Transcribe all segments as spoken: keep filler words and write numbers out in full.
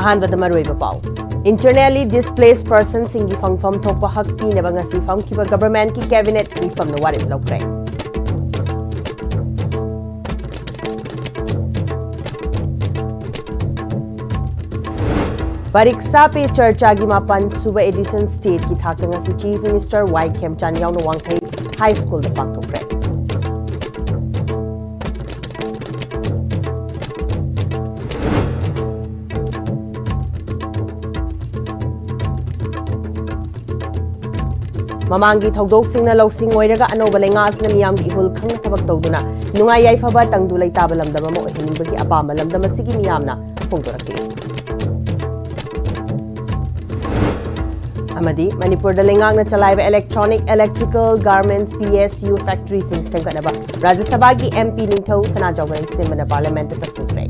ꯑꯍꯥꯟꯕꯗ ꯃꯔꯨꯑꯣꯏꯕ ꯄꯥꯎ꯫ Internally displaced personꯁꯤꯡꯒꯤ ꯐꯪꯐꯝ ꯊꯣꯛꯄ ꯍꯛ ꯄꯤꯅꯕ ꯉꯁꯤ ꯐꯝꯈꯤꯕ ꯒꯚꯔꯟꯃꯦꯟꯠꯀꯤ ꯀꯦꯕꯤꯅꯦꯠ ꯃꯤꯐꯝꯅ ꯋꯥꯔꯦꯞ ꯂꯧꯈ꯭ꯔꯦ꯫ ꯄꯔꯤꯛꯁꯥ ꯄꯦ ꯆꯔꯆꯥꯒꯤ ꯃꯥꯄꯟ ꯁꯨꯕ edition stateꯀꯤ ꯊꯥꯛꯇ ꯉꯁꯤ Chief Minister ꯋꯥꯏ ꯈꯦꯝꯆꯥꯟ ꯌꯥꯎꯅ ꯋꯥꯡꯈꯩ ꯍꯥꯏ ꯁ꯭ꯀꯨꯜꯗ ꯄꯥꯡꯊꯣꯛꯈ꯭ꯔꯦ꯫ ꯃꯃꯥꯡꯒꯤ ꯊꯧꯗꯣꯛꯁꯤꯡꯅ ꯂꯧꯁꯤꯡ ꯑꯣꯏꯔꯒ ꯑꯅꯧꯕ ꯂꯩꯉꯥꯛ ꯑꯁꯤꯅ ꯃꯤꯌꯥꯝꯒꯤ ꯏꯍꯨꯜ ꯈꯪꯅ ꯊꯕꯛ ꯇꯧꯗꯨꯅ ꯅꯨꯡꯉꯥꯏ ꯌꯥꯏꯐꯕ ꯇꯪꯗꯨ ꯂꯩꯇꯥꯕ ꯂꯝꯗꯝ ꯑꯃ ꯑꯣꯏꯍꯟꯅꯤꯡꯕꯒꯤ ꯑꯄꯥꯝꯕ ꯂꯝꯗꯝ ꯑꯁꯤꯒꯤ ꯃꯤꯌꯥꯝꯅ ꯐꯣꯡꯗꯣꯔꯛꯂꯤ꯫ ꯑꯃꯗꯤ ꯃꯅꯤꯄꯨꯔꯗ ꯂꯩꯉꯥꯛꯅ ꯆꯂꯥꯏꯕ electronic electrical garments P S U factoryꯁꯤꯡ ꯁꯦꯝꯒꯠꯅꯕ ꯔꯥꯖ꯭ꯌ ꯁꯚꯥꯒꯤ M P ꯅꯤꯡꯊꯧ ꯁꯅꯥꯖꯥꯎꯕ ꯂꯩꯁꯦꯝꯕꯅ ꯄꯥꯔꯂꯤꯌꯥꯃꯦꯟꯠꯇ ꯇꯛꯁꯤꯟꯈ꯭ꯔꯦ꯫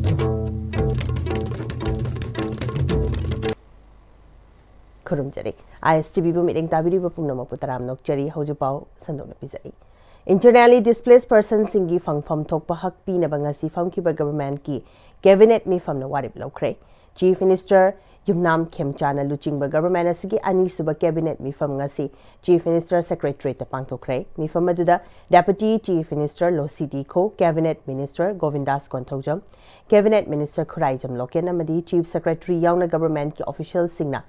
ꯈꯨꯔꯨꯝꯖꯔꯤ꯫ I S T V ꯕꯨ ꯃꯤꯠꯌꯦꯡ ꯇꯥꯕꯤꯔꯤꯕ ꯄꯨꯝꯅꯃꯛꯄꯨ ꯇꯔꯥꯝꯅ ꯑꯣꯛꯆꯔꯤ꯫ ꯍꯧꯖꯤꯛ ꯄꯥꯎ ꯁꯟꯗꯣꯛꯅ ꯄꯤꯖꯔꯤ꯫ Internally displaced personꯁꯤꯡꯒꯤ ꯐꯪꯐꯝ ꯊꯣꯛꯄ ꯍꯛ ꯄꯤꯅꯕ ꯉꯁꯤ ꯐꯝꯈꯤꯕ ꯒꯚꯔꯟꯃꯦꯟꯠꯀꯤ ꯀꯦꯕꯤꯅꯦꯠ ꯃꯤꯐꯝꯅ ꯋꯥꯔꯦꯞ ꯂꯧꯈ꯭ꯔꯦ꯫ Chief Minister ꯌꯨꯝꯅꯥꯝ ꯈꯦꯝꯆꯥꯅ ꯂꯨꯆꯤꯡꯕ ꯒꯚꯔꯟꯃꯦꯟꯠ ꯑꯁꯤꯒꯤ ꯑꯅꯤꯁꯨꯕ ꯀꯦꯕꯤꯅꯦꯠ ꯃꯤꯐꯝ ꯉꯁꯤ Chief Minister Secretariatꯇ ꯄꯥꯡꯊꯣꯛꯈ꯭ꯔꯦ꯫ ꯃꯤꯐꯝ ꯑꯗꯨꯗ Deputy Chief Minister ꯂꯣꯁꯤ ꯗꯤ ꯈꯣ, Cabinet Minister Govindas Konthoujam, Cabinet Minister Khuraijam Loken ꯑꯃꯗꯤ Chief Secretary ꯌꯥꯎꯅ ꯒꯚꯔꯟꯃꯦꯟꯠꯀꯤ ꯑꯣꯐꯤꯁꯤꯌꯦꯜꯁꯤꯡꯅ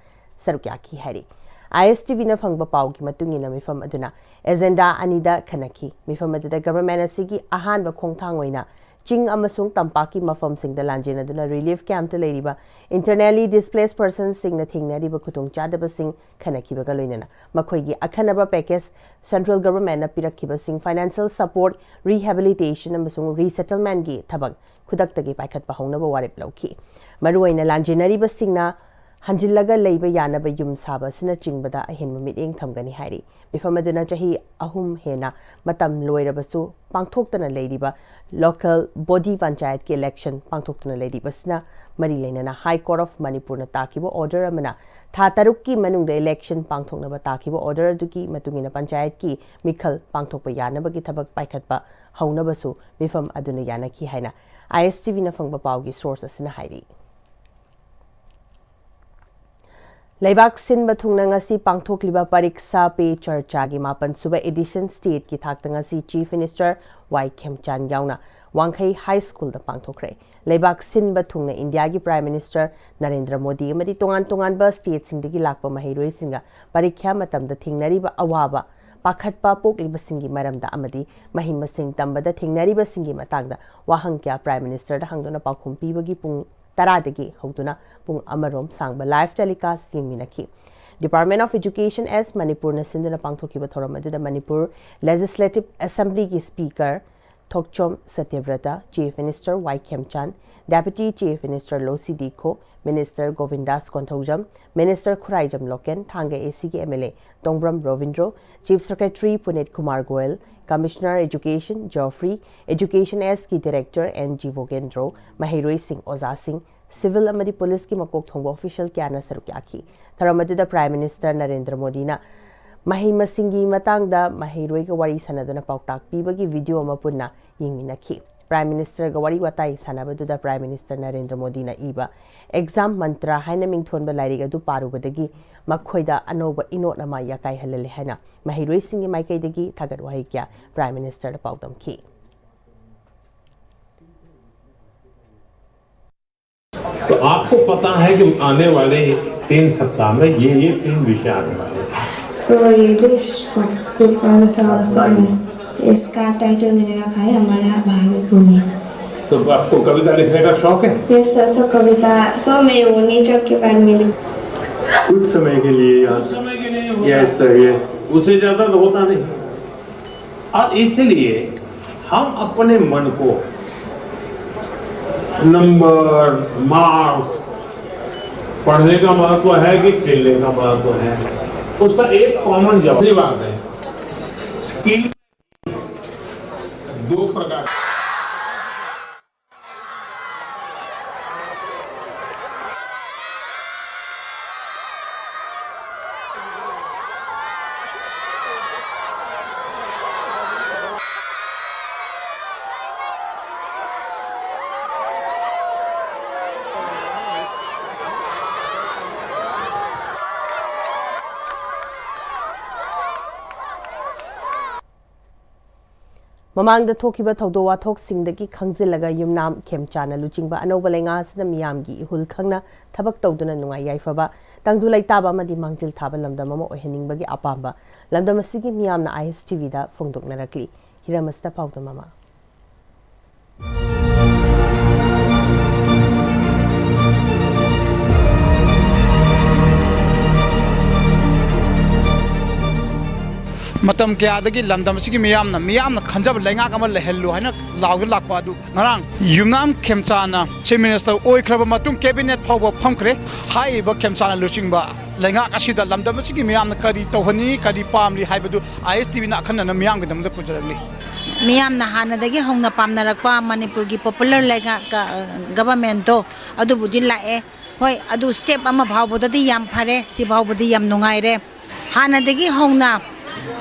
ꯁꯔꯨꯛ ꯌꯥꯈꯤ ꯍꯥꯏꯔꯤ꯫ I S T V ꯅ ꯐꯪꯕ ꯄꯥꯎꯒꯤ ꯃꯇꯨꯡ ꯏꯟꯅ ꯃꯤꯐꯝ ꯑꯗꯨꯅ ꯑꯦꯖꯦꯟꯗꯥ ꯑꯅꯤꯗ ꯈꯟꯅꯈꯤ꯫ ꯃꯤꯐꯝ ꯑꯗꯨꯗ ꯒꯚꯔꯟꯃꯦꯟꯠ ꯑꯁꯤꯒꯤ ꯑꯍꯥꯟꯕ ꯈꯣꯡꯊꯥꯡ ꯑꯣꯏꯅ ꯆꯤꯡ ꯑꯃꯁꯨꯡ ꯇꯝꯄꯥꯛꯀꯤ ꯃꯐꯝꯁꯤꯡꯗ ꯂꯥꯟꯖꯦꯟꯅꯗꯨꯅ relief campꯇ ꯂꯩꯔꯤꯕ internally displaced personꯁꯤꯡꯅ ꯊꯦꯡꯅꯔꯤꯕ ꯈꯨꯗꯣꯡꯆꯥꯗꯕꯁꯤꯡ ꯈꯟꯅꯈꯤꯕꯒ ꯂꯣꯏꯅꯅ ꯃꯈꯣꯏꯒꯤ ꯑꯈꯟꯅꯕ package, central governmentꯅ ꯄꯤꯔꯛꯈꯤꯕꯁꯤꯡ, financial support, rehabilitation ꯑꯃꯁꯨꯡ resettlementꯀꯤ ꯊꯕꯛ ꯈꯨꯗꯛꯇꯒꯤ ꯄꯥꯏꯈꯠꯄ ꯍꯧꯅꯕ ꯋꯥꯔꯦꯞ ꯂꯧꯈꯤ꯫ ꯃꯔꯨꯑꯣꯏꯅ ꯂꯥꯟꯖꯦꯟꯅꯔꯤꯕꯁꯤꯡꯅ ꯍꯟꯖꯤꯜꯂꯒ ꯂꯩꯕ ꯌꯥꯅꯕ ꯌꯨꯝ ꯁꯥꯕ ꯑꯁꯤꯅꯆꯤꯡꯕꯗ ꯑꯍꯦꯟꯕ ꯃꯤꯠꯌꯦꯡ ꯊꯝꯒꯅꯤ ꯍꯥꯏꯔꯤ꯫ ꯃꯤꯐꯝ ꯑꯗꯨꯅ ꯆꯍꯤ ꯑꯍꯨꯝ ꯍꯦꯟꯅ ꯃꯇꯝ ꯂꯣꯏꯔꯕꯁꯨ ꯄꯥꯡꯊꯣꯛꯇꯅ ꯂꯩꯔꯤꯕ local body ꯄꯟꯆꯥꯌꯠꯀꯤ election ꯄꯥꯡꯊꯣꯛꯇꯅ ꯂꯩꯔꯤꯕꯁꯤꯅ ꯃꯔꯤ ꯂꯩꯅꯅ High Court of ꯃꯅꯤꯄꯨꯔꯅ ꯇꯥꯈꯤꯕ order ꯑꯃꯅ ꯊꯥ ꯇꯔꯨꯛꯀꯤ ꯃꯅꯨꯡꯗ election ꯄꯥꯡꯊꯣꯛꯅꯕ ꯇꯥꯈꯤꯕ order ꯑꯗꯨꯒꯤ ꯃꯇꯨꯡ ꯏꯟꯅ ꯄꯟꯆꯥꯌꯠꯀꯤ ꯃꯤꯈꯜ ꯄꯥꯡꯊꯣꯛꯄ ꯌꯥꯅꯕꯒꯤ ꯊꯕꯛ ꯄꯥꯏꯈꯠꯄ ꯍꯧꯅꯕꯁꯨ ꯃꯤꯐꯝ ꯑꯗꯨꯅ ꯌꯥꯅꯈꯤ ꯍꯥꯏꯅ I S T V ꯅ ꯐꯪꯕ ꯄꯥꯎꯒꯤ source ꯑꯁꯤꯅ ꯍꯥꯏꯔꯤ꯫ ꯂꯩꯕꯥꯛ ꯁꯤꯟꯕ ꯊꯨꯡꯅ ꯉꯁꯤ ꯄꯥꯡꯊꯣꯛꯂꯤꯕ ꯄꯔꯤꯛꯁꯥ ꯄꯦ ꯆꯔꯆꯥꯒꯤ ꯃꯥꯄꯟ ꯁꯨꯕ edition stateꯀꯤ ꯊꯥꯛꯇ ꯉꯁꯤ Chief Minister ꯋꯥꯏ ꯈꯦꯝꯆꯥꯟ ꯌꯥꯎꯅ ꯋꯥꯡꯈꯩ High Schoolꯗ ꯄꯥꯡꯊꯣꯛꯈ꯭ꯔꯦ꯫ ꯂꯩꯕꯥꯛ ꯁꯤꯟꯕ ꯊꯨꯡꯅ ꯏꯟꯗꯤꯌꯥꯒꯤ Prime Minister ꯅꯔꯦꯟꯗ꯭ꯔ ꯃꯣꯗꯤ ꯑꯃꯗꯤ ꯇꯣꯉꯥꯟ ꯇꯣꯉꯥꯟꯕ stateꯁꯤꯡꯗꯒꯤ ꯂꯥꯛꯄ ꯃꯍꯩꯔꯣꯏꯁꯤꯡꯒ ꯄꯔꯤꯈ꯭ꯌꯥ ꯃꯇꯝꯗ ꯊꯦꯡꯅꯔꯤꯕ ꯑꯋꯥꯕ, ꯄꯥꯈꯠꯄ ꯄꯣꯛꯂꯤꯕꯁꯤꯡꯒꯤ ꯃꯔꯝꯗ ꯑꯃꯗꯤ ꯃꯍꯩ ꯃꯁꯤꯡ ꯇꯝꯕꯗ ꯊꯦꯡꯅꯔꯤꯕꯁꯤꯡꯒꯤ ꯃꯇꯥꯡꯗ ꯋꯥꯍꯪ ꯀꯌꯥ Prime Ministerꯗ ꯍꯪꯗꯨꯅ ꯄꯥꯎꯈꯨꯝ ꯄꯤꯕꯒꯤ ꯄꯨꯡ ꯇꯔꯥꯗꯒꯤ ꯍꯧꯗꯨꯅ ꯄꯨꯡ ꯑꯃꯔꯣꯝ ꯁꯥꯡꯕ live telecast ꯌꯦꯡꯃꯤꯟꯅꯈꯤ꯫ Department of Education as ꯃꯅꯤꯄꯨꯔꯅ ꯁꯤꯟꯗꯨꯅ ꯄꯥꯡꯊꯣꯛꯈꯤꯕ ꯊꯧꯔꯝ ꯑꯗꯨꯗ ꯃꯅꯤꯄꯨꯔ Legislative Assemblyꯒꯤ Speaker Thokchom Satyabrata, Chief Minister Y Khemchand, Deputy Chief Minister Losii Dikho, Minister Govindas Konthoujam, Minister Khuraijam Loken, Thanga ACꯒꯤ MLA Tongbram Robindro, Chief Secretary Punit Kumar Goyal, Commissioner Education Jofri, Education Sꯀꯤ Director ꯑꯦꯟ ꯖꯤꯕꯣꯒꯦꯟꯗ꯭ꯔꯣ, ꯃꯍꯩꯔꯣꯏꯁꯤꯡ, ꯑꯣꯖꯥꯁꯤꯡ, civil ꯑꯃꯗꯤ policeꯀꯤ ꯃꯀꯣꯛ ꯊꯣꯡꯕ official ꯀꯌꯥꯅ ꯁꯔꯨꯛ ꯌꯥꯈꯤ꯫ ꯊꯧꯔꯝ ꯑꯗꯨꯗ Prime Minister ꯅꯔꯦꯟꯗ꯭ꯔ ꯃꯣꯗꯤꯅ ꯃꯍꯩ ꯃꯁꯤꯡꯒꯤ ꯃꯇꯥꯡꯗ ꯃꯍꯩꯔꯣꯏꯒ ꯋꯥꯔꯤ ꯁꯥꯟꯅꯗꯨꯅ ꯄꯥꯎꯇꯥꯛ ꯄꯤꯕꯒꯤ video ꯑꯃ ꯄꯨꯟꯅ ꯌꯦꯡꯃꯤꯟꯅꯈꯤ꯫ Prime Ministerꯒ ꯋꯥꯔꯤ ꯋꯥꯇꯥꯏ ꯁꯥꯟꯅꯕꯗꯨꯗ Prime Minister ꯅꯔꯦꯟꯗ꯭ꯔ ꯃꯣꯗꯤꯅ ꯏꯕ Exam Mantra ꯍꯥꯏꯅ ꯃꯤꯡꯊꯣꯟꯕ ꯂꯥꯏꯔꯤꯛ ꯑꯗꯨ ꯄꯥꯔꯨꯕꯗꯒꯤ ꯃꯈꯣꯏꯗ ꯑꯅꯧꯕ ꯏꯅꯣꯠ ꯑꯃ ꯌꯥꯀꯥꯏꯍꯜꯍꯜꯂꯦ ꯍꯥꯏꯅ ꯃꯍꯩꯔꯣꯏꯁꯤꯡꯒꯤ ꯃꯥꯏꯀꯩꯗꯒꯤ ꯊꯥꯒꯠ ꯋꯥꯍꯩ ꯀꯌꯥ Prime Ministerꯗ ꯄꯥꯎꯗꯝꯈꯤ꯫ तो आपको पता है कि आने वाले तीन सप्ताह में ये ये तीन विषय आने वाले हैं। So ये विश्व कुल पाँच साल समय इसका टाइटल मैंने रखा है हमारा भारत भूमि। तो आपको कविता लिखने का शौक है? यस सर, सो कविता सर मैं वो नेचर के बारे में लिख कुछ समय के लिए यार। समय के लिए होता यस सर, यस। उससे ज्यादा तो होता नहीं। और इसलिए हम अपने मन को नंबर, मार्क्स, पढ़ने का महत्व है कि खेलने का महत्व है, उसका एक कॉमन जवाब, दूसरी बात है, स्किल दो प्रकार। ꯃꯃꯥꯡꯗ ꯊꯣꯛꯈꯤꯕ ꯊꯧꯗꯣꯛ ꯋꯥꯊꯣꯛꯁꯤꯡꯗꯒꯤ ꯈꯪꯖꯤꯜꯂꯒ ꯌꯨꯝꯅꯥꯝ ꯈꯦꯝꯆꯥꯅ ꯂꯨꯆꯤꯡꯕ ꯑꯅꯧꯕ ꯂꯩꯉꯥꯛ ꯑꯁꯤꯅ ꯃꯤꯌꯥꯝꯒꯤ ꯏꯍꯨꯜ ꯈꯪꯅ ꯊꯕꯛ ꯇꯧꯗꯨꯅ ꯅꯨꯡꯉꯥꯏ ꯌꯥꯏꯐꯕ, ꯇꯪꯗꯨ ꯂꯩꯇꯥꯕ ꯑꯃꯗꯤ ꯃꯥꯡꯖꯤꯜ ꯊꯥꯕ ꯂꯝꯗꯝ ꯑꯃ ꯑꯣꯏꯍꯟꯅꯤꯡꯕꯒꯤ ꯑꯄꯥꯝꯕ ꯂꯝꯗꯝ ꯑꯁꯤꯒꯤ ꯃꯤꯌꯥꯝꯅ ISTV ꯗ ꯐꯣꯡꯗꯣꯛꯅꯔꯛꯂꯤ꯫ ꯍꯤꯔꯝ ꯑꯁꯤꯗ ꯄꯥꯎꯗꯝ ꯑꯃ꯫ ꯃꯇꯝ ꯀꯌꯥꯗꯒꯤ ꯂꯝꯗꯝ ꯑꯁꯤꯒꯤ ꯃꯤꯌꯥꯝꯅ, ꯃꯤꯌꯥꯝꯅ ꯈꯟꯖꯕ ꯂꯩꯉꯥꯛ ꯑꯃ ꯂꯩꯍꯜꯂꯨ ꯍꯥꯏꯅ ꯂꯥꯎꯗꯨꯅ ꯂꯥꯛꯄ ꯑꯗꯨ ꯉꯔꯥꯡ ꯌꯨꯝꯅꯥꯝ ꯈꯦꯝꯆꯥꯅ Chief Minister ꯑꯣꯏꯈ꯭ꯔꯕ ꯃꯇꯨꯡ Cabinet ꯐꯥꯎꯕ ꯐꯝꯈ꯭ꯔꯦ꯫ ꯍꯥꯏꯔꯤꯕ ꯈꯦꯝꯆꯥꯅ ꯂꯨꯆꯤꯡꯕ ꯂꯩꯉꯥꯛ ꯑꯁꯤꯗ ꯂꯝꯗꯝ ꯑꯁꯤꯒꯤ ꯃꯤꯌꯥꯝꯅ ꯀꯔꯤ ꯇꯧꯍꯟꯅꯤ, ꯀꯔꯤ ꯄꯥꯝꯂꯤ ꯍꯥꯏꯕꯗꯨ ISTV ꯅ ꯑꯈꯟꯅꯅ ꯃꯤꯌꯥꯝꯒꯤꯗꯃꯛꯇ ꯄꯨꯖꯔꯛꯂꯤ꯫ ꯃꯤꯌꯥꯝꯅ ꯍꯥꯟꯅꯗꯒꯤ ꯍꯧꯅ ꯄꯥꯝꯅꯔꯛꯄ ꯃꯅꯤꯄꯨꯔꯒꯤ popular ꯂꯩꯉꯥꯛ, ꯑ, government ꯇꯣ ꯑꯗꯨꯕꯨꯗꯤ ꯂꯥꯛꯑꯦ꯫ ꯍꯣꯏ, ꯑꯗꯨ step ꯑꯃ ꯐꯥꯎꯕꯗꯗꯤ ꯌꯥꯝ ꯐꯔꯦ, ꯁꯤ ꯐꯥꯎꯕꯗꯤ ꯌꯥꯝ ꯅꯨꯡꯉꯥꯏꯔꯦ꯫ ꯍꯥꯟꯅꯗꯒꯤ ꯍꯧꯅ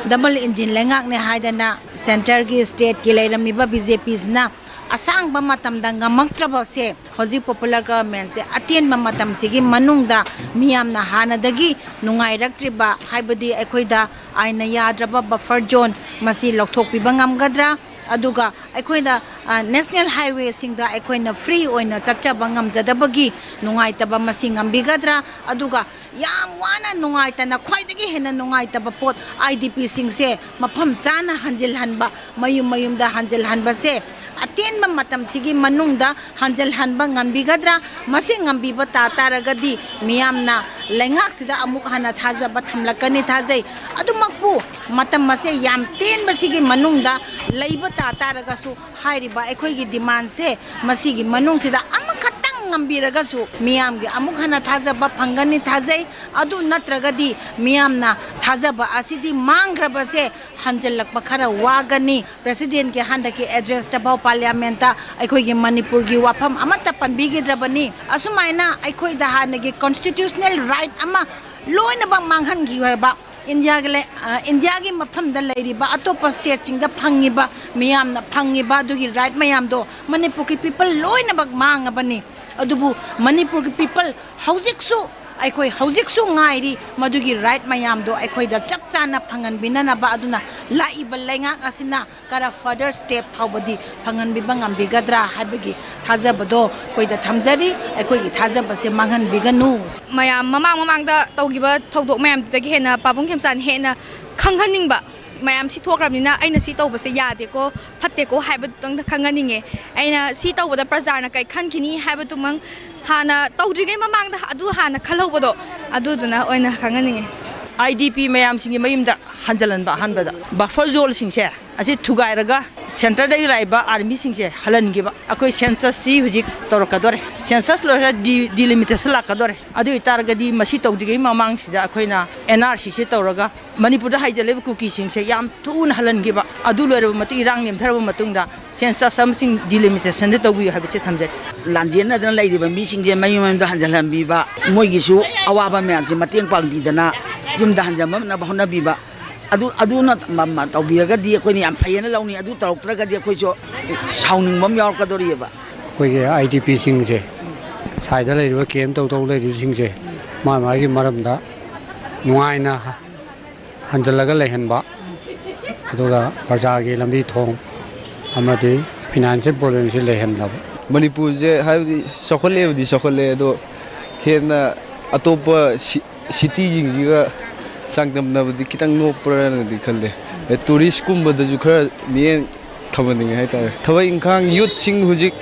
double engine ꯂꯩꯉꯥꯛꯅꯦ ꯍꯥꯏꯗꯅ centre ꯒꯤ, state ꯀꯤ ꯂꯩꯔꯝꯃꯤꯕ BJP ꯁꯤꯅ ꯑꯁꯥꯡꯕ ꯃꯇꯝꯗ ꯉꯝꯃꯛꯇ꯭ꯔꯕꯁꯦ, ꯍꯧꯖꯤꯛ popular government ꯁꯦ ꯑꯇꯦꯟꯕ ꯃꯇꯝꯁꯤꯒꯤ ꯃꯅꯨꯡꯗ ꯃꯤꯌꯥꯝꯅ ꯍꯥꯟꯅꯗꯒꯤ ꯅꯨꯡꯉꯥꯏꯔꯛꯇ꯭ꯔꯤꯕ, ꯍꯥꯏꯕꯗꯤ ꯑꯩꯈꯣꯏꯗ ꯑꯥꯏꯟꯅ ꯌꯥꯗ꯭ꯔꯕ buffer zone ꯃꯁꯤ ꯂꯧꯊꯣꯛꯄꯤꯕ ꯉꯝꯒꯗ꯭ꯔꯥ? ꯑꯗꯨꯒ ꯑꯩꯈꯣꯏꯅ, ꯑ, national highway ꯁꯤꯡꯗ ꯑꯩꯈꯣꯏꯅ free ꯑꯣꯏꯅ ꯆꯠꯆꯕ ꯉꯝꯖꯗꯕꯒꯤ ꯅꯨꯡꯉꯥꯏꯇꯕ ꯃꯁꯤ ꯉꯝꯕꯤꯒꯗ꯭ꯔꯥ? ꯑꯗꯨꯒ ꯌꯥꯝ ꯋꯥꯅ ꯅꯨꯡꯉꯥꯏꯇꯅ, ꯈ꯭ꯋꯥꯏꯗꯒꯤ ꯍꯦꯟꯅ ꯅꯨꯡꯉꯥꯏꯇꯕ ꯄꯣꯠ, IDP ꯁꯤꯡꯁꯦ ꯃꯐꯝ ꯆꯥꯅ ꯍꯟꯖꯤꯜꯍꯟꯕ, ꯃꯌꯨꯝ ꯃꯌꯨꯝꯗ ꯍꯟꯖꯤꯜꯍꯟꯕꯁꯦ ꯑꯇꯦꯟꯕ ꯃꯇꯝꯁꯤꯒꯤ ꯃꯅꯨꯡꯗ ꯍꯟꯖꯤꯜꯍꯟꯕ ꯉꯝꯕꯤꯒꯗ꯭ꯔꯥ? ꯃꯁꯤ ꯉꯝꯕꯤꯕ ꯇꯥ ꯇꯥꯔꯒꯗꯤ ꯃꯤꯌꯥꯝꯅ ꯂꯩꯉꯥꯛꯁꯤꯗ ꯑꯃꯨꯛ ꯍꯟꯅ ꯊꯥꯖꯕ ꯊꯝꯂꯛꯀꯅꯤ ꯊꯥꯖꯩ꯫ ꯑꯗꯨꯃꯛꯄꯨ ꯃꯇꯝ ꯑꯁꯦ ꯌꯥꯝ ꯇꯦꯟꯕꯁꯤꯒꯤ ꯃꯅꯨꯡꯗ ꯂꯩꯕ ꯇꯥ ꯇꯥꯔꯒꯁꯨ, ꯍꯥꯏꯔꯤꯕ ꯑꯩꯈꯣꯏꯒꯤ demand ꯁꯦ ꯃꯁꯤꯒꯤ ꯃꯅꯨꯡꯁꯤꯗ ꯑꯃꯈꯛꯇꯪ ꯉꯝꯕꯤꯔꯒꯁꯨ ꯃꯤꯌꯥꯝꯒꯤ ꯑꯃꯨꯛ ꯍꯟꯅ ꯊꯥꯖꯕ ꯐꯪꯒꯅꯤ ꯊꯥꯖꯩ꯫ ꯑꯗꯨ ꯅꯠꯇ꯭ꯔꯒꯗꯤ ꯃꯤꯌꯥꯝꯅ ꯊꯥꯖꯕ ꯑꯁꯤꯗꯤ ꯃꯥꯡꯈ꯭ꯔꯕꯁꯦ ꯍꯟꯖꯤꯜꯂꯛꯄ ꯈꯔ ꯋꯥꯒꯅꯤ꯫ President ꯀꯤ ꯍꯟꯗꯛꯀꯤ address ꯇ ꯐꯥꯎ Parliament ꯇ ꯑꯩꯈꯣꯏꯒꯤ ꯃꯅꯤꯄꯨꯔꯒꯤ ꯋꯥꯐꯝ ꯑꯃꯠꯇ ꯄꯟꯕꯤꯈꯤꯗ꯭ꯔꯕꯅꯤ꯫ ꯑꯁꯨꯃꯥꯏꯅ ꯑꯩꯈꯣꯏꯗ ꯍꯥꯟꯅꯒꯤ constitutional right ꯑꯃ ꯂꯣꯏꯅꯃꯛ ꯃꯥꯡꯍꯟꯈꯤꯈ꯭ꯔꯕ, ꯏꯟꯗꯤꯌꯥꯒꯤ ꯂꯩ-, ꯑ, ꯏꯟꯗꯤꯌꯥꯒꯤ ꯃꯐꯝꯗ ꯂꯩꯔꯤꯕ ꯑꯇꯣꯞꯄ state ꯁꯤꯡꯗ ꯐꯪꯉꯤꯕ, ꯃꯤꯌꯥꯝꯅ ꯐꯪꯉꯤꯕ ꯑꯗꯨꯒꯤ right ꯃꯌꯥꯝꯗꯣ ꯃꯅꯤꯄꯨꯔꯒꯤ people ꯂꯣꯏꯅꯃꯛ ꯃꯥꯡꯉꯕꯅꯤ꯫ ꯑꯗꯨꯕꯨ ꯃꯅꯤꯄꯨꯔꯒꯤ people ꯍꯧꯖꯤꯛꯁꯨ ꯑꯩꯈꯣꯏ ꯍꯧꯖꯤꯛꯁꯨ ꯉꯥꯏꯔꯤ꯫ ꯃꯗꯨꯒꯤ ꯔꯥꯏꯠ ꯃꯌꯥꯝꯗꯣ ꯑꯩꯈꯣꯏꯗ ꯆꯞ ꯆꯥꯅ ꯐꯪꯍꯟꯕꯤꯅꯅꯕ꯫ ꯑꯗꯨꯅ ꯂꯥꯛꯏꯕ ꯂꯩꯉꯥꯛ ꯑꯁꯤꯅ ꯀꯔ ꯐꯔꯗꯔ ꯁ꯭ꯇꯦꯞ ꯐꯥꯎꯕꯗꯤ ꯐꯪꯍꯟꯕꯤꯕ ꯉꯝꯕꯤꯒꯗ꯭ꯔꯥ ꯍꯥꯏꯕꯒꯤ ꯊꯥꯖꯕꯗꯣ ꯑꯩꯈꯣꯏꯗ ꯊꯝꯖꯔꯤ꯫ ꯑꯩꯈꯣꯏꯒꯤ ꯊꯥꯖꯕꯁꯦ ꯃꯥꯡꯍꯟꯕꯤꯒꯅꯨ꯫ ꯃꯌꯥꯝ ꯃꯃꯥꯡ ꯃꯃꯥꯡꯗ ꯇꯧꯈꯤꯕ ꯊꯧꯗꯣꯛ ꯃꯌꯥꯝꯗꯨꯗꯒꯤ ꯍꯦꯟꯅ ꯄꯥꯕꯨꯡ ꯈꯦꯝꯆꯥꯟ ꯍꯦꯟꯅ ꯈꯪꯍꯟꯅꯤꯡꯕ꯫ ꯃꯌꯥꯝ ꯁꯤ ꯊꯣꯛꯈ꯭ꯔꯕꯅꯤꯅ ꯑꯩꯅ ꯁꯤ ꯇꯧꯕꯁꯦ ꯌꯥꯗꯦꯀꯣ, ꯐꯠꯇꯦꯀꯣ ꯍꯥꯏꯕꯗꯨꯇꯪꯗ ꯈꯪꯍꯟꯅꯤꯡꯉꯦ꯫ ꯑꯩꯅ ꯁꯤ ꯇꯧꯕꯗ ꯄ꯭ꯔꯖꯥꯅ ꯀꯩ ꯈꯟꯈꯤꯅꯤ ꯍꯥꯏꯕꯗꯨꯃꯪ ꯍꯥꯟꯅ ꯇꯧꯗ꯭ꯔꯤꯉꯩ ꯃꯃꯥꯡꯗ ꯑꯗꯨ ꯍꯥꯟꯅ ꯈꯜꯍꯧꯕꯗꯣ, ꯑꯗꯨꯗꯨꯅ ꯑꯣꯏꯅ ꯈꯪꯍꯟꯅꯤꯡꯉꯦ꯫ ꯑꯥꯏ ꯗꯤ ꯄꯤ ꯃꯌꯥꯝꯁꯤꯡꯒꯤ ꯃꯌꯨꯝꯗ ꯍꯟꯖꯤꯜꯍꯟꯕ꯫ ꯑꯍꯥꯟꯕꯗ ꯕꯐꯔ ꯖꯣꯟꯁꯤꯡꯁꯦ ꯑꯁꯤ ꯊꯨꯒꯥꯏꯔꯒ ꯁꯦꯟꯇꯔꯗꯒꯤ ꯂꯥꯛꯏꯕ ꯑꯥꯔꯃꯤꯁꯤꯡꯁꯦ ꯍꯜꯍꯟꯈꯤꯕ꯫ ꯑꯩꯈꯣꯏ ꯁꯦꯟꯁꯁꯁꯤ ꯍꯧꯖꯤꯛ ꯇꯧꯔꯛꯀꯗꯣꯔꯦ꯫ ꯁꯦꯟꯁꯁ ꯂꯣꯏꯔ ꯗꯤ ꯗꯤꯂꯤꯃꯤꯇꯦꯁꯟ ꯂꯥꯛꯀꯗꯣꯔꯦ꯫ ꯑꯗꯨ ꯑꯣꯏꯇꯥꯔꯒꯗꯤ ꯃꯁꯤ ꯇꯧꯗ꯭ꯔꯤꯉꯩ ꯃꯃꯥꯡꯁꯤꯗ ꯑꯩꯈꯣꯏꯅ ꯑꯦꯟ ꯑꯥꯔ ꯁꯤꯁꯦ ꯇꯧꯔꯒ ꯃꯅꯤꯄꯨꯔꯗ ꯍꯥꯏꯖꯜꯂꯤꯕ ꯀꯨꯀꯤꯁꯤꯡꯁꯦ ꯌꯥꯝ ꯊꯨꯅ ꯍꯜꯍꯟꯈꯤꯕ꯫ ꯑꯗꯨ ꯂꯣꯏꯔꯕ ꯃꯇꯨꯡ, ꯏꯔꯥꯡ ꯅꯦꯝꯊꯔꯕ ꯃꯇꯨꯡꯗ ꯁꯦꯟꯁꯁ ꯑꯃꯁꯨꯡ ꯗꯤꯂꯤꯃꯤꯇꯦꯁꯟꯗ ꯇꯧꯕꯤꯌꯨ ꯍꯥꯏꯕꯁꯦ ꯊꯝꯖꯔꯤ꯫ ꯂꯥꯟꯖꯦꯟꯅꯗꯅ ꯂꯩꯔꯤꯕ ꯃꯤꯁꯤꯡꯁꯦ ꯃꯌꯨꯝ ꯃꯌꯨꯝꯗ ꯍꯟꯖꯤꯜꯍꯟꯕꯤꯕ, ꯃꯣꯏꯒꯤꯁꯨ ꯑꯋꯥꯕ ꯃꯌꯥꯝꯁꯦ ꯃꯇꯦꯡ ꯄꯥꯡꯕꯤꯗꯅ ꯌꯨꯝꯗ ꯍꯟꯖꯟꯕꯅꯕ ꯍꯣꯠꯅꯕꯤꯕ, ꯑꯗꯨ ꯑꯗꯨꯅ ꯃ- ꯃ- ꯇꯧꯕꯤꯔꯒꯗꯤ ꯑꯩꯈꯣꯏꯅ ꯌꯥꯝ ꯐꯩꯌꯦꯅ ꯂꯧꯅꯤ꯫ ꯑꯗꯨ ꯇꯧꯔꯛꯇ꯭ꯔꯒꯗꯤ ꯑꯩꯈꯣꯏꯁꯨ ꯁꯥꯎꯅꯤꯡꯕ ꯑꯃ ꯌꯥꯎꯔꯛꯀꯗꯧꯔꯤꯑꯕ꯫ ꯑꯩꯈꯣꯏꯒꯤ ꯑꯥꯏ ꯗꯤ ꯄꯤꯁꯤꯡꯁꯦ, ꯁꯥꯏꯗ ꯂꯩꯔꯤꯕ ꯀꯦꯝ ꯇꯧ ꯇꯧ ꯂꯩꯔꯤꯕꯁꯤꯡꯁꯦ, ꯃꯥ ꯃꯥꯒꯤ ꯃꯔꯝꯗ ꯅꯨꯡꯉꯥꯏꯅ ꯍꯟꯖꯤꯜꯂꯒ ꯂꯩꯍꯟꯕ, ꯑꯗꯨꯒ ꯄ꯭ꯔꯖꯥꯒꯤ ꯂꯝꯕꯤ ꯊꯣꯡ ꯑꯃꯗꯤ ꯐꯤꯅꯥꯟꯁꯤꯌꯦꯜ ꯄ꯭ꯔꯣꯕ꯭ꯂꯦꯝꯁꯤ ꯂꯩꯍꯟꯗꯕ꯫ ꯃꯅꯤꯄꯨꯔꯁꯦ ꯍꯥꯏꯕꯗꯤ ꯆꯥꯎꯈꯠꯂꯦꯕꯨꯗꯤ ꯆꯥꯎꯈꯠꯂꯦ, ꯑꯗꯣ ꯍꯦꯟꯅ ꯑꯇꯣꯞꯄ ꯁꯤ- ꯁꯤꯇꯤꯁꯤꯡꯁꯤꯒ ꯆꯥꯡꯗꯝꯅꯕꯗꯤ ꯈꯤꯇꯪ ꯅꯣꯞꯄ꯭ꯔꯅꯗꯤ ꯈꯜꯂꯦ꯫ ꯇꯨꯔꯤꯁꯀꯨꯝꯕꯗꯁꯨ ꯈꯔ ꯃꯤꯠꯌꯦꯡ ꯊꯝꯍꯟꯅꯤꯡꯉꯦ ꯍꯥꯏꯇꯥꯔꯦ꯫ ꯊꯕꯛ ꯏꯪꯈꯥꯡ ꯌꯨꯠꯁꯤꯡ ꯍꯧꯖꯤꯛ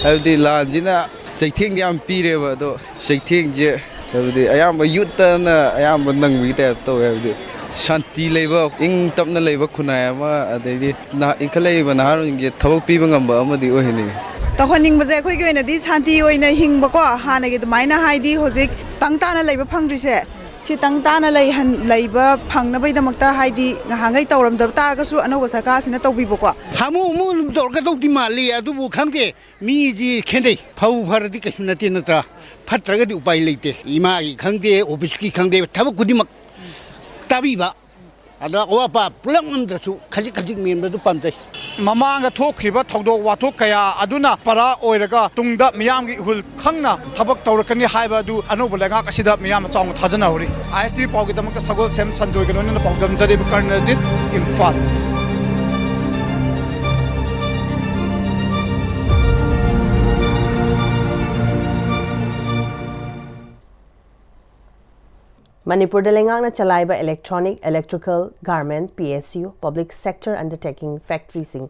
ꯍꯥꯏꯕꯗꯤ ꯂꯥꯟꯁꯤꯅ ꯆꯩꯊꯦꯡꯗꯤ ꯌꯥꯝ ꯄꯤꯔꯦꯕ, ꯑꯗꯣ ꯆꯩꯊꯦꯡꯁꯦ ꯍꯥꯏꯕꯗꯤ ꯑꯌꯥꯝꯕ ꯌꯨꯠꯇꯅ ꯑꯌꯥꯝꯕ ꯅꯪꯕꯒꯤ ꯇꯥꯏꯞ ꯇꯧꯋꯦ꯫ ꯍꯥꯏꯕꯗꯤ ꯁꯥꯟꯇꯤ ꯂꯩꯕ, ꯏꯪ ꯇꯞꯅ ꯂꯩꯕ ꯈꯨꯟꯅꯥꯏ ꯑꯃ, ꯑꯗꯩꯗꯤ ꯅꯍꯥ- ꯏꯟꯈꯠꯂꯛꯏꯕ ꯅꯍꯥꯔꯣꯟꯁꯤꯡꯁꯦ ꯊꯕꯛ ꯄꯤꯕ ꯉꯝꯕ ꯑꯃꯗꯤ ꯑꯣꯏꯍꯟꯅꯤꯡꯉꯤ꯫ ꯇꯧꯍꯟꯅꯤꯡꯕꯁꯦ ꯑꯩꯈꯣꯏꯒꯤ ꯑꯣꯏꯅꯗꯤ ꯁꯥꯟꯇꯤ ꯑꯣꯏꯅ ꯍꯤꯡꯕꯀꯣ, ꯍꯥꯟꯅꯒꯤ ꯑꯗꯨꯃꯥꯏꯅ ꯍꯥꯏꯗꯤ ꯍꯧꯖꯤꯛ ꯇꯪ ꯇꯥꯅ ꯂꯩꯕ ꯐꯪꯗ꯭ꯔꯤꯁꯦ, ꯁꯤ ꯇꯪ ꯇꯥꯅ ꯂꯩꯍꯟ- ꯂꯩꯕ ꯐꯪꯅꯕꯒꯤꯗꯃꯛꯇ ꯍꯥꯏꯗꯤ ꯉꯍꯥꯟꯈꯩ ꯇꯧꯔꯝꯗꯕ ꯇꯥꯔꯒꯁꯨ ꯑꯅꯧꯕ ꯁꯔꯀꯥꯔꯁꯤꯅ ꯇꯧꯕꯤꯕꯀꯣ꯫ ꯍꯥꯃꯨ ꯍꯥꯃꯨ ꯑꯗꯨꯝ ꯇꯧꯔꯛꯀꯗꯧꯗꯤ ꯃꯥꯜꯂꯤ, ꯑꯗꯨꯕꯨ ꯈꯪꯗꯦ, ꯃꯤꯁꯤ ꯈꯦꯠꯅꯩ꯫ ꯐꯕꯨ ꯐꯔꯗꯤ ꯀꯩꯁꯨ ꯅꯠꯇꯦ, ꯅꯠꯇ꯭ꯔꯥ? ꯐꯠꯇ꯭ꯔꯒꯗꯤ ꯎꯄꯥꯏ ꯂꯩꯇꯦ꯫ ꯏꯃꯥꯒꯤ ꯈꯪꯗꯦ, ꯑꯣꯐꯤꯁꯀꯤ ꯈꯪꯗꯦ, ꯊꯕꯛ ꯈꯨꯗꯤꯡꯃꯛ ꯇꯥꯕꯤꯕ, ꯑꯗ ꯑꯋꯥꯠ ꯑꯄꯥ ꯄꯨꯂꯞ ꯉꯝꯗ꯭ꯔꯁꯨ ꯈꯖꯤꯛ ꯈꯖꯤꯛ ꯃꯦꯟꯕꯗꯨ ꯄꯥꯝꯖꯩ꯫ ꯃꯃꯥꯡꯗ ꯊꯣꯛꯈ꯭ꯔꯤꯕ ꯊꯧꯗꯣꯛ ꯋꯥꯊꯣꯛ ꯀꯌꯥ ꯑꯗꯨꯅ ꯄꯔꯥ ꯑꯣꯏꯔꯒ ꯇꯨꯡꯗ ꯃꯤꯌꯥꯝꯒꯤ ꯏꯍꯨꯜ ꯈꯪꯅ ꯊꯕꯛ ꯇꯧꯔꯛꯀꯅꯤ ꯍꯥꯏꯕ ꯑꯗꯨ ꯑꯅꯧꯕ ꯂꯩꯉꯥꯛ ꯑꯁꯤꯗ ꯃꯤꯌꯥꯝꯅ ꯆꯥꯎꯅ ꯊꯥꯖꯅꯍꯧꯔꯤ꯫ ꯑꯥꯏ ꯑꯦꯁ ꯇꯤ ꯚꯤ ꯄꯥꯎꯒꯤꯗꯃꯛꯇ ꯁꯒꯣꯜꯁꯦꯝ ꯁꯟꯖꯣꯏꯒ ꯂꯣꯏꯅꯅ ꯄꯥꯎꯗꯝꯖꯔꯤꯕ ꯀꯔꯅꯖꯤꯠ, ꯏꯝꯐꯥꯜ꯫ ꯃꯅꯤꯄꯨꯔꯗ ꯂꯩꯉꯥꯛꯅ ꯆꯂꯥꯏꯕ electronic, electrical, garment, P S U, public sector undertaking factoryꯁꯤꯡ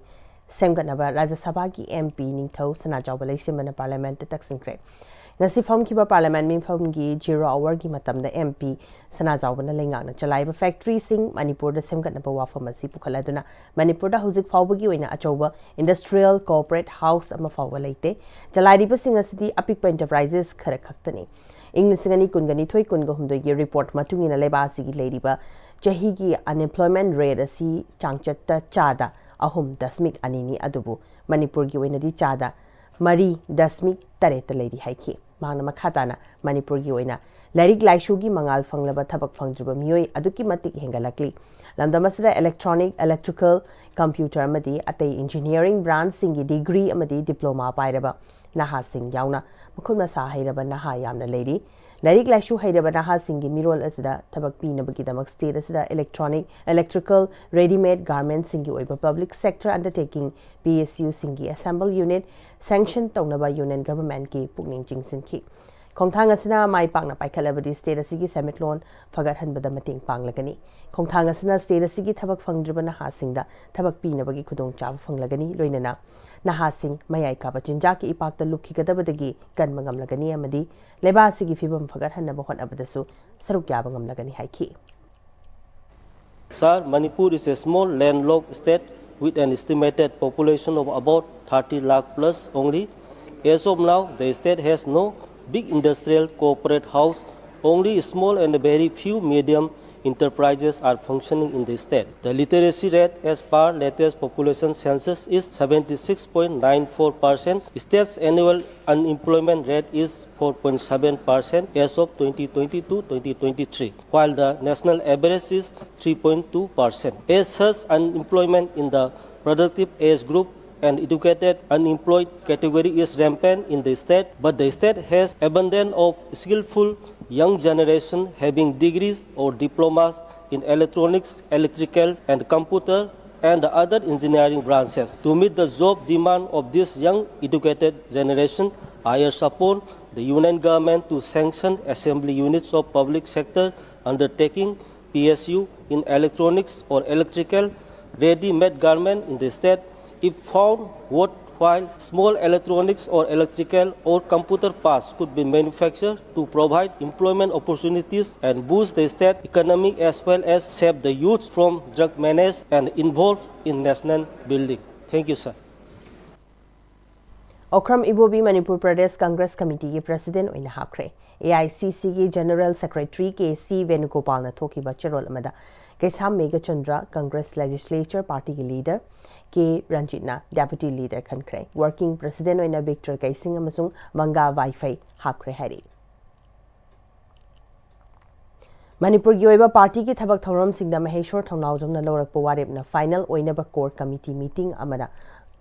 ꯁꯦꯝꯒꯠꯅꯕ ꯔꯥꯖ꯭ꯌ ꯁꯚꯥꯒꯤ M P ꯅꯤꯡꯊꯧ ꯁꯅꯥꯖꯥꯎꯕ ꯂꯩꯁꯦꯝꯕꯅ Parliamentꯇ ꯇꯛꯁꯤꯟꯈ꯭ꯔꯦ꯫ ꯉꯁꯤ ꯐꯝꯈꯤꯕ Parliament ꯃꯤꯐꯝꯒꯤ zero hourꯒꯤ ꯃꯇꯝꯗ M P ꯁꯅꯥꯖꯥꯎꯕꯅ ꯂꯩꯉꯥꯛꯅ ꯆꯂꯥꯏꯕ factoryꯁꯤꯡ ꯃꯅꯤꯄꯨꯔꯗ ꯁꯦꯝꯒꯠꯅꯕ ꯋꯥꯐꯝ ꯑꯁꯤ ꯄꯨꯈꯠꯂꯗꯨꯅ, ꯃꯅꯤꯄꯨꯔꯗ ꯍꯧꯖꯤꯛ ꯐꯥꯎꯕꯒꯤ ꯑꯣꯏꯅ ꯑꯆꯧꯕ industrial corporate house ꯑꯃ ꯐꯥꯎꯕ ꯂꯩꯇꯦ꯫ ꯆꯂꯥꯏꯔꯤꯕꯁꯤꯡ ꯑꯁꯤꯗꯤ ꯑꯄꯤꯛꯄ enterprises ꯈꯔ ꯈꯛꯇꯅꯤ꯫ ꯏꯪ ꯂꯤꯁꯤꯡ ꯑꯅꯤ ꯀꯨꯟꯒ ꯅꯤꯊꯣꯏ ꯀꯨꯟꯒ ꯍꯨꯝꯗꯣꯏꯒꯤ report ꯃꯇꯨꯡ ꯏꯟꯅ ꯂꯩꯕꯥꯛ ꯑꯁꯤꯒꯤ ꯂꯩꯔꯤꯕ ꯆꯍꯤꯒꯤ unemployment rate ꯑꯁꯤ ꯆꯥꯡꯆꯠꯇ ꯆꯥꯗ ꯑꯍꯨꯝ ꯗꯁꯃꯤꯛ ꯑꯅꯤꯅꯤ, ꯑꯗꯨꯕꯨ ꯃꯅꯤꯄꯨꯔꯒꯤ ꯑꯣꯏꯅꯗꯤ ꯆꯥꯗ ꯃꯔꯤ ꯗꯁꯃꯤꯛ ꯇꯔꯦꯠꯇ ꯂꯩꯔꯤ ꯍꯥꯏꯈꯤ꯫ ꯃꯍꯥꯛꯅ ꯃꯈꯥ ꯇꯥꯅ ꯃꯅꯤꯄꯨꯔꯒꯤ ꯑꯣꯏꯅ ꯂꯥꯏꯔꯤꯛ ꯂꯥꯏꯁꯨꯒꯤ ꯃꯉꯥꯜ ꯐꯪꯂꯕ ꯊꯕꯛ ꯐꯪꯗ꯭ꯔꯤꯕ ꯃꯤꯑꯣꯏ ꯑꯗꯨꯛꯀꯤ ꯃꯇꯤꯛ ꯍꯦꯟꯒꯠꯂꯛꯂꯤ꯫ ꯂꯝꯗꯝ ꯑꯁꯤꯗ electronic, electrical, computer ꯑꯃꯗꯤ ꯑꯇꯩ engineering branchꯁꯤꯡꯒꯤ degree ꯑꯃꯗꯤ diploma ꯄꯥꯏꯔꯕ ꯅꯍꯥꯁꯤꯡ ꯌꯥꯎꯅ ꯃꯈꯨꯠ ꯃꯁꯥ ꯍꯩꯔꯕ ꯅꯍꯥ ꯌꯥꯝꯅ ꯂꯩꯔꯤ꯫ ꯂꯥꯏꯔꯤꯛ ꯂꯥꯏꯁꯨ ꯍꯩꯔꯕ ꯅꯍꯥꯁꯤꯡꯒꯤ ꯃꯤꯔꯣꯜ ꯑꯁꯤꯗ ꯊꯕꯛ ꯄꯤꯅꯕꯒꯤꯗꯃꯛ state ꯑꯁꯤꯗ electronic, electrical, readymade garmentꯁꯤꯡꯒꯤ ꯑꯣꯏꯕ public sector undertaking, P S Uꯁꯤꯡꯒꯤ assemble unit sanction ꯇꯧꯅꯕ union governmentꯀꯤ ꯄꯨꯛꯅꯤꯡ ꯆꯤꯡꯁꯤꯟꯈꯤ꯫ ꯈꯣꯡꯊꯥꯡ ꯑꯁꯤꯅ ꯃꯥꯏ ꯄꯥꯛꯅ ꯄꯥꯏꯈꯠꯂꯕꯗꯤ state ꯑꯁꯤꯒꯤ ꯁꯦꯟꯃꯤꯠꯂꯣꯟ ꯐꯒꯠꯍꯟꯕꯗ ꯃꯇꯦꯡ ꯄꯥꯡꯂꯒꯅꯤ꯫ ꯈꯣꯡꯊꯥꯡ ꯑꯁꯤꯅ state ꯑꯁꯤꯒꯤ ꯊꯕꯛ ꯐꯪꯗ꯭ꯔꯤꯕ ꯅꯍꯥꯁꯤꯡꯗ ꯊꯕꯛ ꯄꯤꯅꯕꯒꯤ ꯈꯨꯗꯣꯡꯆꯥꯕ ꯐꯪꯂꯒꯅꯤ, ꯂꯣꯏꯅꯅ ꯅꯍꯥꯁꯤꯡ ꯃꯌꯥꯏ ꯀꯥꯕ ꯆꯤꯟꯖꯥꯛꯀꯤ ꯏꯄꯥꯛꯇ ꯂꯨꯞꯈꯤꯒꯗꯕꯗꯒꯤ ꯀꯟꯕ ꯉꯝꯂꯒꯅꯤ ꯑꯃꯗꯤ ꯂꯩꯕꯥꯛ ꯑꯁꯤꯒꯤ ꯐꯤꯕꯝ ꯐꯒꯠꯍꯟꯅꯕ ꯍꯣꯠꯅꯕꯗꯁꯨ ꯁꯔꯨꯛ ꯌꯥꯕ ꯉꯝꯂꯒꯅꯤ ꯍꯥꯏꯈꯤ꯫ Sir, Manipur is a small landlocked state with an estimated population of about thirty lakh plus only. As of now, the state has no big industrial corporate house. Only small and very few medium enterprises are functioning in the state. The literacy rate as per latest population census is seventy-six point nine four percent. State's annual unemployment rate is four point seven percent as of twenty twenty-two twenty twenty-three, while the national average is three point two percent. As such, unemployment in the productive age group and educated unemployed category is rampant in the state, but the state has abundance of skillful young generation having degrees or diplomas in electronics, electrical, and computer and the other engineering branches. To meet the job demand of this young educated generation, I urge upon the Union Government to sanction assembly units of public sector undertaking, P S U, in electronics or electrical ready-made garment in the state. If found worthwhile, small electronics or electrical or computer parts could be manufactured to provide employment opportunities and boost the state economy as well as save the youth from drug menace and involve in national building. Thank you, sir. Okram Ibobi Manipur Pradesh Congress ꯀꯃꯤꯇꯤꯒꯤ president ꯑꯣꯏꯅ ꯍꯥꯞꯈ꯭ꯔꯦ꯫ A I C ꯁꯤꯒꯤ general secretary K C ꯚꯦꯅꯨꯒꯣꯄꯥꯜꯅ ꯊꯣꯛꯈꯤꯕ ꯆꯦꯔꯣꯜ ꯑꯃꯗ ꯀꯩꯁꯥꯝ ꯃꯦꯘꯆꯟꯗ꯭ꯔ, ꯀꯪꯒ꯭ꯔꯦꯁ ꯂꯦꯖꯤꯁꯂꯦꯆꯔ ꯄꯥꯔꯇꯤꯒꯤ leader, ꯀꯦ ꯔꯟꯖꯤꯠꯅ ꯗꯦꯄꯨꯇꯤ leader ꯈꯟꯈ꯭ꯔꯦ꯫ Working president ꯑꯣꯏꯅ Victor ꯀꯩꯁꯤꯡ ꯑꯃꯁꯨꯡ ꯃꯪꯒꯥ ꯋꯥꯏꯐꯩ ꯍꯥꯞꯈ꯭ꯔꯦ ꯍꯥꯏꯔꯤ꯫ ꯃꯅꯤꯄꯨꯔꯒꯤ ꯑꯣꯏꯕ ꯄꯥꯔꯇꯤꯒꯤ ꯊꯕꯛ ꯊꯧꯔꯝꯁꯤꯡꯗ ꯃꯍꯦꯁꯣꯔ ꯊꯧꯅꯥꯎꯖꯝꯅ ꯂꯧꯔꯛꯄ ꯋꯥꯔꯦꯞꯅ ꯐꯥꯏꯅꯦꯜ ꯑꯣꯏꯅꯕ ꯀꯣꯔ ꯀꯃꯤꯇꯤ ꯃꯤꯇꯤꯡ ꯑꯃꯗ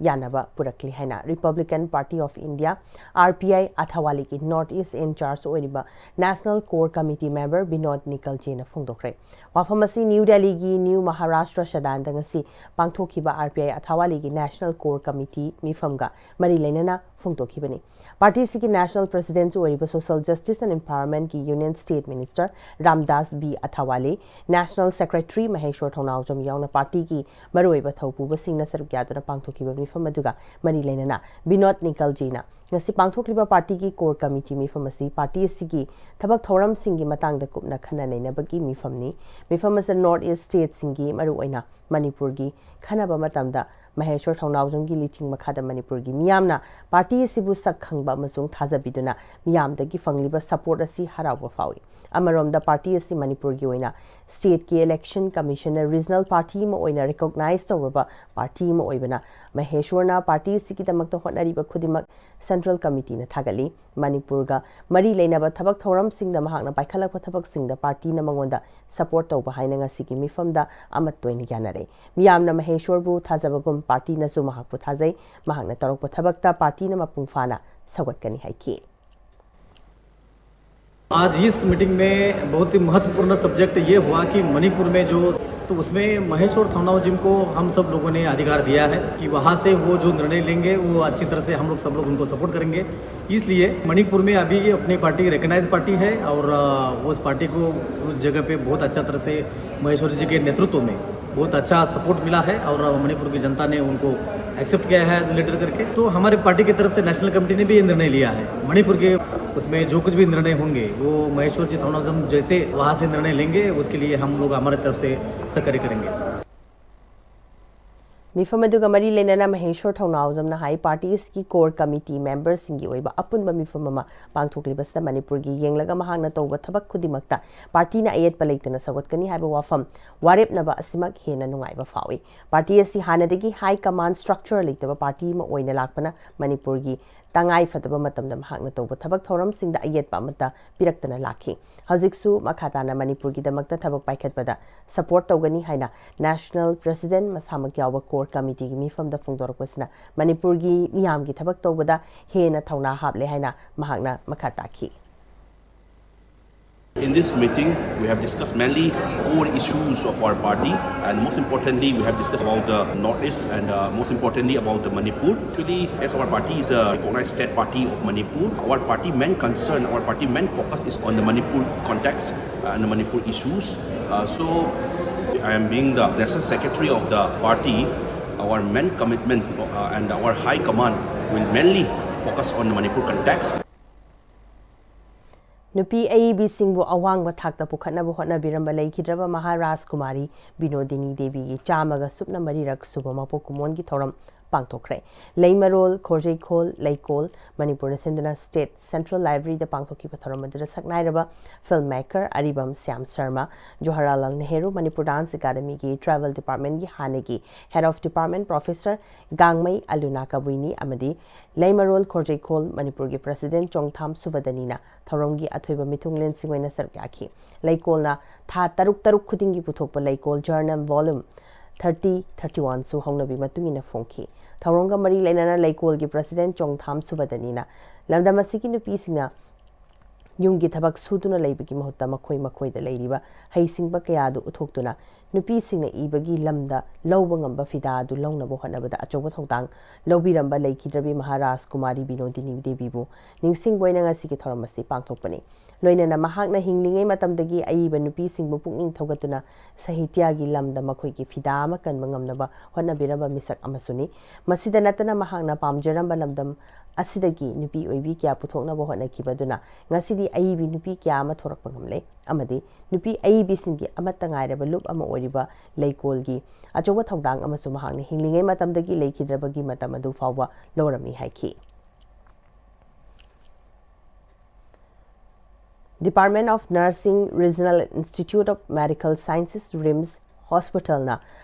ꯌꯥꯅꯕ ꯄꯨꯔꯛꯂꯤ ꯍꯥꯏꯅ Republican party of India, R P I, ꯑꯊꯥꯋꯥꯂꯤꯒꯤ ꯅꯣꯔꯠ ꯏꯁ ꯏꯟ ꯆꯥꯔꯖ ꯑꯣꯏꯔꯤꯕ national core committee member Binod ꯅꯤꯀꯜꯖꯦꯅ ꯐꯣꯡꯗꯣꯛꯈ꯭ꯔꯦ꯫ ꯋꯥꯐꯝ ꯑꯁꯤ ꯅ꯭ꯌꯨ ꯗꯦꯜꯂꯤꯒꯤ ꯅ꯭ꯌꯨ ꯃꯍꯥꯔꯥꯁꯇ꯭ꯔ ꯁꯗꯥꯟꯗ ꯉꯁꯤ ꯄꯥꯡꯊꯣꯛꯈꯤꯕ ꯑꯥꯔ ꯄꯤ ꯑꯥꯏ ꯑꯊꯥꯋꯥꯂꯤꯒꯤ ꯅꯦꯁꯅꯦꯜ ꯀꯣꯔ ꯀꯃꯤꯇꯤ ꯃꯤꯐꯝꯒ ꯃꯔꯤ ꯂꯩꯅꯅ ꯐꯣꯡꯗꯣꯛꯈꯤꯕꯅꯤ꯫ ꯄꯥꯔꯇꯤ ꯑꯁꯤꯒꯤ ꯅꯦꯁꯅꯦꯜ ꯄ꯭ꯔꯁꯤꯗꯦꯟꯁꯨ ꯑꯣꯏꯔꯤꯕ ꯁꯣꯁꯤꯌꯦꯜ ꯖꯁꯇꯤꯁ ꯑꯦꯟ ꯏꯝꯄꯥꯋꯔꯃꯦꯟꯠꯀꯤ union state minister Ramdas B ꯑꯊꯥꯋꯥꯂꯦ, national secretary ꯃꯍꯦꯁꯣꯔ ꯊꯧꯅꯥꯎꯖꯝ ꯌꯥꯎꯅ ꯄꯥꯔꯇꯤꯒꯤ ꯃꯔꯨꯑꯣꯏꯕ ꯊꯧꯄꯨꯕꯁꯤꯡꯅ ꯁꯔꯨꯛ ꯌꯥꯗꯨꯅ ꯄꯥꯡꯊꯣꯛꯈꯤꯕ ꯃꯤꯐꯝ ꯑꯗꯨꯒ ꯃꯔꯤ ꯂꯩꯅꯅ ꯕꯤꯅꯣꯗ ꯅꯤꯀꯜꯖꯤꯅ ꯉꯁꯤ ꯄꯥꯡꯊꯣꯛꯂꯤꯕ ꯄꯥꯔꯇꯤꯒꯤ ꯀꯣꯔ ꯀꯃꯤꯇꯤ ꯃꯤꯐꯝ ꯑꯁꯤ ꯄꯥꯔꯇꯤ ꯑꯁꯤꯒꯤ ꯊꯕꯛ ꯊꯧꯔꯝꯁꯤꯡꯒꯤ ꯃꯇꯥꯡꯗ ꯀꯨꯞꯅ ꯈꯟꯅ ꯅꯩꯅꯕꯒꯤ ꯃꯤꯐꯝꯅꯤ꯫ ꯃꯤꯐꯝ ꯑꯁꯤꯗ ꯅꯣꯔꯠ ꯏꯁ ꯁ꯭ꯇꯦꯠꯁꯤꯡꯒꯤ, ꯃꯔꯨꯑꯣꯏꯅ ꯃꯅꯤꯄꯨꯔꯒꯤ, ꯈꯟꯅꯕ ꯃꯇꯝꯗ ꯃꯍꯦꯁꯣꯔ ꯊꯧꯅꯥꯎꯖꯝꯒꯤ ꯂꯤꯆꯤꯡ ꯃꯈꯥꯗ ꯃꯅꯤꯄꯨꯔꯒꯤ ꯃꯤꯌꯥꯝꯅ ꯄꯥꯔꯇꯤ ꯑꯁꯤꯕꯨ ꯁꯛ ꯈꯪꯕ ꯑꯃꯁꯨꯡ ꯊꯥꯖꯕꯤꯗꯨꯅ ꯃꯤꯌꯥꯝꯗꯒꯤ ꯐꯪꯂꯤꯕ ꯁꯄꯣꯔꯠ ꯑꯁꯤ ꯍꯔꯥꯎꯕ ꯐꯥꯎꯏ꯫ ꯑꯃꯔꯣꯝꯗ ꯄꯥꯔꯇꯤ ꯑꯁꯤ ꯃꯅꯤꯄꯨꯔꯒꯤ ꯑꯣꯏꯅ ꯁ꯭ꯇꯦꯠꯀꯤ ꯏꯂꯦꯛꯁꯟ ꯀꯃꯤꯁꯟꯅ ꯔꯤꯖꯅꯦꯜ ꯄꯥꯔꯇꯤ ꯑꯃ ꯑꯣꯏꯅ ꯔꯤꯀꯣꯒꯅꯥꯏꯖ ꯇꯧꯔꯕ ꯄꯥꯔꯇꯤ ꯑꯃ ꯑꯣꯏꯕꯅ ꯃꯍꯦꯁ꯭ꯋꯔꯅ ꯄꯥꯔꯇꯤ ꯑꯁꯤꯒꯤꯗꯃꯛꯇ ꯍꯣꯠꯅꯔꯤꯕ ꯈꯨꯗꯤꯡꯃꯛ ꯁꯦꯟꯇ꯭ꯔꯦꯜ ꯀꯃꯤꯇꯤꯅ ꯊꯥꯒꯠꯂꯤ꯫ ꯃꯅꯤꯄꯨꯔꯒ ꯃꯔꯤ ꯂꯩꯅꯕ ꯊꯕꯛ ꯊꯧꯔꯝꯁꯤꯡꯗ ꯃꯍꯥꯛꯅ ꯄꯥꯏꯈꯠꯂꯛꯄ ꯊꯕꯛꯁꯤꯡꯗ ꯄꯥꯔꯇꯤꯅ ꯃꯉꯣꯟꯗ ꯁꯄꯣꯔꯠ ꯇꯧꯕ ꯍꯥꯏꯅ ꯉꯁꯤꯒꯤ ꯃꯤꯐꯝꯗ ꯑꯃꯠꯇ ꯑꯣꯏꯅ ꯌꯥꯅꯔꯦ꯫ ꯃꯤꯌꯥꯝꯅ ꯃꯍꯦꯁ꯭ꯋꯔꯕꯨ ꯊꯥꯖꯕꯒꯨꯝ ꯄꯥꯔꯇꯤꯅꯁꯨ ꯃꯍꯥꯛꯄꯨ ꯊꯥꯖꯩ꯫ ꯃꯍꯥꯛꯅ ꯇꯧꯔꯛꯄ ꯊꯕꯛꯇ ꯄꯥꯔꯇꯤꯅ ꯃꯄꯨꯡ ꯐꯥꯅ ꯁꯧꯒꯠꯀꯅꯤ ꯍꯥꯏꯈꯤ꯫ आज इस मीटिंग में बहुत ही महत्वपूर्ण सब्जेक्ट ये हुआ कि मणिपुर में जो, तो उसमें महेश्वर थावनाओ जिम को हम सब लोगों ने अधिकार दिया है कि वहाँ से वो जो निर्णय लेंगे वो अच्छी तरह से हम लोग सब लोग उनको सपोर्ट करेंगे। इसलिए मणिपुर में अभी अपनी पार्टी रिकग्नाइज पार्टी है और अ, उस पार्टी को उस जगह पे बहुत अच्छा तरह से महेश्वर जी के नेतृत्व में बहुत अच्छा सपोर्ट मिला है और मणिपुर की जनता ने उनको एक्सेप्ट किया है एज लीडर करके। तो हमारे पार्टी की तरफ से नेशनल कमेटी ने भी ये निर्णय लिया है, मणिपुर के उसमें जो कुछ भी निर्णय होंगे वो महेश्वर जी थावनाओ जिम जैसे वहाँ से निर्णय लेंगे, उसके लिए हम लोग हमारे तरफ से सहकार्य करेंगे। ꯃꯤꯐꯝ ꯑꯗꯨꯒ ꯃꯔꯤ ꯂꯩꯅꯅ ꯃꯍꯦꯁ꯭ꯋꯔ ꯊꯧꯅꯥꯎꯖꯝꯅ ꯍꯥꯏ, ꯄꯥꯔꯇꯤ ꯑꯁꯤꯒꯤ ꯀꯣꯔ ꯀꯃꯤꯇꯤ ꯃꯦꯝꯕꯔꯁꯤꯡꯒꯤ ꯑꯣꯏꯕ ꯑꯄꯨꯟꯕ ꯃꯤꯐꯝ ꯑꯃ ꯄꯥꯡꯊꯣꯛꯂꯤꯕꯁꯤꯗ ꯃꯅꯤꯄꯨꯔꯒꯤ ꯌꯦꯡꯂꯒ ꯃꯍꯥꯛꯅ ꯇꯧꯕ ꯊꯕꯛ ꯈꯨꯗꯤꯡꯃꯛꯇ ꯄꯥꯔꯇꯤꯅ ꯑꯌꯦꯠꯄ ꯂꯩꯇꯅ ꯁꯧꯒꯠꯀꯅꯤ ꯍꯥꯏꯕ ꯋꯥꯐꯝ ꯋꯥꯔꯦꯞꯅꯕ ꯑꯁꯤꯃꯛ ꯍꯦꯟꯅ ꯅꯨꯡꯉꯥꯏꯕ ꯐꯥꯎꯏ꯫ ꯄꯥꯔꯇꯤ ꯑꯁꯤ ꯍꯥꯟꯅꯗꯒꯤ ꯍꯥꯏ ꯀꯃꯥꯟ ꯁ꯭ꯇ꯭ꯔꯛꯆꯔ ꯂꯩꯇꯕ ꯄꯥꯔꯇꯤ ꯑꯃ ꯑꯣꯏꯅ ꯂꯥꯛꯄꯅ ꯃꯅꯤꯄꯨꯔꯒꯤ ꯇꯉꯥꯏ ꯐꯗꯕ ꯃꯇꯝꯗ ꯃꯍꯥꯛꯅ ꯇꯧꯕ ꯊꯕꯛ ꯊꯧꯔꯝꯁꯤꯡꯗ ꯑꯌꯦꯠꯄ ꯑꯃꯠꯇ ꯄꯤꯔꯛꯇꯅ ꯂꯥꯛꯈꯤ꯫ ꯍꯧꯖꯤꯛꯁꯨ ꯃꯈꯥ ꯇꯥꯅ ꯃꯅꯤꯄꯨꯔꯒꯤꯗꯃꯛꯇ ꯊꯕꯛ ꯄꯥꯏꯈꯠꯄꯗ ꯁꯄꯣꯔꯠ ꯇꯧꯒꯅꯤ ꯍꯥꯏꯅ ꯅꯦꯁꯅꯦꯜ ꯄ꯭ꯔꯦꯁꯤꯗꯦꯟꯠ ꯃꯁꯥꯃꯛ ꯌꯥꯎꯕ ꯀꯣꯔ ꯀꯃꯤꯇꯤꯒꯤ ꯃꯤꯐꯝꯗ ꯐꯣꯡꯗꯣꯔꯛꯄꯁꯤꯅ ꯃꯅꯤꯄꯨꯔꯒꯤ ꯃꯤꯌꯥꯝꯒꯤ ꯊꯕꯛ ꯇꯧꯕꯗ ꯍꯦꯟꯅ ꯊꯧꯅꯥ ꯍꯥꯞꯂꯦ ꯍꯥꯏꯅ ꯃꯍꯥꯛꯅ ꯃꯈꯥ ꯇꯥꯈꯤ꯫ In this meeting, we have discussed mainly core issues of our party, and most importantly, we have discussed about the Northeast, and uh, most importantly about the Manipur. Actually, as our party is a recognized state party of Manipur, our party main concern, our party main focus is on the Manipur context uh, and the Manipur issues. Uh, so, I am being the national secretary of the party. Our main commitment uh, and our high command will mainly focus on the Manipur context. ꯅꯨꯄꯤ ꯑꯏꯕꯤꯁꯤꯡꯕꯨ ꯑꯋꯥꯡꯕ ꯊꯥꯛꯇ ꯄꯨꯈꯠꯅꯕ ꯍꯣꯠꯅꯕꯤꯔꯝꯕ ꯂꯩꯈꯤꯗ꯭ꯔꯕ ꯃꯍꯥꯔꯥꯖ ꯀꯨꯃꯥꯔꯤ ꯕꯤꯅꯣꯗꯤꯅꯤ ꯗꯦꯕꯤꯒꯤ ꯆꯥꯝꯃꯒ ꯁꯨꯞꯅ ꯃꯔꯤꯔꯛ ꯁꯨꯕ ꯃꯄꯣꯛ ꯀꯨꯝꯑꯣꯟꯒꯤ ꯊꯧꯔꯝ ꯄꯥꯡꯊꯣꯛꯈ꯭ꯔꯦ꯫ ꯂꯩꯃꯔꯣꯜ ꯈꯣꯔꯖꯩꯈꯣꯜ ꯂꯩꯀꯣꯜ ꯃꯅꯤꯄꯨꯔꯅ ꯁꯤꯟꯗꯨꯅ ꯁ꯭ꯇꯦꯠ ꯁꯦꯟꯇ꯭ꯔꯦꯜ ꯂꯥꯏꯕ꯭ꯔꯦꯔꯤꯗ ꯄꯥꯡꯊꯣꯛꯈꯤꯕ ꯊꯧꯔꯝ ꯑꯗꯨꯗ ꯁꯛꯅꯥꯏꯔꯕ ꯐꯤꯜꯝ ꯃꯦꯀꯔ ꯑꯔꯤꯕꯝ ꯁ꯭ꯌꯥꯝ ꯁꯔꯃ, ꯖꯋꯥꯍꯔꯂꯥꯜ ꯅꯦꯍꯔꯨ ꯃꯅꯤꯄꯨꯔ ꯗꯥꯟꯁ ꯑꯦꯀꯥꯗꯃꯤꯒꯤ ꯇ꯭ꯔꯥꯏꯕꯦꯜ ꯗꯤꯄꯥꯔꯠꯃꯦꯟꯒꯤ ꯍꯥꯟꯅꯒꯤ ꯍꯦꯗ ꯑꯣꯐ ꯗꯤꯄꯥꯔꯠꯃꯦꯟ ꯄ꯭ꯔꯣꯐꯦꯁꯔ ꯒꯥꯡꯃꯩ ꯑꯂꯨꯅꯥ ꯀꯕꯨꯏꯅꯤ ꯑꯃꯗꯤ ꯂꯩꯃꯔꯣꯜ ꯈꯣꯔꯖꯩꯈꯣꯜ ꯃꯅꯤꯄꯨꯔꯒꯤ ꯄ꯭ꯔꯁꯤꯗꯦꯟꯠ ꯆꯣꯡꯊꯥꯝ ꯁꯨꯕꯗꯅꯤꯅ ꯊꯧꯔꯝꯒꯤ ꯑꯊꯣꯏꯕ ꯃꯤꯊꯨꯡꯂꯦꯟꯁꯤꯡ ꯑꯣꯏꯅ ꯁꯔꯨꯛ ꯌꯥꯈꯤ꯫ ꯂꯩꯀꯣꯜꯅ ꯊꯥ ꯇꯔꯨꯛ ꯇꯔꯨꯛ ꯈꯨꯗꯤꯡꯒꯤ ꯄꯨꯊꯣꯛꯄ ꯂꯩꯀꯣꯜ ꯖꯔꯅꯦꯜ volume thirty thirty-one ꯁꯨ ꯍꯧꯅꯕꯤ ꯃꯇꯨꯡ ꯏꯟꯅ ꯐꯣꯡꯈꯤ꯫ ꯊꯧꯔꯝꯒ ꯃꯔꯤ ꯂꯩꯅꯅ ꯂꯩꯀꯣꯜꯒꯤ ꯄ꯭ꯔꯁꯤꯗꯦꯟꯠ ꯆꯣꯡꯊꯥꯝ ꯁꯨꯕꯗꯅꯤꯅ ꯂꯝꯗꯝ ꯑꯁꯤꯒꯤ ꯅꯨꯄꯤꯁꯤꯡꯅ ꯌꯨꯝꯒꯤ ꯊꯕꯛ ꯁꯨꯗꯨꯅ ꯂꯩꯕꯒꯤ ꯃꯍꯨꯠꯇ ꯃꯈꯣꯏ ꯃꯈꯣꯏꯗ ꯂꯩꯔꯤꯕ ꯍꯩꯁꯤꯡꯕ ꯀꯌꯥ ꯑꯗꯨ ꯎꯠꯊꯣꯛꯇꯨꯅ ꯅꯨꯄꯤꯁꯤꯡꯅ ꯏꯕꯒꯤ ꯂꯝꯗ ꯂꯧꯕ ꯉꯝꯕ ꯐꯤꯗꯥ ꯑꯗꯨ ꯂꯧꯅꯕ ꯍꯣꯠꯅꯕꯗ ꯑꯆꯧꯕ ꯊꯧꯗꯥꯡ ꯂꯧꯕꯤꯔꯝꯕ ꯂꯩꯈꯤꯗ꯭ꯔꯕꯤ ꯃꯍꯥꯔꯥꯖ ꯀꯨꯃꯥꯔꯤ ꯕꯤꯅꯣꯗꯤꯅꯤ ꯗꯦꯕꯤꯕꯨ ꯅꯤꯡꯁꯤꯡꯕ ꯑꯣꯏꯅ ꯉꯁꯤꯒꯤ ꯊꯧꯔꯝ ꯑꯁꯤ ꯄꯥꯡꯊꯣꯛꯄꯅꯤ꯫ ꯂꯣꯏꯅꯅ ꯃꯍꯥꯛꯅ ꯍꯤꯡꯂꯤꯉꯩ ꯃꯇꯝꯗꯒꯤ ꯑꯏꯕ ꯅꯨꯄꯤꯁꯤꯡꯕꯨ ꯄꯨꯛꯅꯤꯡ ꯊꯧꯒꯠꯇꯨꯅ ꯁꯥꯍꯤꯇ꯭ꯌꯒꯤ ꯂꯝꯗ ꯃꯈꯣꯏꯒꯤ ꯐꯤꯗꯥ ꯑꯃ ꯀꯟꯕ ꯉꯝꯅꯕ ꯍꯣꯠꯅꯕꯤꯔꯝꯕ ꯃꯤꯁꯛ ꯑꯃꯁꯨꯅꯤ꯫ ꯃꯁꯤꯗ ꯅꯠꯇꯅ ꯃꯍꯥꯛꯅ ꯄꯥꯝꯖꯔꯝꯕ ꯂꯝꯗꯝ ꯑꯁꯤꯗꯒꯤ ꯅꯨꯄꯤ ꯑꯣꯏꯕꯤ ꯀꯌꯥ ꯄꯨꯊꯣꯛꯅꯕ ꯍꯣꯠꯅꯈꯤꯕ ꯑꯗꯨꯅ ꯉꯁꯤꯗꯤ ꯑꯏꯕꯤ ꯅꯨꯄꯤ ꯀꯌꯥ ꯑꯃ ꯊꯣꯔꯛꯄ ꯉꯝꯂꯦ ꯑꯃꯗꯤ ꯅꯨꯄꯤ ꯑꯏꯕꯤꯁꯤꯡꯒꯤ ꯑꯃꯠꯇ ꯉꯥꯏꯔꯕ ꯂꯨꯞ ꯑꯃ ꯑꯣꯏꯔꯤꯕ ꯂꯩꯀꯣꯜꯒꯤ ꯑꯆꯧꯕ ꯊꯧꯗꯥꯡ ꯑꯃꯁꯨ ꯃꯍꯥꯛꯅ ꯍꯤꯡꯂꯤꯉꯩ ꯃꯇꯝꯗꯒꯤ ꯂꯩꯈꯤꯗ꯭ꯔꯕꯒꯤ ꯃꯇꯝ ꯑꯗꯨ ꯐꯥꯎꯕ ꯂꯧꯔꯝꯃꯤ ꯍꯥꯏꯈꯤ꯫ Department of Nursing, Regional Institute of Medical Sciences, RIMS Hospital ꯅ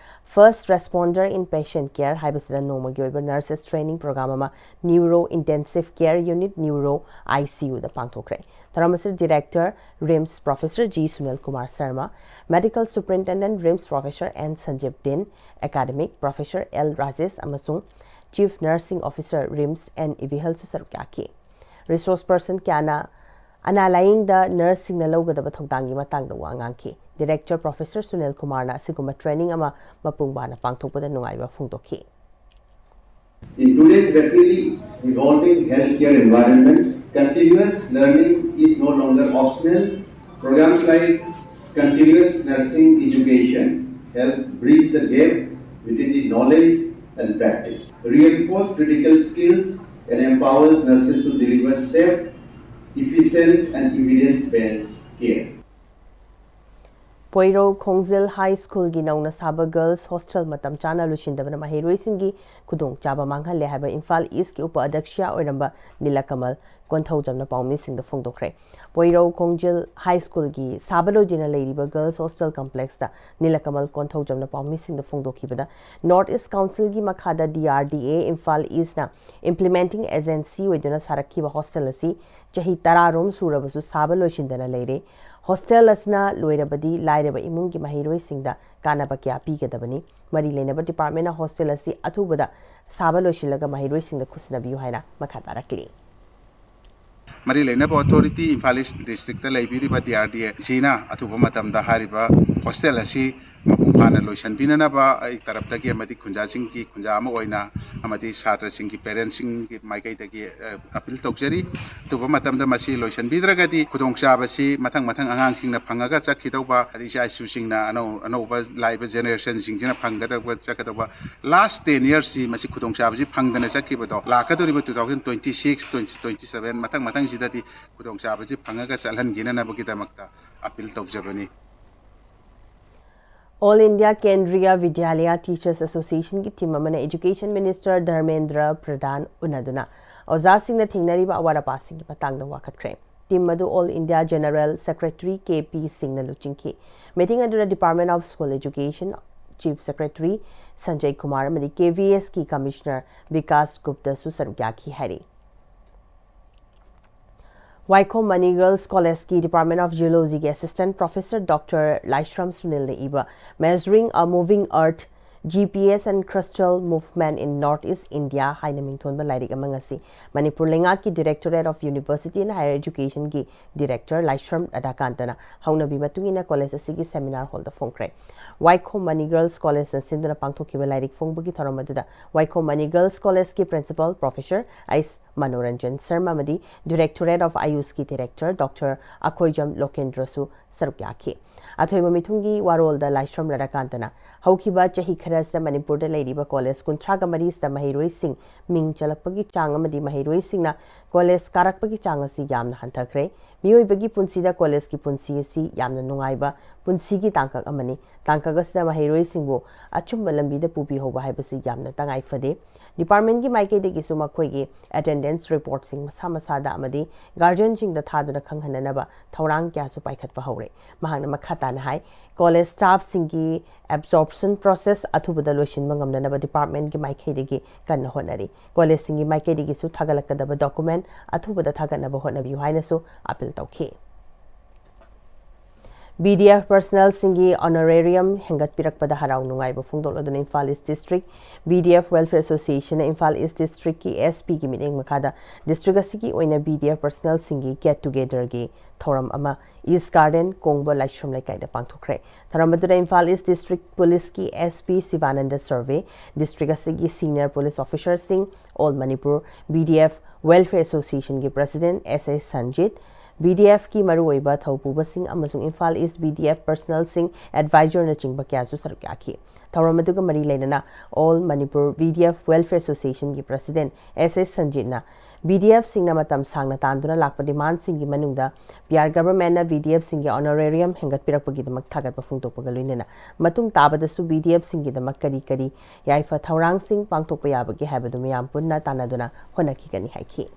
First Responder in Patient Care ꯍꯥꯏꯕꯁꯤꯗ ꯅꯣꯡꯃꯒꯤ ꯑꯣꯏꯕ Nurses Training Program ꯑꯃ Neuro Intensive Care Unit, Neuro ICU ꯗ ꯄꯥꯡꯊꯣꯛꯈ꯭ꯔꯦ꯫ ꯊꯧꯔꯝ ꯑꯁꯤꯗ Director, RIMS Professor G Sunil Kumar Sharma, Medical Superintendent, RIMS Professor N ꯁꯟꯖꯤꯕ ꯗꯤꯟ, Academic Professor L Rajesh ꯑꯃꯁꯨꯡ Chief Nursing Officer, RIMS N ꯏꯕꯤꯍꯜꯁꯨ ꯁꯔꯨꯛ ꯌꯥꯈꯤ꯫ Resource person ꯀꯌꯥꯅ ꯑꯅꯥ ꯂꯥꯌꯦꯡꯗ ꯅꯔꯁꯁꯤꯡꯅ ꯂꯧꯒꯗꯕ ꯊꯧꯗꯥꯡꯒꯤ ꯃꯇꯥꯡꯗ ꯋꯥ ꯉꯥꯡꯈꯤ꯫ Director Professor ꯁꯨꯅꯤꯜ ꯀꯨꯃꯥꯔꯅ ꯑꯁꯤꯒꯨꯝꯕ training ꯑꯃ ꯃꯄꯨꯡ ꯐꯥꯅ ꯄꯥꯡꯊꯣꯛꯄꯗ ꯅꯨꯡꯉꯥꯏꯕ ꯐꯣꯡꯗꯣꯛꯈꯤ꯫ In today's rapidly evolving healthcare environment, continuous learning is no longer optional. Programs like Continuous Nursing Education help bridge the gap between the knowledge and practice, reinforce critical skills, and empowers nurses to deliver safe, efficient, and evidence-based care. ꯄꯣꯏꯔꯧ ꯈꯣꯡꯖꯤꯜ ꯍꯥꯏ ꯁ꯭ꯀꯨꯜꯒꯤ ꯅꯧꯅ ꯁꯥꯕ girls hostel ꯃꯇꯝ ꯆꯥꯅ ꯂꯣꯏꯁꯤꯟꯗꯕꯅ ꯃꯍꯩꯔꯣꯏꯁꯤꯡꯒꯤ ꯈꯨꯗꯣꯡꯆꯥꯕ ꯃꯥꯡꯍꯜꯂꯦ ꯍꯥꯏꯕ ꯏꯝꯐꯥꯜ ꯏꯁꯀꯤ ꯎꯄ ꯑꯗ꯭ꯌꯛꯁ ꯑꯣꯏꯔꯝꯕ ꯅꯤꯂꯀꯃꯜ ꯀꯣꯟꯊꯧꯖꯝꯅ ꯄꯥꯎꯃꯤꯁꯤꯡꯗ ꯐꯣꯡꯗꯣꯛꯈ꯭ꯔꯦ꯫ ꯄꯣꯏꯔꯧ ꯈꯣꯡꯖꯤꯜ ꯍꯥꯏ ꯁ꯭ꯀꯨꯜꯒꯤ ꯁꯥꯕ ꯂꯣꯏꯗ꯭ꯔꯤꯅ ꯂꯩꯔꯤꯕ ꯒꯔꯜꯁ ꯍꯣꯁꯇꯦꯜ ꯀꯝꯄ꯭ꯂꯦꯛꯁꯇ ꯅꯤꯂꯀꯃꯜ ꯀꯣꯟꯊꯧꯖꯝꯅ ꯄꯥꯎꯃꯤꯁꯤꯡꯗ ꯐꯣꯡꯗꯣꯛꯈꯤꯕꯗ, ꯅꯣꯔꯠ ꯏꯁ ꯀꯥꯎꯟꯁꯤꯜꯒꯤ ꯃꯈꯥꯗ ꯗꯤ ꯑꯥꯔ ꯗꯤ ꯑꯦ ꯏꯝꯐꯥꯜ ꯏꯁꯅ ꯏꯝꯄ꯭ꯂꯤꯃꯦꯟꯇꯤꯡ ꯑꯦꯖꯦꯟꯁꯤ ꯑꯣꯏꯗꯨꯅ ꯁꯥꯔꯛꯈꯤꯕ ꯍꯣꯁꯇꯦꯜ ꯑꯁꯤ ꯆꯍꯤ ꯇꯔꯥꯔꯣꯝ ꯁꯨꯔꯕꯁꯨ ꯁꯥꯕ ꯂꯣꯏꯁꯤꯟꯗꯅ ꯂꯩꯔꯦ꯫ ꯍꯣꯁꯇꯦꯜ ꯑꯁꯤꯅ ꯂꯣꯏꯔꯕꯗꯤ ꯂꯥꯏꯔꯕ ꯏꯃꯨꯡꯒꯤ ꯃꯍꯩꯔꯣꯏꯁꯤꯡꯗ ꯀꯥꯟꯅꯕ ꯀꯌꯥ ꯄꯤꯒꯗꯕꯅꯤ꯫ ꯃꯔꯤ ꯂꯩꯅꯕ ꯗꯤꯄꯥꯔꯠꯃꯦꯟꯅ ꯍꯣꯁꯇꯦꯜ ꯑꯁꯤ ꯑꯊꯨꯕꯗ ꯁꯥꯕ ꯂꯣꯏꯁꯤꯜꯂꯒ ꯃꯍꯩꯔꯣꯏꯁꯤꯡꯗ ꯈꯨꯠꯁꯤꯟꯅꯕꯤꯌꯨ ꯍꯥꯏꯅ ꯃꯈꯥ ꯇꯥꯔꯛꯂꯤ꯫ ꯃꯔꯤ ꯂꯩꯅꯕ ꯑꯣꯊꯣꯔꯤꯇꯤ, ꯏꯝꯐꯥꯜ ꯏꯁ ꯗꯤꯁꯇ꯭ꯔꯤꯛꯇ ꯂꯩꯕꯤꯔꯤꯕ ꯗꯤ ꯑꯥꯔ ꯗꯤ ꯑꯦ ꯁꯤꯅ ꯑꯊꯨꯕ ꯃꯇꯝꯗ ꯍꯥꯏꯔꯤꯕ ꯍꯣꯁꯇꯦꯜ ꯑꯁꯤ ꯃꯄꯨꯡ ꯐꯥꯅ ꯂꯣꯏꯁꯤꯟꯕꯤꯅꯅꯕ ꯑꯩ ꯇꯔꯞꯇꯒꯤ ꯑꯃꯗꯤ ꯈꯨꯟꯖꯥꯁꯤꯡꯒꯤ ꯈꯨꯟꯖꯥ ꯑꯃ ꯑꯣꯏꯅ ꯑꯃꯗꯤ ꯁꯥꯇ꯭ꯔꯁꯤꯡꯒꯤ ꯄꯦꯔꯦꯟꯁꯁꯤꯡꯒꯤ ꯃꯥꯏꯀꯩꯗꯒꯤ, ꯑ, ꯑꯄꯤꯜ ꯇꯧꯖꯔꯤ꯫ ꯑꯊꯨꯕ ꯃꯇꯝꯗ ꯃꯁꯤ ꯂꯣꯏꯁꯤꯟꯕꯤꯗ꯭ꯔꯒꯗꯤ ꯈꯨꯗꯣꯡꯆꯥꯕꯁꯤ ꯃꯊꯪ ꯃꯊꯪ ꯑꯉꯥꯡꯁꯤꯡꯅ ꯐꯪꯉꯒ ꯆꯠꯈꯤꯗꯧꯕ, ꯑꯗꯩ ꯏꯆꯥ ꯏꯁꯨꯁꯤꯡꯅ ꯑꯅꯧ-, ꯑꯅꯧꯕ ꯂꯥꯛꯏꯕ ꯖꯦꯅꯦꯔꯦꯁꯟꯁꯤꯡꯁꯤꯅ ꯐꯪꯒꯗꯧꯕ, ꯆꯠꯀꯗꯧꯕ ꯂꯥꯁ ꯇꯦꯟ ꯌꯔꯁꯁꯤ ꯃꯁꯤ ꯈꯨꯗꯣꯡꯆꯥꯕꯁꯤ ꯐꯪꯗꯅ ꯆꯠꯈꯤꯕꯗꯣ, ꯂꯥꯛꯀꯗꯧꯔꯤꯕ two thousand twenty six, twenty twenty seven ꯃꯊꯪ ꯃꯊꯪꯁꯤꯗꯗꯤ ꯈꯨꯗꯣꯡꯆꯥꯕꯁꯤ ꯐꯪꯉꯒ ꯆꯠꯍꯟꯈꯤꯅꯅꯕꯒꯤꯗꯃꯛꯇ ꯑꯄꯤꯜ ꯇꯧꯖꯕꯅꯤ꯫ All India Kendriya Vidyalaya teachers ꯑꯦꯁꯣꯁꯤꯌꯦꯁꯟꯒꯤ ꯇꯤꯝ ꯑꯃꯅ ꯑꯦꯖꯨꯀꯦꯁꯟ ꯃꯤꯅꯤꯁꯇꯔ ꯙꯔꯃꯦꯟꯗ꯭ꯔ ꯄ꯭ꯔꯙꯥꯟ ꯎꯅꯗꯨꯅ ꯑꯣꯖꯥꯁꯤꯡꯅ ꯊꯦꯡꯅꯔꯤꯕ ꯑꯋꯥꯠ ꯑꯄꯥꯁꯤꯡꯒꯤ ꯃꯇꯥꯡꯗ ꯋꯥꯀꯠꯈ꯭ꯔꯦ꯫ ꯇꯤꯝ ꯑꯗꯨ all India general secretary K P ꯁꯤꯡꯅ ꯂꯨꯆꯤꯡꯈꯤ꯫ ꯃꯤꯇꯤꯡ ꯑꯗꯨꯗ department of school education chief secretary Sanjay Kumar ꯑꯃꯗꯤ ꯀꯦ ꯚꯤ ꯑꯦꯁꯀꯤ ꯀꯃꯤꯁꯅꯔ ꯕꯤꯀꯥꯁ ꯒꯨꯞꯇꯁꯨ ꯁꯔꯨꯛ ꯌꯥꯈꯤ ꯍꯥꯏꯔꯤ꯫ ꯋꯥꯏꯈꯣꯝ ꯃꯅꯤ ꯒꯔꯜꯁ ꯀꯣꯂꯦꯖꯀꯤ ꯗꯤꯄꯥꯔꯠꯃꯦꯟ ꯑꯣꯐ ꯖꯤꯑꯣꯂꯣꯖꯤꯒꯤ ꯑꯦꯁꯤꯁꯇꯦꯟꯠ ꯄ꯭ꯔꯣꯐꯦꯁꯔ ꯗꯣꯛꯇꯔ ꯂꯥꯏꯁ꯭ꯔꯝ ꯁꯨꯅꯤꯜꯅ ꯏꯕ Measuring a Moving Earth, G P S and Crustal Movement in North East India ꯍꯥꯏꯅ ꯃꯤꯡꯊꯣꯟꯕ ꯂꯥꯏꯔꯤꯛ ꯑꯃ ꯉꯁꯤ ꯃꯅꯤꯄꯨꯔ ꯂꯩꯉꯥꯛꯀꯤ Directorate of University and Higher Educationꯒꯤ ꯗꯤꯔꯦꯛꯇꯔ ꯂꯥꯏꯁ꯭ꯔꯝ ꯔꯥꯙꯥꯀꯥꯟꯇꯅ ꯍꯧꯅꯕꯤ ꯃꯇꯨꯡ ꯏꯟꯅ ꯀꯣꯂꯦꯖ ꯑꯁꯤꯒꯤ ꯁꯦꯃꯤꯅꯥꯔ ꯍꯣꯜꯗ ꯐꯣꯡꯈ꯭ꯔꯦ꯫ ꯋꯥꯏꯈꯣꯝ ꯃꯅꯤ ꯒꯔꯜꯁ ꯀꯣꯂꯦꯖꯅ ꯁꯤꯟꯗꯨꯅ ꯄꯥꯡꯊꯣꯛꯈꯤꯕ ꯂꯥꯏꯔꯤꯛ ꯐꯣꯡꯕꯒꯤ ꯊꯧꯔꯝ ꯑꯗꯨꯗ ꯋꯥꯏꯈꯣꯝ ꯃꯅꯤ ꯒꯔꯜꯁ ꯀꯣꯂꯦꯖꯀꯤ ꯄ꯭ꯔꯤꯟꯁꯤꯄꯜ ꯄ꯭ꯔꯣꯐꯦꯁꯔ ꯑꯩꯁ ꯃꯅꯣꯔꯟꯖꯟ ꯁꯔꯃ ꯑꯃꯗꯤ Directorate of AYUSꯀꯤ ꯗꯤꯔꯦꯛꯇꯔ ꯗꯣꯛꯇꯔ ꯑꯈꯣꯏꯖꯝ ꯂꯣꯀꯦꯟꯗ꯭ꯔꯁꯨ ꯁꯔꯨꯛ ꯌꯥꯈꯤ꯫ ꯑꯊꯣꯏꯕ ꯃꯤꯊꯨꯡꯒꯤ ꯋꯥꯔꯣꯜꯗ ꯂꯥꯏꯁ꯭ꯔꯝ ꯔꯥꯙꯥꯀꯥꯟꯇꯅ ꯍꯧꯈꯤꯕ ꯆꯍꯤ ꯈꯔꯁꯤꯗ ꯃꯅꯤꯄꯨꯔꯗ ꯂꯩꯔꯤꯕ ꯀꯣꯂꯦꯖ ꯀꯨꯟꯊ꯭ꯔꯥꯒ ꯃꯔꯤꯁꯤꯗ ꯃꯍꯩꯔꯣꯏꯁꯤꯡ ꯃꯤꯡ ꯆꯜꯂꯛꯄꯒꯤ ꯆꯥꯡ ꯑꯃꯗꯤ ꯃꯍꯩꯔꯣꯏꯁꯤꯡꯅ ꯀꯣꯂꯦꯖ ꯀꯥꯔꯛꯄꯒꯤ ꯆꯥꯡ ꯑꯁꯤ ꯌꯥꯝꯅ ꯍꯟꯊꯈ꯭ꯔꯦ꯫ ꯃꯤꯑꯣꯏꯕꯒꯤ ꯄꯨꯟꯁꯤꯗ ꯀꯣꯂꯦꯖꯀꯤ ꯄꯨꯟꯁꯤ ꯑꯁꯤ ꯌꯥꯝꯅ ꯅꯨꯡꯉꯥꯏꯕ ꯄꯨꯟꯁꯤꯒꯤ ꯇꯥꯡꯀꯛ ꯑꯃꯅꯤ꯫ ꯇꯥꯡꯀꯛ ꯑꯁꯤꯗ ꯃꯍꯩꯔꯣꯏꯁꯤꯡꯕꯨ ꯑꯆꯨꯝꯕ ꯂꯝꯕꯤꯗ ꯄꯨꯕꯤꯍꯧꯕ ꯍꯥꯏꯕꯁꯤ ꯌꯥꯝꯅ ꯇꯉꯥꯏ ꯐꯗꯦ꯫ ꯗꯤꯄꯥꯔꯠꯃꯦꯟꯒꯤ ꯃꯥꯏꯀꯩꯗꯒꯤꯁꯨ ꯃꯈꯣꯏꯒꯤ ꯑꯦꯇꯦꯟꯗꯦꯟꯁ ꯔꯤꯄꯣꯔꯠꯁꯤꯡ ꯃꯁꯥ ꯃꯁꯥꯗ ꯑꯃꯗꯤ ꯒꯥꯔꯖꯤꯌꯟꯁꯤꯡꯗ ꯊꯥꯗꯨꯅ ꯈꯪꯍꯟꯅꯅꯕ ꯊꯧꯔꯥꯡ ꯀꯌꯥꯁꯨ ꯄꯥꯏꯈꯠꯄ ꯍꯧꯔꯦ꯫ ꯃꯍꯥꯛꯅ ꯃꯈꯥ ꯇꯥꯅ ꯍꯥꯏ, ꯀꯣꯂꯦꯖ ꯁ꯭ꯇꯥꯐꯁꯤꯡꯒꯤ ꯑꯦꯕꯖꯣꯔꯞꯁꯟ ꯄ꯭ꯔꯣꯁꯦꯁ ꯑꯊꯨꯕꯗ ꯂꯣꯏꯁꯤꯟꯕ ꯉꯝꯅꯅꯕ ꯗꯤꯄꯥꯔꯠꯃꯦꯟꯒꯤ ꯃꯥꯏꯀꯩꯗꯒꯤ ꯀꯟꯅ ꯍꯣꯠꯅꯔꯤ꯫ ꯀꯣꯂꯦꯖꯁꯤꯡꯒꯤ ꯃꯥꯏꯀꯩꯗꯒꯤꯁꯨ ꯊꯥꯒꯠꯂꯛꯀꯗꯕ ꯗꯣꯀꯨꯃꯦꯟ ꯑꯊꯨꯕꯗ ꯊꯥꯒꯠꯅꯕ ꯍꯣꯠꯅꯕꯤꯌꯨ ꯍꯥꯏꯅꯁꯨ ꯑꯄꯤꯜ ꯇꯧꯈꯤ꯫ ꯕꯤ ꯗꯤ ꯑꯦꯐ ꯄꯔꯁꯅꯦꯜꯁꯤꯡꯒꯤ ꯑꯣꯅꯔꯦꯔꯤꯌꯝ ꯍꯦꯟꯒꯠꯄꯤꯔꯛꯄꯗ ꯍꯔꯥꯎ ꯅꯨꯡꯉꯥꯏꯕ ꯐꯣꯡꯗꯣꯛꯂꯗꯨꯅ Imphal east district B D F welfare ꯑꯦꯁꯣꯁꯤꯌꯦꯁꯟꯅ ꯏꯝꯐꯥꯜ ꯏꯁ ꯗꯤꯁꯇ꯭ꯔꯤꯛꯀꯤ ꯑꯦꯁ ꯄꯤꯒꯤ ꯃꯤꯠꯌꯦꯡ ꯃꯈꯥꯗ ꯗꯤꯁꯇ꯭ꯔꯤꯛ ꯑꯁꯤꯒꯤ ꯑꯣꯏꯅ ꯕꯤ ꯗꯤ ꯑꯦꯐ ꯄꯔꯁꯅꯦꯜꯁꯤꯡꯒꯤ ꯒꯦꯠ ꯇꯨꯒꯦꯗꯔꯒꯤ ꯊꯧꯔꯝ ꯑꯃ ꯏꯁ ꯒꯥꯔꯗꯦꯟ ꯀꯣꯡꯕ ꯂꯥꯏꯁ꯭ꯔꯝ ꯂꯩꯀꯥꯏꯗ ꯄꯥꯡꯊꯣꯛꯈ꯭ꯔꯦ꯫ ꯊꯧꯔꯝ ꯑꯗꯨꯗ ꯏꯝꯐꯥꯜ ꯏꯁ ꯗꯤꯁꯇ꯭ꯔꯤꯛ ꯄꯨꯂꯤꯁꯀꯤ S P Shivananda Surve, district ꯑꯁꯤꯒꯤ ꯁꯤꯅꯤꯌꯔ ꯄꯨꯂꯤꯁ ꯑꯣꯐꯤꯁꯔꯁꯤꯡ, all Manipur B D F welfare ꯑꯦꯁꯣꯁꯤꯌꯦꯁꯟꯒꯤ president S S Sanjit, B D ꯑꯦꯐꯀꯤ ꯃꯔꯨꯑꯣꯏꯕ ꯊꯧꯄꯨꯕꯁꯤꯡ ꯑꯃꯁꯨꯡ Imphal east B D F ꯄꯔꯁꯅꯦꯜꯁꯤꯡ, ꯑꯦꯗꯚꯥꯏꯖꯔꯅꯆꯤꯡꯕ ꯀꯌꯥꯁꯨ ꯁꯔꯨꯛ ꯌꯥꯈꯤ꯫ ꯊꯧꯔꯝ ꯑꯗꯨꯒ ꯃꯔꯤ ꯂꯩꯅꯅ all Manipur B D F welfare ꯑꯦꯁꯣꯁꯤꯌꯦꯁꯟꯒꯤ ꯄ꯭ꯔꯁꯤꯗꯦꯟꯠ ꯑꯦꯁ ꯑꯦꯁ ꯁꯟꯖꯤꯠꯅ ꯕꯤ ꯗꯤ ꯑꯦꯐꯁꯤꯡꯅ ꯃꯇꯝ ꯁꯥꯡꯅ ꯇꯥꯟꯗꯨꯅ ꯂꯥꯛꯄ ꯗꯤꯃꯥꯟꯁꯤꯡꯒꯤ ꯃꯅꯨꯡꯗ ꯕꯤ ꯑꯥꯔ ꯒꯚꯔꯟꯃꯦꯟꯠꯅ ꯕꯤ ꯗꯤ ꯑꯦꯐꯁꯤꯡꯒꯤ ꯑꯣꯅꯔꯦꯔꯤꯌꯝ ꯍꯦꯟꯒꯠꯄꯤꯔꯛꯄꯒꯤꯗꯃꯛ ꯊꯥꯒꯠꯄ ꯐꯣꯡꯗꯣꯛꯄꯒ ꯂꯣꯏꯅꯅ ꯃꯇꯨꯡ ꯇꯥꯕꯗꯁꯨ ꯕꯤ ꯗꯤ ꯑꯦꯐꯁꯤꯡꯒꯤꯗꯃꯛ ꯀꯔꯤ ꯀꯔꯤ ꯌꯥꯏꯐ ꯊꯧꯔꯥꯡꯁꯤꯡ ꯄꯥꯡꯊꯣꯛꯄ ꯌꯥꯕꯒꯦ ꯍꯥꯏꯕꯗꯨ ꯃꯤꯌꯥꯝ ꯄꯨꯟꯅ ꯇꯥꯟꯅꯗꯨꯅ ꯍꯣꯠꯅꯈꯤꯒꯅꯤ ꯍꯥꯏꯈꯤ꯫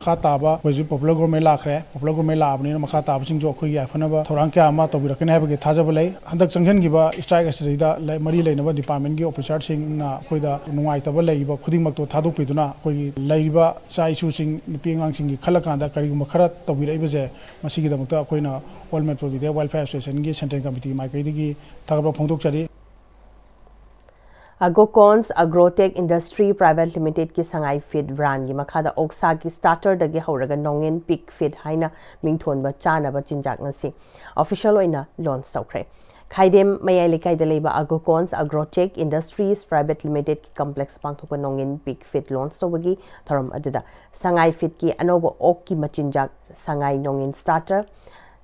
ꯃꯈꯥ ꯇꯥꯕ ꯑꯩꯈꯣꯏꯁꯨ ꯄꯣꯄꯨꯂꯔ ꯒꯣꯔꯃꯦꯟ ꯂꯥꯛꯈ꯭ꯔꯦ꯫ ꯄꯣꯄꯨꯂꯔ ꯒꯣꯔꯃꯦꯟ ꯂꯥꯛꯑꯕꯅꯤꯅ ꯃꯈꯥ ꯇꯥꯕꯁꯤꯡꯁꯨ ꯑꯩꯈꯣꯏꯒꯤ ꯌꯥꯏꯐꯅꯕ ꯊꯧꯔꯥꯡ ꯀꯌꯥ ꯑꯃ ꯇꯧꯕꯤꯔꯛꯀꯅꯤ ꯍꯥꯏꯕꯒꯤ ꯊꯥꯖꯕ ꯂꯩ꯫ ꯍꯟꯗꯛ ꯆꯪꯁꯤꯟꯈꯤꯕ ꯁ꯭ꯇ꯭ꯔꯥꯏꯛ ꯑꯁꯤꯗꯩꯗ ꯂꯩ-, ꯃꯔꯤ ꯂꯩꯅꯕ ꯗꯤꯄꯥꯔꯠꯃꯦꯟꯒꯤ ꯑꯣꯐꯤꯁꯥꯔꯁꯤꯡꯅ ꯑꯩꯈꯣꯏꯗ ꯅꯨꯡꯉꯥꯏꯇꯕ ꯂꯩꯔꯤꯕ ꯈꯨꯗꯤꯡꯃꯛꯇꯣ ꯊꯥꯗꯣꯛꯄꯤꯗꯨꯅ ꯑꯩꯈꯣꯏꯒꯤ ꯂꯩꯔꯤꯕ ꯏꯆꯥ ꯏꯁꯨꯁꯤꯡ, ꯅꯨꯄꯤ ꯑꯉꯥꯡꯁꯤꯡꯒꯤ ꯈꯜꯂꯀꯥꯟꯗ ꯀꯔꯤꯒꯨꯝꯕ ꯈꯔ ꯇꯧꯕꯤꯔꯛꯏꯕꯁꯦ, ꯃꯁꯤꯒꯤꯗꯃꯛꯇ ꯑꯩꯈꯣꯏꯅ all Manipur B D F welfare ꯑꯦꯁꯣꯁꯤꯌꯦꯁꯟꯒꯤ ꯁꯦꯟꯇ꯭ꯔꯦꯜ ꯀꯃꯤꯇꯤꯒꯤ ꯃꯥꯏꯀꯩꯗꯒꯤ ꯊꯥꯒꯠꯄ ꯐꯣꯡꯗꯣꯛꯆꯔꯤ꯫ ꯑꯒꯣꯀꯣꯟꯁ ꯑꯒ꯭ꯔꯣꯇꯦꯛ ꯏꯟꯗꯁꯇ꯭ꯔꯤ ꯄ꯭ꯔꯥꯏꯚꯦꯠ ꯂꯤꯃꯤꯇꯦꯗꯀꯤ ꯁꯉꯥꯏ ꯐꯤꯗ ꯕ꯭ꯔꯥꯟꯒꯤ ꯃꯈꯥꯗ ꯑꯣꯛꯁꯥꯒꯤ ꯁ꯭ꯇꯥꯔꯇꯔꯗꯒꯤ ꯍꯧꯔꯒ ꯅꯣꯡꯉꯤꯟ ꯄꯤꯛ ꯐꯤꯗ ꯍꯥꯏꯅ ꯃꯤꯡꯊꯣꯟꯕ ꯆꯥꯅꯕ ꯆꯤꯟꯖꯥꯛ ꯉꯁꯤ ꯑꯣꯐꯤꯁꯤꯌꯦꯜ ꯑꯣꯏꯅ ꯂꯣꯟꯆ ꯇꯧꯈ꯭ꯔꯦ꯫ ꯈꯥꯏꯗꯦꯝ ꯃꯌꯥꯏ ꯂꯩꯀꯥꯏꯗ ꯂꯩꯕ ꯑꯒꯣꯀꯣꯟꯁ ꯑꯒ꯭ꯔꯣꯇꯦꯛ ꯏꯟꯗꯁꯇ꯭ꯔꯤꯁ ꯄ꯭ꯔꯥꯏꯚꯦꯠ ꯂꯤꯃꯤꯇꯦꯗꯀꯤ ꯀꯝꯄ꯭ꯂꯦꯛꯁꯇ ꯄꯥꯡꯊꯣꯛꯄ ꯅꯣꯡꯉꯤꯟ ꯄꯤꯛ ꯐꯤꯗ ꯂꯣꯟꯆ ꯇꯧꯕꯒꯤ ꯊꯧꯔꯝ ꯑꯗꯨꯗ ꯁꯉꯥꯏ ꯐꯤꯗꯀꯤ ꯑꯅꯧꯕ ꯑꯣꯛꯀꯤ ꯃꯆꯤꯟꯖꯥꯛ ꯁꯉꯥꯏ ꯅꯣꯡꯉꯤꯟ ꯁ꯭ꯇꯥꯔꯇꯔ,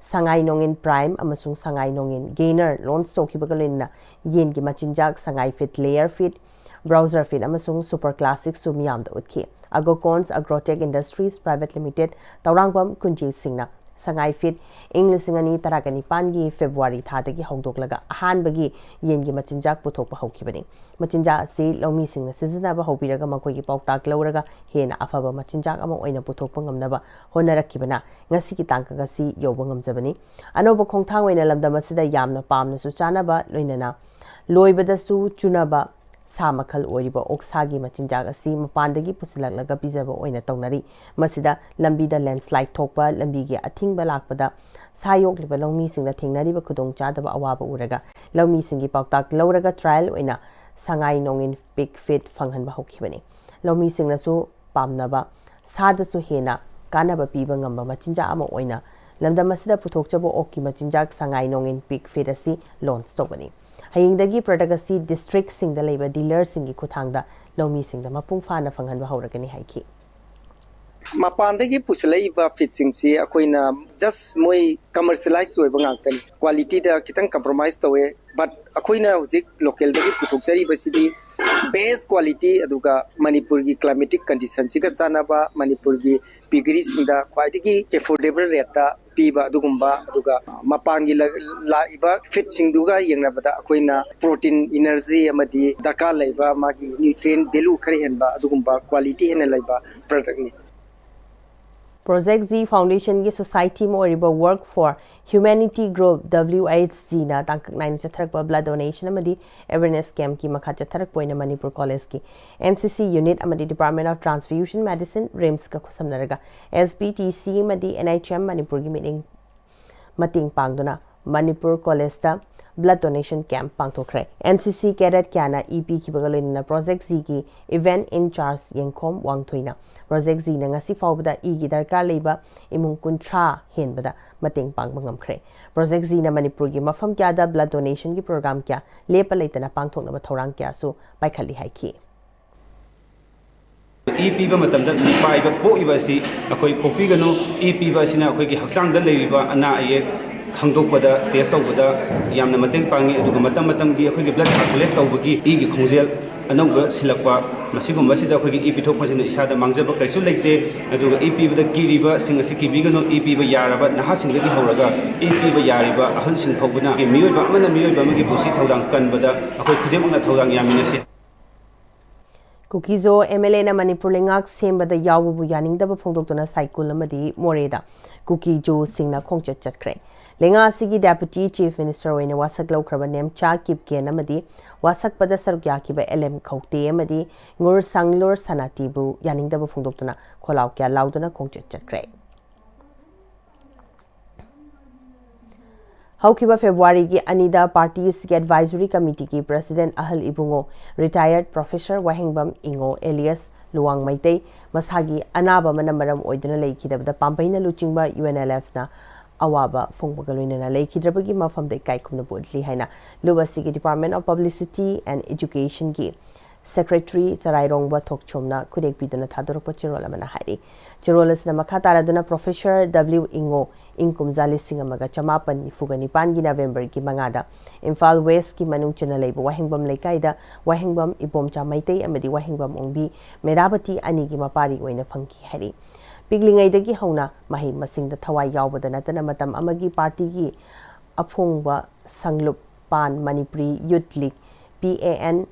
ꯁꯉꯥꯏ ꯅꯣꯡꯉꯤꯟ ꯄ꯭ꯔꯥꯏꯝ ꯑꯃꯁꯨꯡ ꯁꯉꯥꯏ ꯅꯣꯡꯉꯤꯟ ꯒꯦꯅꯔ ꯂꯣꯟꯆ ꯇꯧꯈꯤꯕꯒ ꯂꯣꯏꯅꯅ ꯌꯦꯟꯒꯤ ꯃꯆꯤꯟꯖꯥꯛ ꯁꯉꯥꯏ ꯐꯤꯗ ꯂꯦꯌꯔ ꯐꯤꯗ, ꯕ꯭ꯔꯥꯎꯖꯔ ꯐꯤꯗ ꯑꯃꯁꯨꯡ ꯁꯨꯄꯔ ꯀ꯭ꯂꯥꯁꯤꯛꯁꯨ ꯃꯤꯌꯥꯝꯗ ꯎꯠꯈꯤ꯫ Agocons Agrotech Industries Private Limited Tourangbam ꯀꯨꯟꯖꯦ ꯁꯤꯡꯅ ꯁꯉꯥꯏ ꯐꯤꯠ ꯏꯪ ꯂꯤꯁꯤꯡ ꯑꯅꯤ ꯇꯔꯥꯅꯤꯄꯥꯟꯒꯤ ꯐꯦꯕ꯭ꯔꯨꯋꯥꯔꯤ ꯊꯥꯗꯒꯤ ꯍꯧꯗꯣꯛꯂꯒ ꯑꯍꯥꯟꯕꯒꯤ ꯌꯦꯟꯒꯤ ꯃꯆꯤꯟꯖꯥꯛ ꯄꯨꯊꯣꯛꯄ ꯍꯧꯈꯤꯕꯅꯤ꯫ ꯃꯆꯤꯟꯖꯥꯛ ꯑꯁꯤ ꯂꯧꯃꯤꯁꯤꯡꯅ ꯁꯤꯖꯤꯟꯅꯕ ꯍꯧꯕꯤꯔꯒ ꯃꯈꯣꯏꯒꯤ ꯄꯥꯎꯇꯥꯛ ꯂꯧꯔꯒ ꯍꯦꯟꯅ ꯑꯐꯕ ꯃꯆꯤꯟꯖꯥꯛ ꯑꯃ ꯑꯣꯏꯅ ꯄꯨꯊꯣꯛꯄ ꯉꯝꯅꯕ ꯍꯣꯠꯅꯔꯛꯈꯤꯕꯅ ꯉꯁꯤꯒꯤ ꯇꯥꯡꯀꯛ ꯑꯁꯤ ꯌꯧꯕ ꯉꯝꯖꯕꯅꯤ꯫ ꯑꯅꯧꯕ ꯈꯣꯡꯊꯥꯡ ꯑꯣꯏꯅ ꯂꯝꯗꯝ ꯑꯁꯤꯗ ꯌꯥꯝꯅ ꯄꯥꯝꯅꯁꯨ ꯆꯥꯅꯕ, ꯂꯣꯏꯅꯅ ꯂꯣꯏꯕꯗꯁꯨ ꯆꯨꯅꯕ ꯁꯥ ꯃꯈꯜ ꯑꯣꯏꯔꯤꯕ ꯑꯣꯛꯁꯥꯒꯤ ꯃꯆꯤꯟꯖꯥꯛ ꯑꯁꯤ ꯃꯄꯥꯟꯗꯒꯤ ꯄꯨꯁꯤꯜꯂꯛꯂꯒ ꯄꯤꯖꯕ ꯑꯣꯏꯅ ꯇꯧꯅꯔꯤ꯫ ꯃꯁꯤꯗ ꯂꯝꯕꯤꯗ ꯂꯦꯟꯁ꯭ꯂꯥꯏꯗ ꯊꯣꯛꯄ, ꯂꯝꯕꯤꯒꯤ ꯑꯊꯤꯡꯕ ꯂꯥꯛꯄꯗ ꯁꯥ ꯌꯣꯛꯂꯤꯕ ꯂꯧꯃꯤꯁꯤꯡꯅ ꯊꯦꯡꯅꯔꯤꯕ ꯈꯨꯗꯣꯡꯆꯥꯗꯕ ꯑꯋꯥꯕ ꯎꯔꯒ ꯂꯧꯃꯤꯁꯤꯡꯒꯤ ꯄꯥꯎꯇꯥꯛ ꯂꯧꯔꯒ ꯇ꯭ꯔꯥꯌꯦꯜ ꯑꯣꯏꯅ ꯁꯉꯥꯏ ꯅꯣꯡꯏꯟ ꯄꯤꯒ ꯐꯤꯗ ꯐꯪꯍꯟꯕ ꯍꯧꯈꯤꯕꯅꯤ꯫ ꯂꯧꯃꯤꯁꯤꯡꯅꯁꯨ ꯄꯥꯝꯅꯕ ꯁꯥꯗꯁꯨ ꯍꯦꯟꯅ ꯀꯥꯟꯅꯕ ꯄꯤꯕ ꯉꯝꯕ ꯃꯆꯤꯟꯖꯥꯛ ꯑꯃ ꯑꯣꯏꯅ ꯂꯝꯗꯝ ꯑꯁꯤꯗ ꯄꯨꯊꯣꯛꯆꯕ ꯑꯣꯛꯀꯤ ꯃꯆꯤꯟꯖꯥꯛ ꯁꯉꯥꯏ ꯅꯣꯡꯏꯟ ꯄꯤꯒ ꯐꯤꯗ ꯑꯁꯤ ꯂꯣꯟꯆ ꯇꯧꯕꯅꯤ꯫ ꯍꯌꯦꯡꯗꯒꯤ ꯄ꯭ꯔꯗꯛ ꯑꯁꯤ ꯗꯤꯁꯇ꯭ꯔꯤꯛꯁꯤꯡꯗ ꯂꯩꯕ ꯗꯤꯂꯔꯁꯤꯡꯒꯤ ꯈꯨꯠꯊꯥꯡꯗ ꯂꯧꯃꯤꯁꯤꯡꯗ ꯃꯄꯨꯡ ꯐꯥꯅ ꯐꯪꯍꯟꯕ ꯍꯧꯔꯒꯅꯤ ꯍꯥꯏꯈꯤ꯫ ꯃꯄꯥꯟꯗꯒꯤ ꯄꯨꯁꯤꯜꯂꯛꯏꯕ ꯐꯤꯠꯁꯤꯡꯁꯤ ꯑꯩꯈꯣꯏꯅ ꯖꯁ ꯃꯣꯏ ꯀꯃꯔꯁꯤꯌꯦꯂꯥꯏꯁ ꯑꯣꯏꯕ ꯉꯥꯛꯇꯅꯤ꯫ ꯀ꯭ꯋꯥꯂꯤꯇꯤꯗ ꯈꯤꯇꯪ ꯀꯝꯄ꯭ꯔꯣꯃꯥꯏꯁ ꯇꯧꯋꯦ꯫ ꯕꯠ ꯑꯩꯈꯣꯏꯅ ꯍꯧꯖꯤꯛ ꯂꯣꯀꯦꯜꯗꯒꯤ ꯄꯨꯊꯣꯛꯆꯔꯤꯕꯁꯤꯗꯤ ꯕꯦꯁ ꯀ꯭ꯋꯥꯂꯤꯇꯤ, ꯑꯗꯨꯒ ꯃꯅꯤꯄꯨꯔꯒꯤ ꯀ꯭ꯂꯥꯏꯃꯦꯇꯤꯛ ꯀꯟꯗꯤꯁꯟꯁꯤꯒ ꯆꯥꯟꯅꯕ, ꯃꯅꯤꯄꯨꯔꯒꯤ ꯄꯤꯒꯔꯤꯁꯤꯡꯗ ꯈ꯭ꯋꯥꯏꯗꯒꯤ ꯑꯦꯐꯣꯔꯗꯦꯕꯜ ꯔꯦꯠꯇ ꯄꯤꯕ ꯑꯗꯨꯒꯨꯝꯕ, ꯑꯗꯨꯒ ꯃꯄꯥꯟꯒꯤ ꯂ-, ꯂꯥꯛꯏꯕ ꯐꯤꯠꯁꯤꯡꯗꯨꯒ ꯌꯦꯡꯅꯕꯗ ꯑꯩꯈꯣꯏꯅ ꯄ꯭ꯔꯣꯇꯤꯟ, ꯏꯅꯔꯖꯤ ꯑꯃꯗꯤ ꯗꯔꯀꯥꯔ ꯂꯩꯕ ꯃꯥꯒꯤ ꯅ꯭ꯌꯨꯇ꯭ꯔꯤꯌꯦꯟ ꯚꯦꯂꯨ ꯈꯔ ꯍꯦꯟꯕ ꯑꯗꯨꯒꯨꯝꯕ ꯀ꯭ꯋꯥꯂꯤꯇꯤ ꯍꯦꯟꯅ ꯂꯩꯕ ꯄ꯭ꯔꯗꯛꯅꯤ꯫ ꯄ꯭ꯔꯣꯖꯦꯛ ꯖꯤ ꯐꯥꯎꯟꯗꯦꯁꯟꯒꯤ ꯁꯣꯁꯥꯏꯇꯤ ꯑꯃ ꯑꯣꯏꯔꯤꯕ work for humanity group, W H ꯖꯤꯅ ꯇꯥꯡꯀꯛ ꯅꯥꯏꯅ ꯆꯠꯊꯔꯛꯄ ꯕ꯭ꯂꯗ ꯗꯣꯅꯦꯁꯟ ꯑꯃꯗꯤ ꯑꯦꯋꯦꯔꯅꯦꯁ ꯀꯦꯝꯞꯀꯤ ꯃꯈꯥ ꯆꯠꯊꯔꯛꯄ ꯑꯣꯏꯅ ꯃꯅꯤꯄꯨꯔ ꯀꯣꯂꯦꯖꯀꯤ ꯑꯦꯟ ꯁꯤ ꯁꯤ ꯌꯨꯅꯤꯠ ꯑꯃꯗꯤ ꯗꯤꯄꯥꯔꯠꯃꯦꯟ ꯑꯣꯐ ꯇ꯭ꯔꯥꯟꯁꯐ꯭ꯌꯨꯖꯟ ꯃꯦꯗꯤꯁꯤꯟ, ꯔꯤꯝꯁꯀ ꯈꯨꯠꯁꯝꯅꯔꯒ ꯑꯦꯁ ꯕꯤ ꯇꯤ ꯁꯤ ꯑꯃꯗꯤ ꯑꯦꯟ ꯑꯩꯆ ꯑꯦꯝ ꯃꯅꯤꯄꯨꯔꯒꯤ ꯃꯤꯠꯌꯦꯡ ꯃꯇꯦꯡ ꯄꯥꯡꯗꯨꯅ ꯃꯅꯤꯄꯨꯔ ꯀꯣꯂꯦꯖꯇ ꯕ꯭ꯂꯗ ꯗꯣꯅꯦꯁꯟ ꯀꯦꯝꯞ ꯄꯥꯡꯊꯣꯛꯈ꯭ꯔꯦ꯫ ꯑꯦꯟ ꯁꯤ ꯁꯤ ꯀꯦꯗꯦꯠ ꯀꯌꯥꯅ ꯏ ꯄꯤꯈꯤꯕꯒ ꯂꯣꯏꯅꯅ ꯄ꯭ꯔꯣꯖꯦꯛ ꯖꯤꯒꯤ ꯏꯚꯦꯟꯠ ꯏꯟ ꯆꯥꯔꯖ ꯌꯦꯡꯈꯣꯝ ꯋꯥꯡꯊꯣꯏꯅ ꯄ꯭ꯔꯣꯖꯦꯛ ꯖꯤꯅ ꯉꯁꯤ ꯐꯥꯎꯕꯗ ꯏꯒꯤ ꯗꯔꯀꯥꯔ ꯂꯩꯕ ꯏꯃꯨꯡ ꯀꯨꯟꯊ꯭ꯔꯥ ꯍꯦꯟꯕꯗ ꯃꯇꯦꯡ ꯄꯥꯡꯕ ꯉꯝꯈ꯭ꯔꯦ꯫ ꯄ꯭ꯔꯣꯖꯦꯛ ꯖꯤꯅ ꯃꯅꯤꯄꯨꯔꯒꯤ ꯃꯐꯝ ꯀꯌꯥꯗ ꯕ꯭ꯂꯗ ꯗꯣꯅꯦꯁꯟꯒꯤ ꯄ꯭ꯔꯣꯒ꯭ꯔꯥꯝ ꯀꯌꯥ ꯂꯦꯞꯄ ꯂꯩꯇꯅ ꯄꯥꯡꯊꯣꯛꯅꯕ ꯊꯧꯔꯥꯡ ꯀꯌꯥꯁꯨ ꯄꯥꯏꯈꯠꯂꯤ ꯍꯥꯏꯈꯤ꯫ ꯏ ꯄꯤꯕ ꯃꯇꯝꯗ ꯅꯨꯄꯥꯏꯕ ꯄꯣꯛꯏꯕ ꯑꯁꯤ ꯑꯩꯈꯣꯏ ꯄꯣꯛꯄꯤꯒꯅꯨ꯫ ꯏ ꯄꯤꯕ ꯑꯁꯤꯅ ꯑꯩꯈꯣꯏꯒꯤ ꯍꯛꯆꯥꯡꯗ ꯂꯩꯔꯤꯕ ꯑꯅꯥ ꯑꯌꯦꯛ ꯈꯪꯗꯣꯛꯄꯗ, ꯇꯦꯁ ꯇꯧꯕꯗ ꯌꯥꯝꯅ ꯃꯇꯦꯡ ꯄꯥꯡꯉꯤ꯫ ꯑꯗꯨꯒ ꯃꯇꯝ ꯃꯇꯝꯒꯤ ꯑꯩꯈꯣꯏꯒꯤ ꯕ꯭ꯂꯗ ꯁꯥꯔꯀꯨꯂꯦꯠ ꯇꯧꯕꯒꯤ ꯏꯒꯤ ꯈꯣꯡꯖꯦꯜ ꯑꯅꯧꯕ ꯁꯤꯜꯂꯛꯄ, ꯃꯁꯤꯒꯨꯝꯕꯁꯤꯗ ꯑꯩꯈꯣꯏꯒꯤ ꯏ ꯄꯤꯊꯣꯛꯄꯁꯤꯅ ꯏꯁꯥꯗ ꯃꯥꯡꯖꯕ ꯀꯩꯁꯨ ꯂꯩꯇꯦ꯫ ꯑꯗꯨꯒ ꯏ ꯄꯤꯕꯗ ꯀꯤꯔꯤꯕꯁꯤꯡ ꯑꯁꯤ ꯀꯤꯕꯤꯒꯅꯨ꯫ ꯏ ꯄꯤꯕ ꯌꯥꯔꯕ ꯅꯍꯥꯁꯤꯡꯗꯒꯤ ꯍꯧꯔꯒ ꯏ ꯄꯤꯕ ꯌꯥꯔꯤꯕ ꯑꯍꯜꯁꯤꯡ ꯐꯥꯎꯕꯅ ꯃꯤꯑꯣꯏꯕ ꯑꯃꯅ ꯃꯤꯑꯣꯏꯕ ꯑꯃꯒꯤ ꯄꯨꯟꯁꯤ ꯊꯧꯗꯥꯡ ꯀꯟꯕꯗ ꯑꯩꯈꯣꯏ ꯈꯨꯗꯤꯡꯃꯛꯅ ꯊꯧꯗꯥꯡ ꯌꯥꯃꯤꯟꯅꯁꯤ꯫ ꯀꯨꯀꯤꯖꯣ ꯑꯦꯝ ꯑꯦꯜ ꯑꯦꯅ ꯃꯅꯤꯄꯨꯔ ꯂꯩꯉꯥꯛ ꯁꯦꯝꯕꯗ ꯌꯥꯎꯕꯕꯨ ꯌꯥꯅꯤꯡꯗꯕ ꯐꯣꯡꯗꯣꯛꯇꯨꯅ ꯁꯥꯏꯀꯨꯜ ꯑꯃꯗꯤ ꯃꯣꯔꯦꯗ ꯀꯨꯀꯤꯖꯣꯁꯤꯡꯅ ꯈꯣꯡꯆꯠ ꯆꯠꯈ꯭ꯔꯦ꯫ ꯂꯩꯉꯥꯛ ꯑꯁꯤꯒꯤ ꯗꯦꯄꯨꯇꯤ ꯆꯤꯐ ꯃꯤꯅꯤꯁꯇꯔ ꯑꯣꯏꯅ ꯋꯥꯁꯛ ꯂꯧꯈ꯭ꯔꯕ ꯅꯦꯝꯆꯥ ꯀꯤꯞꯀꯦꯟ ꯑꯃꯗꯤ ꯋꯥꯁꯛꯄꯗ ꯁꯔꯨꯛ ꯌꯥꯈꯤꯕ ꯑꯦꯜ ꯑꯦꯝ ꯈꯧꯇꯦ ꯑꯃꯗꯤ ꯉꯨꯔ ꯁꯥꯡꯂꯨꯔ ꯁꯅꯥꯇꯤꯕꯨ ꯌꯥꯅꯤꯡꯗꯕ ꯐꯣꯡꯗꯣꯛꯇꯨꯅ ꯈꯣꯜꯂꯥꯎ ꯀꯌꯥ ꯂꯥꯎꯗꯨꯅ ꯈꯣꯡꯆꯠ ꯆꯠꯈ꯭ꯔꯦ꯫ ꯍꯧꯈꯤꯕ ꯐꯦꯕ꯭ꯔꯨꯋꯥꯔꯤꯒꯤ ꯑꯅꯤꯗ ꯄꯥꯔꯇꯤ ꯑꯁꯤꯒꯤ ꯑꯦꯗꯚꯥꯏꯖꯔꯤ ꯀꯃꯤꯇꯤꯒꯤ ꯄ꯭ꯔꯁꯤꯗꯦꯟ ꯑꯍꯜ ꯏꯕꯨꯡꯉꯣ ꯔꯤꯇꯥꯌꯔꯗ ꯄ꯭ꯔꯣꯐꯦꯁꯔ ꯋꯥꯍꯦꯡꯕꯝ ꯏꯉꯣ ꯑꯦꯂꯤꯌꯁ ꯂꯨꯋꯥꯡ ꯃꯩꯇꯩ ꯃꯁꯥꯒꯤ ꯑꯅꯥꯕ ꯑꯃꯅ ꯃꯔꯝ ꯑꯣꯏꯗꯨꯅ ꯂꯩꯈꯤꯗꯕꯗ ꯄꯥꯝꯕꯩꯅ ꯂꯨꯆꯤꯡꯕ ꯌꯨ ꯑꯦꯟ ꯑꯦꯜ ꯑꯦꯐꯅ ꯑꯋꯥꯕ ꯐꯣꯡꯕꯒ ꯂꯣꯏꯅꯅ ꯂꯩꯈꯤꯗ꯭ꯔꯕꯒꯤ ꯃꯐꯝꯗ ꯏꯀꯥꯏ ꯈꯨꯝꯅꯕ ꯎꯠꯂꯤ ꯍꯥꯏꯅ ꯂꯨꯞ ꯑꯁꯤꯒꯤ Department of Publicity and Educationꯒꯤ ꯁꯦꯀ꯭ꯔꯦꯇꯔꯤ ꯆꯔꯥꯏꯔꯣꯡꯕ ꯊꯣꯛꯆꯣꯝꯅ ꯈꯨꯗꯦꯛꯄꯤꯗꯨꯅ ꯊꯥꯗꯣꯔꯛꯄ ꯆꯦꯔꯣꯜ ꯑꯃꯅ ꯍꯥꯏꯔꯤ꯫ ꯆꯦꯔꯣꯜ ꯑꯁꯤꯅ ꯃꯈꯥ ꯇꯥꯔꯗꯨꯅ ꯄ꯭ꯔꯣꯐꯦꯁꯔ ꯗꯕ꯭ꯂꯤꯎ ꯏꯉꯣ ꯏꯪ ꯀꯨꯝꯖꯥ ꯂꯤꯁꯤꯡ ꯑꯃꯒ ꯆꯃꯥꯄꯟ ꯅꯤꯐꯨꯒ ꯅꯤꯄꯥꯟꯒꯤ ꯅꯕꯦꯝꯕꯔꯒꯤ ꯃꯉꯥꯗ ꯏꯝꯐꯥꯜ ꯋꯦꯁꯀꯤ ꯃꯅꯨꯡ ꯆꯟꯅ ꯂꯩꯕ ꯋꯥꯍꯦꯡꯕꯝ ꯂꯩꯀꯥꯏꯗ ꯋꯥꯍꯦꯡꯕꯝ ꯏꯕꯣꯝꯆꯥ ꯃꯩꯇꯩ ꯑꯃꯗꯤ ꯋꯥꯍꯦꯡꯕꯝ ꯑꯣꯡꯕꯤ ꯃꯦꯔꯥꯕꯇꯤ ꯑꯅꯤꯒꯤ ꯃꯄꯥꯔꯤ ꯑꯣꯏꯅ ꯐꯪꯈꯤ ꯍꯥꯏꯔꯤ꯫ ꯄꯤꯛꯂꯤꯉꯩꯗꯒꯤ ꯍꯧꯅ ꯃꯍꯩ ꯃꯁꯤꯡꯗ ꯊꯋꯥꯏ ꯌꯥꯎꯕꯗ ꯅꯠꯇꯅ ꯃꯇꯝ ꯑꯃꯒꯤ ꯄꯥꯔꯇꯤꯒꯤ ꯑꯐꯣꯡꯕ ꯁꯪꯂꯨꯞ pan Manipuri youth league, P A N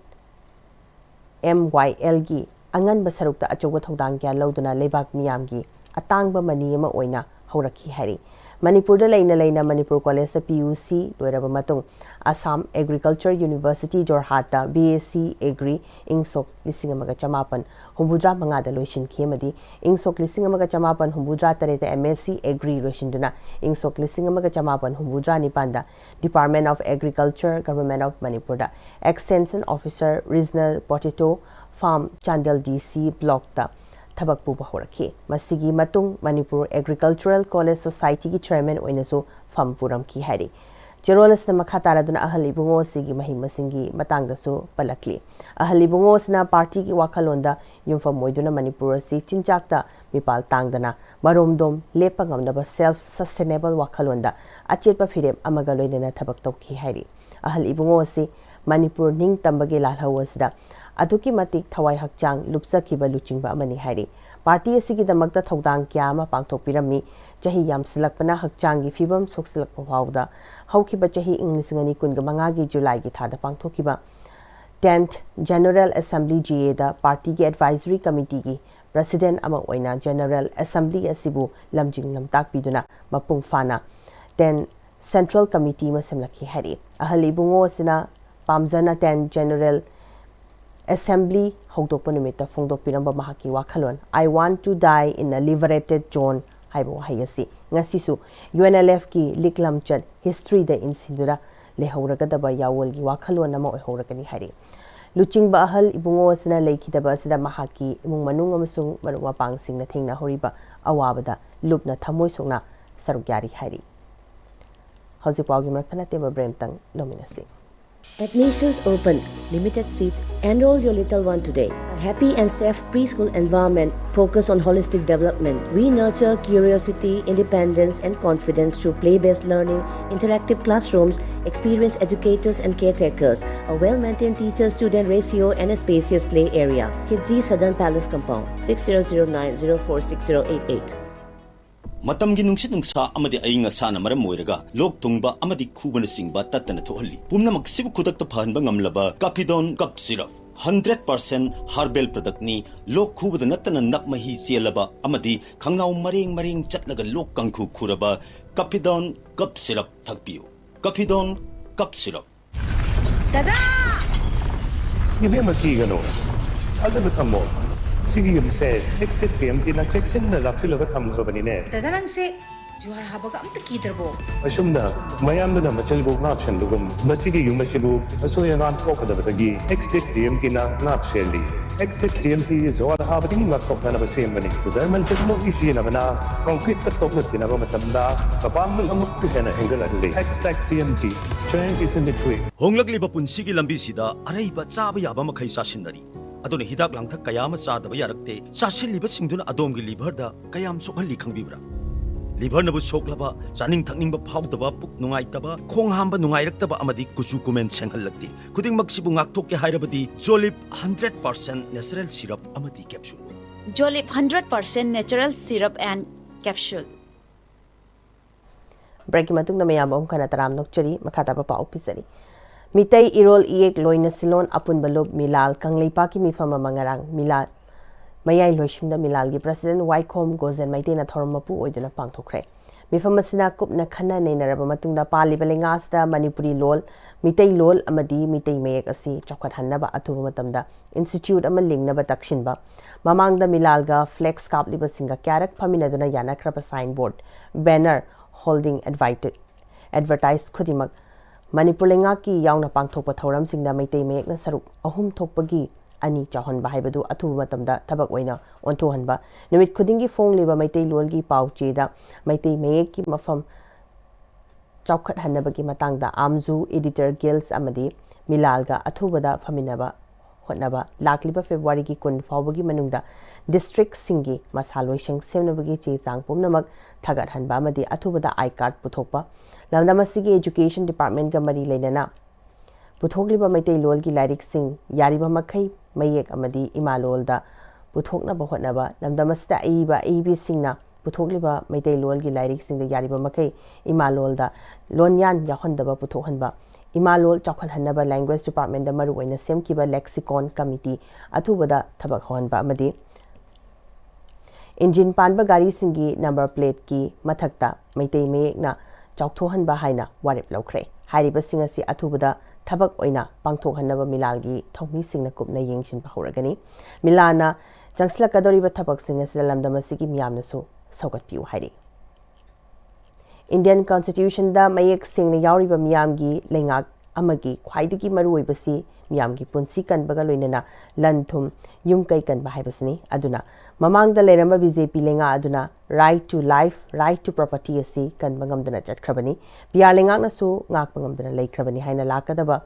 M Y ꯑꯦꯜꯒꯤ ꯑꯉꯟꯕ ꯁꯔꯨꯛꯇ ꯑꯆꯧꯕ ꯊꯧꯗꯥꯡ ꯀꯌꯥ ꯂꯧꯗꯨꯅ ꯂꯩꯕꯥꯛ ꯃꯤꯌꯥꯝꯒꯤ ꯑꯇꯥꯡꯕ ꯃꯅꯤ ꯑꯃ ꯑꯣꯏꯅ ꯍꯧꯔꯛꯈꯤ ꯍꯥꯏꯔꯤ꯫ ꯃꯅꯤꯄꯨꯔꯗ ꯂꯩꯅ ꯂꯩꯅ ꯃꯅꯤꯄꯨꯔ ꯀꯣꯂꯦꯖꯇ ꯄꯤ ꯌꯨ ꯁꯤ ꯂꯣꯏꯔꯕ ꯃꯇꯨꯡ ꯑꯁꯥꯝ ꯑꯦꯒ꯭ꯔꯤꯀꯜꯆꯔ ꯌꯨꯅꯤꯚꯔꯁꯤꯇꯤ ꯖꯣꯔꯍꯥꯠꯇ ꯕꯤ ꯑꯦꯁ ꯁꯤ ꯑꯦꯒ꯭ꯔꯤ ꯏꯪ ꯁꯣꯛ ꯂꯤꯁꯤꯡ ꯑꯃꯒ ꯆꯃꯥꯄꯟ ꯍꯨꯝꯐꯨꯇꯔꯥ ꯃꯉꯥꯗ ꯂꯣꯏꯁꯤꯟꯈꯤ ꯑꯃꯗꯤ ꯏꯪ ꯁꯣꯛ ꯂꯤꯁꯤꯡ ꯑꯃꯒ ꯆꯃꯥꯄꯟ ꯍꯨꯝꯐꯨꯇꯔꯥ ꯇꯔꯦꯠꯇ ꯑꯦꯝ ꯑꯦꯁ ꯁꯤ ꯑꯦꯒ꯭ꯔꯤ ꯂꯣꯏꯁꯤꯟꯗꯨꯅ ꯏꯪ ꯁꯣꯛ ꯂꯤꯁꯤꯡ ꯑꯃꯒ ꯆꯃꯥꯄꯟ ꯍꯨꯝꯐꯨꯇꯔꯥ ꯅꯤꯄꯥꯟꯗ Department of Agriculture, Government of ꯃꯅꯤꯄꯨꯔꯗ Extension Officer, Regional Potato Farm, Chandel ꯗꯤ ꯁꯤ ꯕ꯭ꯂꯣꯛꯇ ꯊꯕꯛ ꯄꯨꯕ ꯍꯧꯔꯛꯈꯤ꯫ ꯃꯁꯤꯒꯤ ꯃꯇꯨꯡ ꯃꯅꯤꯄꯨꯔ ꯑꯦꯒ꯭ꯔꯤꯀꯜꯆꯔꯦꯜ ꯀꯣꯂꯦꯖ ꯁꯣꯁꯥꯏꯇꯤꯒꯤ ꯆꯦꯌꯔꯃꯦꯟ ꯑꯣꯏꯅꯁꯨ ꯐꯝ ꯄꯨꯔꯝꯈꯤ ꯍꯥꯏꯔꯤ꯫ ꯆꯦꯔꯣꯜ ꯑꯁꯤꯅ ꯃꯈꯥ ꯇꯥꯔꯗꯨꯅ ꯑꯍꯜ ꯏꯕꯨꯡꯉꯣ ꯑꯁꯤꯒꯤ ꯃꯍꯩ ꯃꯁꯤꯡꯒꯤ ꯃꯇꯥꯡꯗꯁꯨ ꯄꯜꯂꯛꯂꯤ꯫ ꯑꯍꯜ ꯏꯕꯨꯡꯉꯣ ꯑꯁꯤꯅ ꯄꯥꯔꯇꯤꯒꯤ ꯋꯥꯈꯜꯂꯣꯟꯗ ꯌꯨꯝꯐꯝ ꯑꯣꯏꯗꯨꯅ ꯃꯅꯤꯄꯨꯔ ꯑꯁꯤ ꯆꯤꯟꯖꯥꯛꯇ ꯃꯤꯄꯥꯜ ꯇꯥꯡꯗꯅ ꯃꯔꯣꯝꯗꯣꯝ ꯂꯦꯞꯄ ꯉꯝꯅꯕ self sustainable ꯋꯥꯈꯜꯂꯣꯟꯗ ꯑꯆꯦꯠꯄ ꯐꯤꯔꯦꯞ ꯑꯃꯒ ꯂꯣꯏꯅꯅ ꯊꯕꯛ ꯇꯧꯈꯤ ꯍꯥꯏꯔꯤ꯫ ꯑꯍꯜ ꯏꯕꯨꯡꯉꯣ ꯑꯁꯤ ꯃꯅꯤꯄꯨꯔ ꯅꯤꯡꯇꯝꯕꯒꯤ ꯂꯥꯜꯍꯧ ꯑꯁꯤꯗ ꯑꯗꯨꯛꯀꯤ ꯃꯇꯤꯛ ꯊꯋꯥꯏ ꯍꯛꯆꯥꯡ ꯂꯨꯞꯆꯈꯤꯕ ꯂꯨꯆꯤꯡꯕ ꯑꯃꯅꯤ ꯍꯥꯏꯔꯤ꯫ ꯄꯥꯔꯇꯤ ꯑꯁꯤꯒꯤꯗꯃꯛꯇ ꯊꯧꯗꯥꯡ ꯀꯌꯥ ꯑꯃ ꯄꯥꯡꯊꯣꯛꯄꯤꯔꯝꯃꯤ꯫ ꯆꯍꯤ ꯌꯥꯝꯁꯤꯜꯂꯛꯄꯅ ꯍꯛꯆꯥꯡꯒꯤ ꯐꯤꯕꯝ ꯁꯣꯛꯆꯤꯜꯂꯛꯄ ꯐꯥꯎꯕꯗ ꯍꯧꯈꯤꯕ ꯆꯍꯤ ꯏꯪ ꯂꯤꯁꯤꯡ ꯑꯅꯤ ꯀꯨꯟꯒ ꯃꯉꯥꯒꯤ ꯖꯨꯂꯥꯏꯒꯤ ꯊꯥꯗ ꯄꯥꯡꯊꯣꯛꯈꯤꯕ tenth General Assembly G A ꯗ ꯄꯥꯔꯇꯤꯒꯤ advisory committeeꯒꯤ president ꯑꯃ ꯑꯣꯏꯅ General Assembly ꯑꯁꯤꯕꯨ ꯂꯝꯖꯤꯡ ꯂꯝꯇꯥꯛꯄꯤꯗꯨꯅ ꯃꯄꯨꯡ ꯐꯥꯅ ten Central Committee ꯑꯃ ꯁꯦꯝꯂꯛꯈꯤ ꯍꯥꯏꯔꯤ꯫ ꯑꯍꯜ ꯏꯕꯨꯡꯉꯣ ꯑꯁꯤꯅ ꯄꯥꯝꯖꯅ ten General Assembly ꯍꯧꯗꯣꯛꯄ ꯅꯨꯃꯤꯠꯇ ꯐꯣꯡꯗꯣꯛꯄꯤꯔꯝꯕ ꯃꯍꯥꯛꯀꯤ ꯋꯥꯈꯜꯂꯣꯟ "I want to die in a liberated zone" ꯍꯥꯏꯕ ꯋꯥꯍꯩ ꯑꯁꯤ ꯉꯁꯤꯁꯨ UNLFꯀꯤ ꯂꯤꯛꯂꯝꯆꯠ historyꯗ ꯏꯟꯁꯤꯟꯗꯨꯅ ꯂꯩꯍꯧꯔꯒꯗꯕ ꯌꯥꯑꯣꯜꯒꯤ ꯋꯥꯈꯜꯂꯣꯟ ꯑꯃ ꯑꯣꯏꯍꯧꯔꯒꯅꯤ ꯍꯥꯏꯔꯤ꯫ ꯂꯨꯆꯤꯡꯕ ꯑꯍꯜ ꯏꯕꯨꯡꯉꯣ ꯑꯁꯤꯅ ꯂꯩꯈꯤꯗꯕ ꯑꯁꯤꯗ ꯃꯍꯥꯛꯀꯤ ꯏꯃꯨꯡ ꯃꯅꯨꯡ ꯑꯃꯁꯨꯡ ꯃꯔꯨꯞ ꯃꯄꯥꯡꯁꯤꯡꯅ ꯊꯦꯡꯅꯍꯧꯔꯤꯕ ꯑꯋꯥꯕꯗ ꯂꯨꯞꯅ ꯊꯃꯣꯏ ꯁꯣꯛꯅ ꯁꯔꯨꯛ ꯌꯥꯔꯤ ꯍꯥꯏꯔꯤ꯫ ꯍꯧꯖꯤꯛ ꯄꯥꯎꯒꯤ ꯃꯔꯛꯇ ꯅꯠꯇꯦꯕ ꯕ꯭ꯔꯦꯝꯇꯪ ꯂꯧꯃꯤꯟꯅꯁꯤ꯫ Admissions open. Limited seats. Enroll your little one today. A happy and safe preschool environment focused on holistic development. We nurture curiosity, independence, and confidence through play-based learning, interactive classrooms, experienced educators and caretakers, a well-maintained teacher-student ratio, and a spacious play area. Kidzi Southern Palace Compound, six zero zero nine zero four six zero eight eight. ꯃꯇꯝꯒꯤ ꯅꯨꯡꯁꯤꯠ ꯅꯨꯡꯁꯥ ꯑꯃꯗꯤ ꯑꯏꯪ ꯑꯁꯥꯅ ꯃꯔꯝ ꯑꯣꯏꯔꯒ ꯂꯣꯛ ꯊꯨꯡꯕ ꯑꯃꯗꯤ ꯈꯨꯕꯅꯆꯤꯡꯕ ꯇꯠꯇꯅ ꯊꯣꯛꯍꯜꯂꯤ꯫ ꯄꯨꯝꯅꯃꯛꯁꯤꯕꯨ ꯈꯨꯗꯛꯇ ꯐꯍꯟꯕ ꯉꯝꯂꯕ ꯀꯥꯐꯤꯗꯣꯟ ꯀꯞ ꯁꯤꯔꯞ꯫ Hundred percent herbal productꯅꯤ꯫ ꯂꯣꯛ ꯈꯨꯕꯗ ꯅꯠꯇꯅ ꯅꯞ ꯃꯍꯤ ꯆꯦꯜꯂꯕ ꯑꯃꯗꯤ ꯈꯪꯅꯥꯎ ꯃꯔꯦꯡ ꯃꯔꯦꯡ ꯆꯠꯂꯒ ꯂꯣꯛ ꯀꯥꯡꯈꯨ ꯈꯨꯔꯕ ꯀꯥꯐꯤꯗꯣꯟ ꯀꯞ ꯁꯤꯔꯞ ꯊꯛꯄꯤꯌꯨ꯫ ꯀꯥꯐꯤꯗꯣꯟ ꯀꯞ ꯁꯤꯔꯞ꯫ ꯗꯗꯥ! ꯏꯕꯦꯝꯃ, ꯀꯤꯒꯅꯨ꯫ ꯊꯥꯖꯕ ꯊꯝꯃꯣ꯫ ꯁꯤꯒꯤ ꯌꯨꯝꯁꯦ ꯑꯦꯛꯁ ꯇꯤꯛ ꯇꯤ ꯑꯦꯝ ꯇꯤꯅ ꯆꯦꯛꯁꯤꯟꯅ ꯂꯥꯛꯁꯤꯜꯂꯒ ꯊꯝꯈ꯭ꯔꯕꯅꯤꯅꯦ꯫ ꯗꯗꯥ, ꯅꯪꯁꯦ ꯖꯨꯍꯥꯔ ꯍꯥꯕꯒ ꯑꯝꯇ ꯀꯤꯗ꯭ꯔꯕꯣ? ꯑꯁꯨꯝꯅ ꯃꯌꯥꯝꯗꯨꯅ ꯃꯆꯤꯜꯕꯨ ꯉꯥꯛꯁꯟꯕꯒꯨꯝ, ꯃꯁꯤꯒꯤ ꯌꯨꯝ ꯑꯁꯤꯕꯨ ꯑꯁꯣꯏ ꯑꯉꯥꯝ ꯊꯣꯛꯀꯗꯕꯗꯒꯤ ꯑꯦꯛꯁ ꯇꯤꯛ ꯇꯤ ꯑꯦꯝ ꯇꯤꯅ ꯉꯥꯛ ꯁꯦꯜꯂꯤ꯫ X-Tech T M T ꯖꯨꯋꯥꯔ ꯍꯥꯕꯗꯒꯤ ꯉꯥꯛꯊꯣꯛꯅꯅꯕ ꯁꯦꯝꯕꯅꯤ꯫ German technology ꯁꯤꯖꯤꯟꯅꯕꯅ concrete ꯀ ꯇꯣꯛꯅ ꯊꯤꯅꯕ ꯃꯇꯝꯗ ꯃꯄꯥꯡꯒꯜ ꯑꯃꯨꯛꯀ ꯍꯦꯟꯅ ꯍꯦꯟꯒꯠꯍꯜꯂꯤ꯫ X-Tech T M T, strength is in the grip. ꯍꯣꯡꯂꯛꯂꯤꯕ ꯄꯨꯟꯁꯤꯒꯤ ꯂꯝꯕꯤꯁꯤꯗ ꯑꯔꯩꯕ ꯆꯥꯕ ꯌꯥꯕ ꯃꯈꯩ ꯆꯥꯁꯤꯟꯅꯔꯤ꯫ ꯑꯗꯨꯅ ꯍꯤꯗꯥꯛ ꯂꯥꯡꯊꯛ ꯀꯌꯥ ꯑꯃ ꯆꯥꯗꯕ ꯌꯥꯔꯛꯇꯦ꯫ ꯆꯥꯁꯤꯜꯂꯤꯕꯁꯤꯡꯗꯨꯅ ꯑꯗꯣꯝꯒꯤ liver ꯗ ꯀꯌꯥꯝ ꯁꯣꯛꯍꯜꯂꯤ ꯈꯪꯕꯤꯕ꯭ꯔꯥ? Liver ꯅꯕꯨ ꯁꯣꯛꯂꯕ, ꯆꯥꯅꯤꯡ ꯊꯛꯅꯤꯡꯕ ꯐꯥꯎꯗꯕ, ꯄꯨꯛ ꯅꯨꯡꯉꯥꯏꯇꯕ, ꯈꯣꯡ ꯍꯥꯝꯕ ꯅꯨꯡꯉꯥꯏꯔꯛꯇꯕ ꯑꯃꯗꯤ ꯀꯨꯆꯨ ꯀꯨꯃꯦꯟ ꯁꯦꯡꯍꯜꯂꯛꯇꯦ꯫ ꯈꯨꯗꯤꯡꯃꯛꯁꯤꯕꯨ ꯉꯥꯛꯊꯣꯛꯀꯦ ꯍꯥꯏꯔꯕꯗꯤ Jolib hundred percent natural syrup ꯑꯃꯗꯤ capsule꯫ Jolib hundred percent natural syrup and capsule꯫ Break ꯀꯤ ꯃꯇꯨꯡꯗ ꯃꯌꯥꯝ ꯑꯃꯨꯛ ꯍꯟꯅ ꯇꯔꯥꯝꯅ ꯑꯣꯛꯆꯔꯤ꯫ ꯃꯈꯥ ꯇꯥꯕ ꯄꯥꯎ ꯄꯤꯖꯔꯤ꯫ ꯃꯤꯇꯩ ꯏꯔꯣꯜ ꯏꯌꯦꯛ ꯂꯣꯏꯅ ꯁꯤꯂꯣꯟ ꯑꯄꯨꯟꯕ ꯂꯨꯞ ꯃꯤꯂꯥꯜ ꯀꯪꯂꯩꯄꯥꯛꯀꯤ ꯃꯤꯐꯝ ꯑꯃ ꯉꯔꯥꯡ ꯃꯤꯂꯥꯜ ꯃꯌꯥꯏ ꯂꯣꯏꯁꯤꯡꯗ ꯃꯤꯂꯥꯜꯒꯤ president ꯋꯥꯏꯈꯣꯝ ꯒꯣꯖꯦꯟ ꯃꯩꯇꯩꯅ ꯊꯧꯔꯝ ꯃꯄꯨ ꯑꯣꯏꯗꯨꯅ ꯄꯥꯡꯊꯣꯛꯈ꯭ꯔꯦ꯫ ꯃꯤꯐꯝ ꯑꯁꯤꯅ ꯀꯨꯞꯅ ꯈꯟꯅ ꯅꯩꯅꯔꯕ ꯃꯇꯨꯡꯗ ꯄꯥꯜꯂꯤꯕ ꯂꯩꯉꯥꯛꯁꯤꯗ ꯃꯅꯤꯄꯨꯔꯤ ꯂꯣꯜ, ꯃꯤꯇꯩ ꯂꯣꯜ ꯑꯃꯗꯤ ꯃꯤꯇꯩ ꯃꯌꯦꯛ ꯑꯁꯤ ꯆꯥꯎꯈꯠꯍꯟꯅꯕ ꯑꯊꯨꯕ ꯃꯇꯝꯗ institute ꯑꯃ ꯂꯤꯡꯅꯕ ꯇꯛꯁꯤꯟꯕ, ꯃꯃꯥꯡꯗ ꯃꯤꯂꯥꯜꯒ flex ꯀꯥꯞꯂꯤꯕꯁꯤꯡꯒ ꯀꯌꯥꯔꯛ ꯐꯝꯃꯤꯟꯅꯗꯨꯅ ꯌꯥꯅꯈ꯭ꯔꯕ signboard, banner, holding advertise ꯈꯨꯗꯤꯡꯃꯛ ꯃꯅꯤꯄꯨꯔ ꯂꯩꯉꯥꯛꯀꯤ ꯌꯥꯎꯅ ꯄꯥꯡꯊꯣꯛꯄ ꯊꯧꯔꯝꯁꯤꯡꯗ ꯃꯩꯇꯩ ꯃꯌꯦꯛꯅ ꯁꯔꯨꯛ ꯑꯍꯨꯝ ꯊꯣꯛꯄꯒꯤ ꯑꯅꯤ ꯆꯥꯎꯍꯟꯕ ꯍꯥꯏꯕꯗꯨ ꯑꯊꯨꯕ ꯃꯇꯝꯗ ꯊꯕꯛ ꯑꯣꯏꯅ ꯑꯣꯟꯊꯣꯛꯍꯟꯕ, ꯅꯨꯃꯤꯠ ꯈꯨꯗꯤꯡꯒꯤ ꯐꯣꯡꯂꯤꯕ ꯃꯩꯇꯩꯂꯣꯟꯒꯤ ꯄꯥꯎ ꯆꯦꯗ ꯃꯩꯇꯩ ꯃꯌꯦꯛꯀꯤ ꯃꯐꯝ ꯆꯥꯎꯈꯠꯍꯟꯅꯕꯒꯤ ꯃꯇꯥꯡꯗ ꯑꯥꯝꯖꯨ, Editor Guilds ꯑꯃꯗꯤ ꯃꯤꯂꯥꯜꯒ ꯑꯊꯨꯕꯗ ꯐꯝꯃꯤꯟꯅꯕ ꯍꯣꯠꯅꯕ, ꯂꯥꯛꯂꯤꯕ February ꯒꯤ ꯀꯨꯟ ꯐꯥꯎꯕꯒꯤ ꯃꯅꯨꯡꯗ district ꯁꯤꯡꯒꯤ ꯃꯁꯥ ꯂꯣꯏꯁꯪ ꯁꯦꯝꯅꯕꯒꯤ ꯆꯦ ꯆꯥꯡ ꯄꯨꯝꯅꯃꯛ ꯊꯥꯒꯠꯍꯟꯕ ꯑꯃꯗꯤ ꯑꯊꯨꯕꯗ I card ꯄꯨꯊꯣꯛꯄ, ꯂꯝꯗꯝ ꯑꯁꯤꯒꯤ education department ꯀ ꯃꯔꯤ ꯂꯩꯅꯅ ꯄꯨꯊꯣꯛꯂꯤꯕ ꯃꯩꯇꯩꯂꯣꯟꯒꯤ ꯂꯥꯏꯔꯤꯛꯁꯤꯡ ꯌꯥꯔꯤꯕ ꯃꯈꯩ ꯃꯌꯦꯛ ꯑꯃꯗꯤ ꯏꯃꯥꯂꯣꯟꯗ ꯄꯨꯊꯣꯛꯅꯕ ꯍꯣꯠꯅꯕ, ꯂꯝꯗꯝ ꯑꯁꯤꯗ ꯑꯏꯕ ꯑꯏꯕꯤꯁꯤꯡꯅ ꯄꯨꯊꯣꯛꯂꯤꯕ ꯃꯩꯇꯩꯂꯣꯟꯒꯤ ꯂꯥꯏꯔꯤꯛꯁꯤꯡꯗ ꯌꯥꯔꯤꯕ ꯃꯈꯩ ꯏꯃꯥꯂꯣꯟꯗ ꯂꯣꯟꯌꯥꯟ ꯌꯥꯎꯍꯟꯗꯕ ꯄꯨꯊꯣꯛꯍꯟꯕ, ꯏꯃꯥꯂꯣꯟ ꯆꯥꯎꯈꯠꯍꯟꯅꯕ language department ꯗ ꯃꯔꯨꯑꯣꯏꯅ ꯁꯦꯝꯈꯤꯕ lexicon committee ꯑꯊꯨꯕꯗ ꯊꯕꯛ ꯍꯧꯍꯟꯕ ꯑꯃꯗꯤ engine ꯄꯥꯟꯕ ꯒꯥꯔꯤꯁꯤꯡꯒꯤ number plate ꯀꯤ ꯃꯊꯛꯇ ꯃꯩꯇꯩ ꯃꯌꯦꯛꯅ ꯆꯥꯎꯊꯣꯛꯍꯟꯕ ꯍꯥꯏꯅ ꯋꯥꯔꯦꯞ ꯂꯧꯈ꯭ꯔꯦ꯫ ꯍꯥꯏꯔꯤꯕꯁꯤꯡ ꯑꯁꯤ ꯑꯊꯨꯕꯗ ꯊꯕꯛ ꯑꯣꯏꯅ ꯄꯥꯡꯊꯣꯛꯍꯟꯅꯕ ꯃꯤꯂꯥꯜꯒꯤ ꯊꯧꯃꯤꯁꯤꯡꯅ ꯀꯨꯞꯅ ꯌꯦꯡꯁꯤꯟꯕ ꯍꯧꯔꯒꯅꯤ꯫ ꯃꯤꯂꯥꯜꯅ ꯆꯪꯁꯤꯜꯂꯛꯀꯗꯧꯔꯤꯕ ꯊꯕꯛꯁꯤꯡ ꯑꯁꯤꯗ ꯂꯝꯗꯝ ꯑꯁꯤꯒꯤ ꯃꯤꯌꯥꯝꯅꯁꯨ ꯁꯧꯒꯠꯄꯤꯌꯨ ꯍꯥꯏꯔꯤ꯫ Indian Constitution ꯗ ꯃꯌꯦꯛ ꯁꯦꯡꯅ ꯌꯥꯎꯔꯤꯕ ꯃꯤꯌꯥꯝꯒꯤ ꯂꯩꯉꯥꯛ ꯑꯃꯒꯤ ꯈ꯭ꯋꯥꯏꯗꯒꯤ ꯃꯔꯨꯑꯣꯏꯕꯁꯤ ꯃꯤꯌꯥꯝꯒꯤ ꯄꯨꯟꯁꯤ ꯀꯟꯕꯒ ꯂꯣꯏꯅꯅ ꯂꯟ ꯊꯨꯝ, ꯌꯨꯝ ꯀꯩ ꯀꯟꯕ ꯍꯥꯏꯕꯁꯤꯅꯤ꯫ ꯑꯗꯨꯅ ꯃꯃꯥꯡꯗ ꯂꯩꯔꯝꯕ ꯕꯤ ꯖꯦ ꯄꯤ ꯂꯩꯉꯥꯛ ꯑꯗꯨꯅ right to life, right to property ꯑꯁꯤ ꯀꯟꯕ ꯉꯝꯗꯅ ꯆꯠꯈ꯭ꯔꯕꯅꯤ꯫ ꯄꯤ ꯑꯥꯔ ꯂꯩꯉꯥꯛꯅꯁꯨ ꯉꯥꯛꯄ ꯉꯝꯗꯅ ꯂꯩꯈ꯭ꯔꯕꯅꯤ ꯍꯥꯏꯅ ꯂꯥꯛꯀꯗꯕ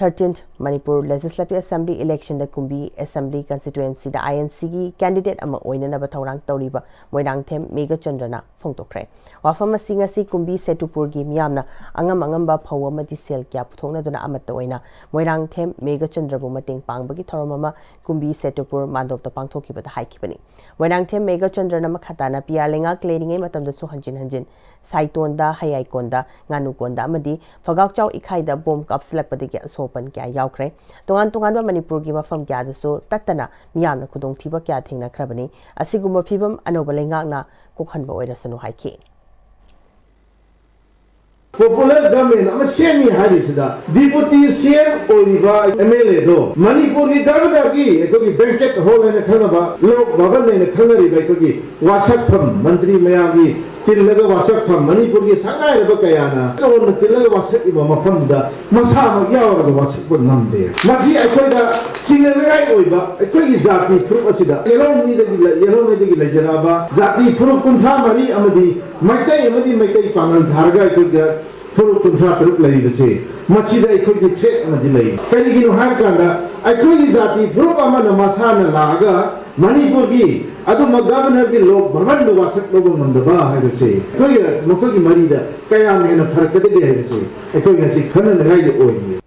thirteenth Manipur Legislative Assembly election ꯗ ꯀꯨꯝꯕꯤ Assembly constituency ꯗ ꯑꯥꯏ ꯑꯦꯟ ꯁꯤ ꯒꯤ candidate ꯑꯃ ꯑꯣꯏꯅꯅꯕ ꯊꯧꯔꯥꯡ ꯇꯧꯔꯤꯕ ꯃꯣꯏꯔꯥꯡꯊꯦꯝ ꯃꯦꯘꯆꯟꯗ꯭ꯔꯅ ꯐꯣꯡꯗꯣꯛꯈ꯭ꯔꯦ꯫ ꯋꯥꯐꯝ ꯑꯁꯤ ꯉꯁꯤ ꯀꯨꯝꯕꯤ ꯁꯦꯇꯨꯄꯨꯔꯒꯤ ꯃꯤꯌꯥꯝꯅ ꯑꯉꯝ ꯑꯉꯝꯕ ꯐꯧ ꯑꯃꯗꯤ ꯁꯦꯜ ꯀꯌꯥ ꯄꯨꯊꯣꯛꯅꯗꯨꯅ ꯑꯃꯠꯇ ꯑꯣꯏꯅ ꯃꯣꯏꯔꯥꯡꯊꯦꯝ ꯃꯦꯘꯆꯟꯗ꯭ꯔꯕꯨ ꯃꯇꯦꯡ ꯄꯥꯡꯕꯒꯤ ꯊꯧꯔꯝ ꯑꯃ ꯀꯨꯝꯕꯤ ꯁꯦꯇꯨꯄꯨꯔ ꯃꯥꯟꯗꯣꯞꯇ ꯄꯥꯡꯊꯣꯛꯈꯤꯕꯗ ꯍꯥꯏꯈꯤꯕꯅꯤ꯫ ꯃꯣꯏꯔꯥꯡꯊꯦꯝ ꯃꯦꯘꯆꯟꯗ꯭ꯔꯅ ꯃꯈꯥ ꯇꯥꯅ ꯄꯤ ꯑꯥꯔ ꯂꯩꯉꯥꯛ ꯂꯩꯔꯤꯉꯩ ꯃꯇꯝꯗꯁꯨ ꯍꯟꯖꯤꯟ ꯍꯟꯖꯤꯟ ꯁꯥꯏꯇꯣꯟꯗ, ꯍꯌꯥꯏꯀꯣꯟꯗ, ꯉꯥꯅꯨꯀꯣꯟꯗ ꯑꯃꯗꯤ ꯐꯒꯥꯎꯆꯥꯎ ꯏꯈꯥꯏꯗ ꯕꯣꯝ ꯀꯥꯞꯁꯤꯜꯂꯛꯄꯗꯒꯤ ꯑꯁꯣꯛ ꯑꯄꯟ ꯀꯌꯥ ꯌꯥꯎꯈ꯭ꯔꯦ꯫ ꯇꯣꯉꯥꯟ ꯇꯣꯉꯥꯟꯕ ꯃꯅꯤꯄꯨꯔꯒꯤ ꯃꯐꯝ ꯀꯌꯥꯗꯁꯨ ꯇꯠꯇꯅ ꯃꯤꯌꯥꯝꯅ ꯈꯨꯗꯣꯡꯊꯤꯕ ꯀꯌꯥ ꯊꯦꯡꯅꯈ꯭ꯔꯕꯅꯤ꯫ ꯑꯁꯤꯒꯨꯝꯕ ꯐꯤꯕꯝ ꯑꯅꯧꯕ ꯂꯩꯉꯥꯛꯅ ꯀꯣꯛꯍꯟꯕ ꯑꯣꯏꯔꯁꯅꯨ ꯍꯥꯏꯈꯤ꯫ Popular government ꯑꯃ ꯁꯦꯝꯃꯤ ꯍꯥꯏꯔꯤꯁꯤꯗ deputy C M ꯑꯣꯏꯔꯤꯕ M L A ꯗꯣ ꯃꯅꯤꯄꯨꯔꯒꯤ governorꯒꯤ ꯑꯩꯈꯣꯏꯒꯤ banquet hall ꯍꯥꯏꯅ ꯈꯪꯅꯕ, ꯂꯣꯛ ꯚꯕꯟ ꯍꯥꯏꯅ ꯈꯪꯅꯔꯤꯕ ꯑꯩꯈꯣꯏꯒꯤ ꯋꯥꯁꯛꯐꯝ, ꯃꯟꯇ꯭ꯔꯤ ꯃꯌꯥꯝꯒꯤ ꯇꯤꯜꯂꯒ ꯋꯥꯁꯛꯐꯝ, ꯃꯅꯤꯄꯨꯔꯒꯤ ꯁꯛꯅꯥꯏꯔꯕ ꯀꯌꯥꯅ ꯆꯣꯟꯅ ꯇꯤꯜꯂꯒ ꯋꯥꯁꯛꯏꯕ ꯃꯐꯝꯗ ꯃꯁꯥꯃꯛ ꯌꯥꯎꯔꯒ ꯋꯥꯁꯛꯄ ꯉꯝꯗꯦ꯫ ꯃꯁꯤ ꯑꯩꯈꯣꯏꯗ ꯆꯤꯡꯅꯅꯤꯡꯉꯥꯏ ꯑꯣꯏꯕ ꯑꯩꯈꯣꯏꯒꯤ ꯖꯥꯇꯤ ꯐꯨꯔꯨꯞ ꯑꯁꯤꯗ ꯌꯦꯜꯍꯧꯉꯩꯗꯒꯤ ꯂꯩ-, ꯌꯦꯜꯍꯧꯉꯩꯗꯒꯤ ꯂꯩꯖꯔꯛꯑꯕ ꯖꯥꯇꯤ ꯐꯨꯔꯨꯞ ꯀꯨꯟꯊ꯭ꯔꯥ ꯃꯔꯤ ꯑꯃꯗꯤ ꯃꯩꯇꯩ ꯑꯃꯗꯤ ꯃꯩꯇꯩ ꯄꯥꯉꯜ ꯊꯥꯔꯒ ꯑꯩꯈꯣꯏꯗ ꯐꯨꯔꯨꯞ ꯀꯨꯟꯊ꯭ꯔꯥ ꯇꯔꯨꯛ ꯂꯩꯔꯤꯕꯁꯦ, ꯃꯁꯤꯗ ꯑꯩꯈꯣꯏꯒꯤ threat ꯑꯃꯗꯤ ꯂꯩ꯫ ꯀꯔꯤꯒꯤꯅꯣ ꯍꯥꯏꯔꯀꯥꯟꯗ ꯑꯩꯈꯣꯏꯒꯤ ꯖꯥꯇꯤ ꯐꯨꯔꯨꯞ ꯑꯃꯅ ꯃꯁꯥꯅ ꯂꯥꯛꯑꯒ ꯃꯅꯤꯄꯨꯔꯒꯤ ꯑꯗꯨꯝꯕ governorꯒꯤ ꯂꯣꯛ ꯚꯕꯟꯗ ꯋꯥꯁꯛ ꯂꯧꯕ ꯉꯝꯗꯕ ꯍꯥꯏꯕꯁꯦ ꯑꯩꯈꯣꯏꯒ ꯃꯈꯣꯏꯒꯤ ꯃꯔꯤꯗ ꯀꯌꯥꯝ ꯍꯦꯟꯅ ꯐꯔꯛꯀꯗꯒꯦ ꯍꯥꯏꯕꯁꯦ ꯑꯩꯈꯣꯏ ꯉꯁꯤ ꯈꯟꯅꯅꯤꯡꯉꯥꯏꯒꯤ ꯑꯣꯏꯔꯤ꯫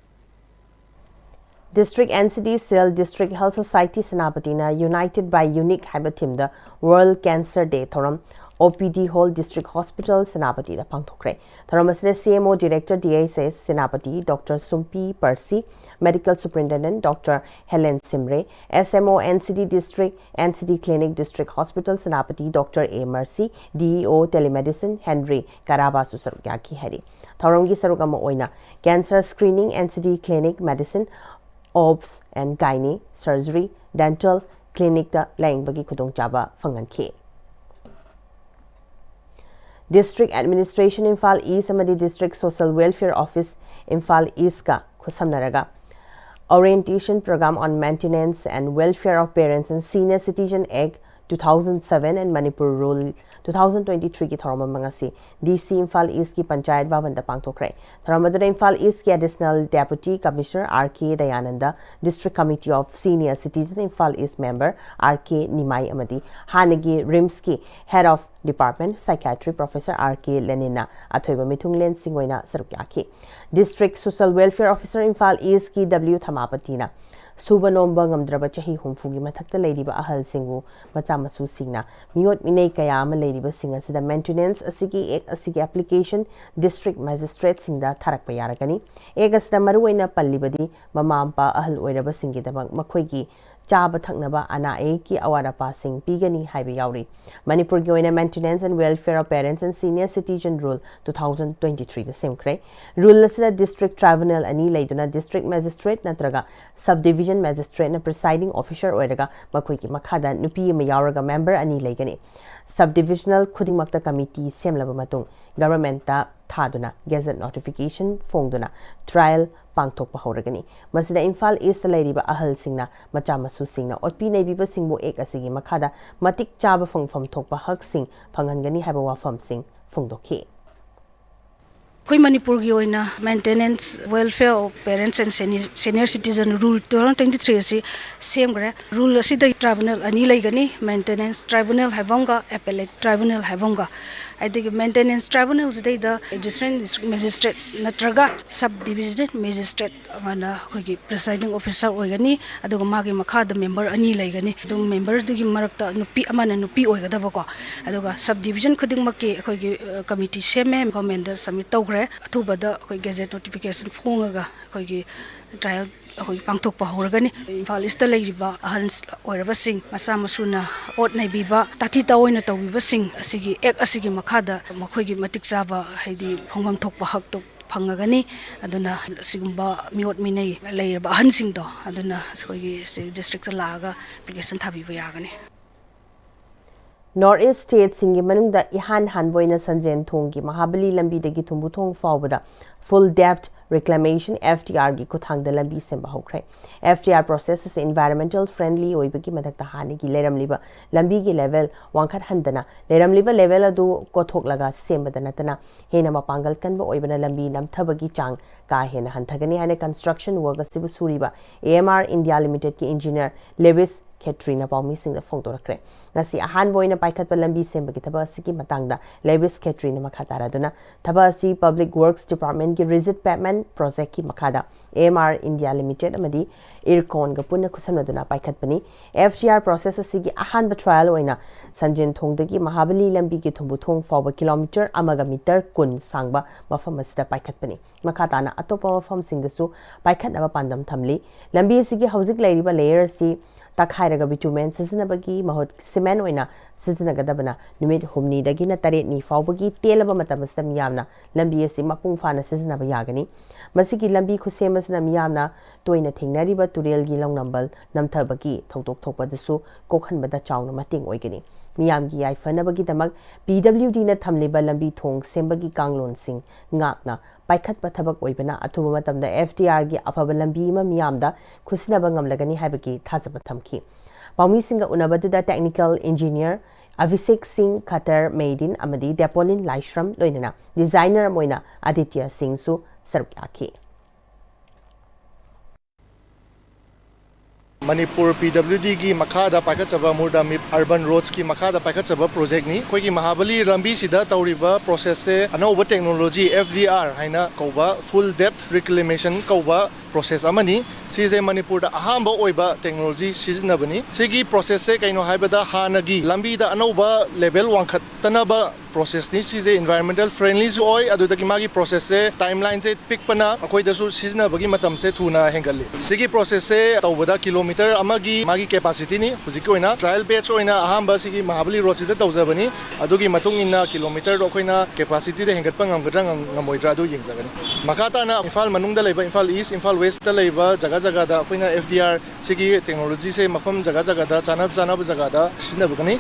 District N C D Cell, District Health Society ꯁꯦꯅꯥꯄꯇꯤꯅ United by Unique ꯍꯥꯏꯕ themeꯗ World Cancer Day ꯊꯧꯔꯝ O P D Hall, District Hospital ꯁꯦꯅꯥꯄꯇꯤꯗ ꯄꯥꯡꯊꯣꯛꯈ꯭ꯔꯦ꯫ ꯊꯧꯔꯝ ꯑꯁꯤꯗ C M O Director D H S Senapati Doctor Sumpi Parsi, Medical Superintendent Doctor Helen Simre, S M O N C D District, N C D Clinic, District Hospital Senapati Doctor A Mercy, D E O Telemedicine Henry ꯀꯔꯥꯕꯥꯁꯨ ꯁꯔꯨꯛ ꯌꯥꯈꯤ ꯍꯥꯏꯔꯤ꯫ ꯊꯧꯔꯝꯒꯤ ꯁꯔꯨꯛ ꯑꯃ ꯑꯣꯏꯅ cancer screening, N C D Clinic, Medicine, Obs and Gynae, Surgery, Dental Clinicꯇ ꯂꯥꯌꯦꯡꯕꯒꯤ ꯈꯨꯗꯣꯡꯆꯥꯕ ꯐꯪꯍꯟꯈꯤ꯫ District Administration Imphal East ꯑꯃꯗꯤ District Social Welfare Office Imphal Eastꯀ ꯈꯨꯠꯁꯝꯅꯔꯒ Orientation Program on Maintenance and Welfare of Parents and Senior Citizen Act two thousand seven and Manipur Rule two thousand twenty-three ꯒꯤ ꯊꯧꯔꯝ ꯑꯃ ꯉꯁꯤ D C Imphal East ꯀꯤ ꯄꯟꯆꯥꯌꯠ ꯚꯕꯟꯗ ꯄꯥꯡꯊꯣꯛꯈ꯭ꯔꯦ꯫ ꯊꯧꯔꯝ ꯑꯗꯨꯗ Imphal East ꯀꯤ Additional Deputy Commissioner R K Dayananda, District Committee of Senior Citizen Imphal East Member R K Nimai ꯑꯃꯗꯤ ꯍꯥꯟꯅꯒꯤ RIMS ꯀꯤ Head of Department Psychiatry Professor R K Lenin ꯅ ꯑꯊꯣꯏꯕ ꯃꯤꯊꯨꯡꯂꯦꯟꯁꯤꯡ ꯑꯣꯏꯅ ꯁꯔꯨꯛ ꯌꯥꯈꯤ꯫ District Social Welfare Officer Imphal East ꯀꯤ W ꯊꯃꯥꯄꯇꯤꯅ ꯁꯨꯕ ꯅꯣꯝꯕ ꯉꯝꯗ꯭ꯔꯕ ꯆꯍꯤ ꯍꯨꯝꯐꯨꯒꯤ ꯃꯊꯛꯇ ꯂꯩꯔꯤꯕ ꯑꯍꯜꯁꯤꯡꯕꯨ ꯃꯆꯥ ꯃꯁꯨꯁꯤꯡꯅ ꯃꯤꯑꯣꯠ ꯃꯤꯅꯩ ꯀꯌꯥ ꯑꯃ ꯂꯩꯔꯤꯕꯁꯤꯡ ꯑꯁꯤꯗ Maintenance ꯑꯁꯤꯒꯤ Act ꯑꯁꯤꯒꯤ application District Magistrate ꯁꯤꯡꯗ ꯊꯥꯔꯛꯄ ꯌꯥꯔꯒꯅꯤ꯫ Act ꯑꯁꯤꯗ ꯃꯔꯨꯑꯣꯏꯅ ꯄꯜꯂꯤꯕꯗꯤ ꯃꯃꯥ ꯃꯄꯥ ꯑꯍꯜ ꯑꯣꯏꯔꯕꯁꯤꯡꯒꯤꯗꯃꯛ ꯃꯈꯣꯏꯒꯤ ꯆꯥꯕ ꯊꯛꯅꯕ ꯑꯅꯥ ꯑꯌꯦꯛꯀꯤ ꯑꯋꯥꯠ ꯑꯄꯥꯁꯤꯡ ꯄꯤꯒꯅꯤ ꯍꯥꯏꯕ ꯌꯥꯎꯔꯤ꯫ ꯃꯅꯤꯄꯨꯔꯒꯤ ꯑꯣꯏꯅ Maintenance and Welfare of Parents and Senior Citizen Rule two thousand twenty-three the ꯁꯦꯝꯈ꯭ꯔꯦ꯫ Rule ꯑꯁꯤꯗ District Tribunal ꯑꯅꯤ ꯂꯩꯗꯨꯅ District Magistrate ꯅꯠꯇ꯭ꯔꯒ Sub Division Magistrate ꯅ Presiding Officer ꯑꯣꯏꯔꯒ ꯃꯈꯣꯏꯒꯤ ꯃꯈꯥꯗ ꯅꯨꯄꯤ ꯑꯃ ꯌꯥꯎꯔꯒ member ꯑꯅꯤ ꯂꯩꯒꯅꯤ꯫ Sub Divisional ꯈꯨꯗꯤꯡꯃꯛꯇ committee ꯁꯦꯝꯂꯕ ꯃꯇꯨꯡ government ꯇ ꯊꯥꯗꯨꯅ Gazette Notification ꯐꯣꯡꯗꯨꯅ trial ꯄꯥꯡꯊꯣꯛꯄ ꯍꯧꯔꯒꯅꯤ꯫ ꯃꯁꯤꯗ ꯏꯝꯐꯥꯜ East ꯇ ꯂꯩꯔꯤꯕ ꯑꯍꯜꯁꯤꯡꯅ ꯃꯆꯥ ꯃꯁꯨꯁꯤꯡꯅ ꯑꯣꯠꯄꯤ ꯅꯩꯕꯤꯕꯁꯤꯡꯕꯨ Act ꯑꯁꯤꯒꯤ ꯃꯈꯥꯗ ꯃꯇꯤꯛ ꯆꯥꯕ ꯐꯪꯐꯝ ꯊꯣꯛꯄ ꯍꯛꯁꯤꯡ ꯐꯪꯍꯟꯒꯅꯤ ꯍꯥꯏꯕ ꯋꯥꯐꯝꯁꯤꯡ ꯐꯣꯡꯗꯣꯛꯈꯤ꯫ ꯑꯩꯈꯣꯏ ꯃꯅꯤꯄꯨꯔꯒꯤ ꯑꯣꯏꯅ Maintenance Welfare of Parents and Senior, Senior Citizen Rule two thousand twenty-three ꯑꯁꯤ ꯁꯦꯝꯈ꯭ꯔꯦ꯫ Rule ꯑꯁꯤꯗ tribunal ꯑꯅꯤ ꯂꯩꯒꯅꯤ, Maintenance Tribunal ꯍꯥꯏꯕ ꯑꯃꯒ Appellate Tribunal ꯍꯥꯏꯕ ꯑꯃꯒ꯫ ꯑꯗꯒꯤ Maintenance Tribunal ꯁꯤꯗꯩꯗ Additional District Magistrate ꯅꯠꯇ꯭ꯔꯒ Sub Division Magistrate ꯑꯃꯅ ꯑꯩꯈꯣꯏꯒꯤ Presiding Officer ꯑꯣꯏꯒꯅꯤ, ꯑꯗꯨꯒ ꯃꯥꯒꯤ ꯃꯈꯥꯗ member ꯑꯅꯤ ꯂꯩꯒꯅꯤ꯫ ꯑꯗꯨꯝ member ꯗꯨꯒꯤ ꯃꯔꯛꯇ ꯅꯨꯄꯤ ꯑꯃꯅ ꯅꯨꯄꯤ ꯑꯣꯏꯒꯗꯕꯀꯣ꯫ ꯑꯗꯨꯒ Sub Division ꯈꯨꯗꯤꯡꯃꯛꯀꯤ ꯑꯩꯈꯣꯏꯒꯤ, ꯑ, committee ꯁꯦꯝꯃꯦ, government ꯗ submit ꯇꯧꯈ꯭ꯔꯦ꯫ ꯑꯊꯨꯕꯗ ꯑꯩꯈꯣꯏ Gazette Notification ꯐꯣꯡꯉꯒ ꯑꯩꯈꯣꯏꯒꯤ trial ꯑꯩꯈꯣꯏ ꯄꯥꯡꯊꯣꯛꯄ ꯍꯧꯔꯒꯅꯤ꯫ ꯏꯝꯐꯥꯜ East ꯇ ꯂꯩꯔꯤꯕ ꯑꯍꯜ ꯑꯣꯏꯔꯕꯁꯤꯡ, ꯃꯆꯥ ꯃꯁꯨꯅ ꯑꯣꯠ ꯅꯩꯕꯤꯕ, ꯇꯥꯊꯤ ꯇꯥꯑꯣꯏꯅ ꯇꯧꯕꯤꯕꯁꯤꯡ ꯑꯁꯤꯒꯤ Act ꯑꯁꯤꯒꯤ ꯃꯈꯥꯗ ꯃꯈꯣꯏꯒꯤ ꯃꯇꯤꯛ ꯆꯥꯕ, ꯍꯥꯏꯗꯤ, ꯐꯪꯐꯝ ꯊꯣꯛꯄ ꯍꯛꯇꯣ ꯐꯪꯉꯒꯅꯤ꯫ ꯑꯗꯨꯅ ꯑꯁꯤꯒꯨꯝꯕ ꯃꯤꯑꯣꯠ ꯃꯤꯅꯩ ꯂꯩꯔꯕ ꯑꯍꯟꯁꯤꯡꯗꯣ, ꯑꯗꯨꯅ ꯑꯩꯈꯣꯏꯒꯤ district ꯇ ꯂꯥꯛꯑꯒ application ꯊꯥꯕꯤꯕ ꯌꯥꯒꯅꯤ꯫ North East state ꯁꯤꯡꯒꯤ ꯃꯅꯨꯡꯗ ꯏꯍꯥꯟ ꯍꯥꯟꯕ ꯑꯣꯏꯅ ꯁꯟꯖꯦꯟ ꯊꯣꯡꯒꯤ ꯃꯍꯥꯕꯂꯤ ꯂꯝꯕꯤꯗꯒꯤ ꯊꯨꯝꯕꯨ ꯊꯣꯡ ꯐꯥꯎꯕꯗ full depth Reclamation, F D R ꯒꯤ ꯈꯨꯠꯊꯥꯡꯗ ꯂꯝꯕꯤ ꯁꯦꯝꯕ ꯍꯧꯈ꯭ꯔꯦ꯫ F D R process ꯑꯁꯤ environmental friendly ꯑꯣꯏꯕꯒꯤ ꯃꯊꯛꯇ ꯍꯥꯟꯅꯒꯤ ꯂꯩꯔꯝꯂꯤꯕ ꯂꯝꯕꯤꯒꯤ level ꯋꯥꯡꯈꯠꯍꯟꯗꯅ ꯂꯩꯔꯝꯂꯤꯕ level ꯑꯗꯨ ꯀꯣꯊꯣꯛꯂꯒ ꯁꯦꯝꯕꯗ ꯅꯠꯇꯅ ꯍꯦꯟꯅ ꯃꯄꯥꯡꯒꯜ ꯀꯟꯕ ꯑꯣꯏꯕꯅ ꯂꯝꯕꯤ ꯅꯝꯊꯕꯒꯤ ꯆꯥꯡ ꯀꯥ ꯍꯦꯟꯅ ꯍꯟꯊꯒꯅꯤ ꯍꯥꯏꯅ construction work ꯑꯁꯤꯕꯨ ꯁꯨꯔꯤꯕ A M R India Limited ꯀꯤ engineer Lewis Khetrina ꯄꯥꯎꯃꯤꯁꯤꯡꯗ ꯐꯣꯡꯗꯣꯔꯛꯈ꯭ꯔꯦ꯫ ꯉꯁꯤ ꯑꯍꯥꯟꯕ ꯑꯣꯏꯅ ꯄꯥꯏꯈꯠꯄ ꯂꯝꯕꯤ ꯁꯦꯝꯕꯒꯤ ꯊꯕꯛ ꯑꯁꯤꯒꯤ ꯃꯇꯥꯡꯗ Lewis Khetrina ꯃꯈꯥ ꯇꯥꯔꯗꯨꯅ ꯊꯕꯛ ꯑꯁꯤ Public Works Department ꯀꯤ Rigid Pavement Project ꯀꯤ ꯃꯈꯥꯗ A M R India Limited ꯑꯃꯗꯤ IRCON ꯒ ꯄꯨꯟꯅ ꯈꯨꯠꯁꯝꯅꯗꯨꯅ ꯄꯥꯏꯈꯠꯄꯅꯤ꯫ F D R process ꯑꯁꯤꯒꯤ ꯑꯍꯥꯟꯕ trial ꯑꯣꯏꯅ ꯁꯟꯖꯦꯟ ꯊꯣꯡꯗꯒꯤ ꯃꯍꯥꯕꯂꯤ ꯂꯝꯕꯤꯒꯤ ꯊꯨꯝꯕꯨꯊꯣꯡ ꯐꯥꯎꯕ kilometre ꯑꯃꯒ metre ꯀꯨꯟ ꯁꯥꯡꯕ ꯃꯐꯝ ꯑꯁꯤꯗ ꯄꯥꯏꯈꯠꯄꯅꯤ꯫ ꯃꯈꯥ ꯇꯥꯅ ꯑꯇꯣꯞꯄ ꯃꯐꯝꯁꯤꯡꯗꯁꯨ ꯄꯥꯏꯈꯠꯅꯕ ꯄꯥꯟꯗꯝ ꯊꯝꯂꯤ꯫ ꯂꯝꯕꯤ ꯑꯁꯤꯒꯤ ꯍꯧꯖꯤꯛ ꯂꯩꯔꯤꯕ layer ꯑꯁꯤ ꯇꯛꯈꯥꯏꯔꯒ bitumen ꯁꯤꯖꯤꯟꯅꯕꯒꯤ ꯃꯍꯨꯠ cement ꯑꯣꯏꯅ ꯁꯤꯖꯤꯟꯅꯒꯗꯕꯅ ꯅꯨꯃꯤꯠ ꯍꯨꯝꯅꯤꯗꯒꯤꯅ ꯇꯔꯦꯠꯅꯤ ꯐꯥꯎꯕꯒꯤ ꯇꯦꯜꯂꯕ ꯃꯇꯝ ꯑꯁꯤꯗ ꯃꯤꯌꯥꯝꯅ ꯂꯝꯕꯤ ꯑꯁꯤ ꯃꯄꯨꯡ ꯐꯥꯅ ꯁꯤꯖꯤꯟꯅꯕ ꯌꯥꯒꯅꯤ꯫ ꯃꯁꯤꯒꯤ ꯂꯝꯕꯤ ꯈꯨꯠꯁꯦꯝ ꯑꯁꯤꯅ ꯃꯤꯌꯥꯝꯅ ꯇꯣꯏꯅ ꯊꯦꯡꯅꯔꯤꯕ ꯇꯨꯔꯦꯜꯒꯤ ꯂꯧꯅꯝꯕꯜ ꯅꯝꯊꯕꯒꯤ ꯊꯧꯗꯣꯛ ꯊꯣꯛꯄꯗꯁꯨ ꯀꯣꯛꯍꯟꯕꯗ ꯆꯥꯎꯅ ꯃꯇꯦꯡ ꯑꯣꯏꯒꯅꯤ꯫ ꯃꯤꯌꯥꯝꯒꯤ ꯌꯥꯏꯐꯅꯕꯒꯤꯗꯃꯛ P W D ꯅ ꯊꯝꯂꯤꯕ ꯂꯝꯕꯤ ꯊꯣꯡ ꯁꯦꯝꯕꯒꯤ ꯀꯥꯡꯂꯣꯟꯁꯤꯡ ꯉꯥꯛꯅ ꯄꯥꯏꯈꯠꯄ ꯊꯕꯛ ꯑꯣꯏꯕꯅ ꯑꯊꯨꯕ ꯃꯇꯝꯗ F D R ꯒꯤ ꯑꯐꯕ ꯂꯝꯕꯤ ꯑꯃ ꯃꯤꯌꯥꯝꯗ ꯈꯨꯠꯁꯤꯟꯅꯕ ꯉꯝꯂꯒꯅꯤ ꯍꯥꯏꯕꯒꯤ ꯊꯥꯖꯕ ꯊꯝꯈꯤ꯫ ꯄꯥꯎꯃꯤꯁꯤꯡꯒ ꯎꯅꯕꯗꯨꯗ technical engineer Abhishek Singh, Khattar Meidin ꯑꯃꯗꯤ Depolin Laishram ꯂꯣꯏꯅꯅ designer ꯑꯃ ꯑꯣꯏꯅ Aditya Singhꯁꯨ ꯁꯔꯨꯛ ꯌꯥꯈꯤ꯫ ꯃꯅꯤꯄꯨꯔ P W D ꯒꯤ ꯃꯈꯥꯗ ꯄꯥꯏꯈꯠꯆꯕ ꯃꯨꯔꯗꯥ ꯃꯤꯞ urban roads ꯀꯤ ꯃꯈꯥꯗ ꯄꯥꯏꯈꯠꯆꯕ project ꯅꯤ꯫ ꯑꯩꯈꯣꯏꯒꯤ ꯃꯍꯥꯕꯂꯤ ꯂꯝꯕꯤꯁꯤꯗ ꯇꯧꯔꯤꯕ process ꯁꯦ ꯑꯅꯧꯕ technology F D R ꯍꯥꯏꯅ ꯀꯧꯕ, full depth reclamation ꯀꯧꯕ process ꯑꯃꯅꯤ꯫ ꯁꯤꯁꯦ ꯃꯅꯤꯄꯨꯔꯗ ꯑꯍꯥꯟꯕ ꯑꯣꯏꯕ technology ꯁꯤꯖꯤꯟꯅꯕꯅꯤ꯫ ꯁꯤꯒꯤ process ꯁꯦ ꯀꯩꯅꯣ ꯍꯥꯏꯕꯗ ꯍꯥꯟꯅꯒꯤ ꯂꯝꯕꯤꯗ ꯑꯅꯧꯕ level ꯋꯥꯡꯈꯠꯇꯅꯕ process ꯅꯤ꯫ ꯁꯤꯁꯦ environmental friendly ꯁꯨ ꯑꯣꯏ, ꯑꯗꯨꯗꯒꯤ ꯃꯥꯒꯤ process ꯁꯦ timeline ꯁꯦ ꯄꯤꯛꯄꯅ ꯑꯩꯈꯣꯏꯗꯁꯨ ꯁꯤꯖꯤꯟꯅꯕꯒꯤ ꯃꯇꯝꯁꯦ ꯊꯨꯅ ꯍꯦꯟꯒꯠꯂꯤ꯫ ꯁꯤꯒꯤ process ꯁꯦ ꯇꯧꯕꯗ kilometre ꯑꯃꯒꯤ ꯃꯥꯒꯤ capacity ꯅꯤ꯫ ꯍꯧꯖꯤꯛꯀꯤ ꯑꯣꯏꯅ trial batch ꯑꯣꯏꯅ ꯑꯍꯥꯟꯕ ꯁꯤꯒꯤ ꯃꯍꯥꯕꯂꯤ road ꯁꯤꯗ ꯇꯧꯖꯕꯅꯤ꯫ ꯑꯗꯨꯒꯤ ꯃꯇꯨꯡ ꯏꯟꯅ kilometre ꯗꯣ ꯑꯩꯈꯣꯏꯅ capacity ꯗ ꯍꯦꯟꯒꯠꯄ ꯉꯝꯒꯗ꯭ꯔꯥ ꯉꯝ-, ꯉꯝꯃꯣꯏꯗ꯭ꯔꯥ ꯑꯗꯨ ꯌꯦꯡꯖꯒꯅꯤ꯫ ꯃꯈꯥ ꯇꯥꯅ ꯏꯝꯐꯥꯜ ꯃꯅꯨꯡꯗ ꯂꯩꯕ, ꯏꯝꯐꯥꯜ East, ꯏꯝꯐꯥꯜ West ꯇ ꯂꯩꯕ ꯖꯒꯥ ꯖꯒꯥꯗ ꯑꯩꯈꯣꯏꯅ F D R ꯁꯤꯒꯤ technology ꯁꯦ ꯃꯐꯝ ꯖꯒꯥ ꯖꯒꯥꯗ, ꯆꯥꯅꯕ ꯆꯥꯅꯕ ꯖꯒꯥꯗ ꯁꯤꯖꯤꯟꯅꯕꯒꯅꯤ꯫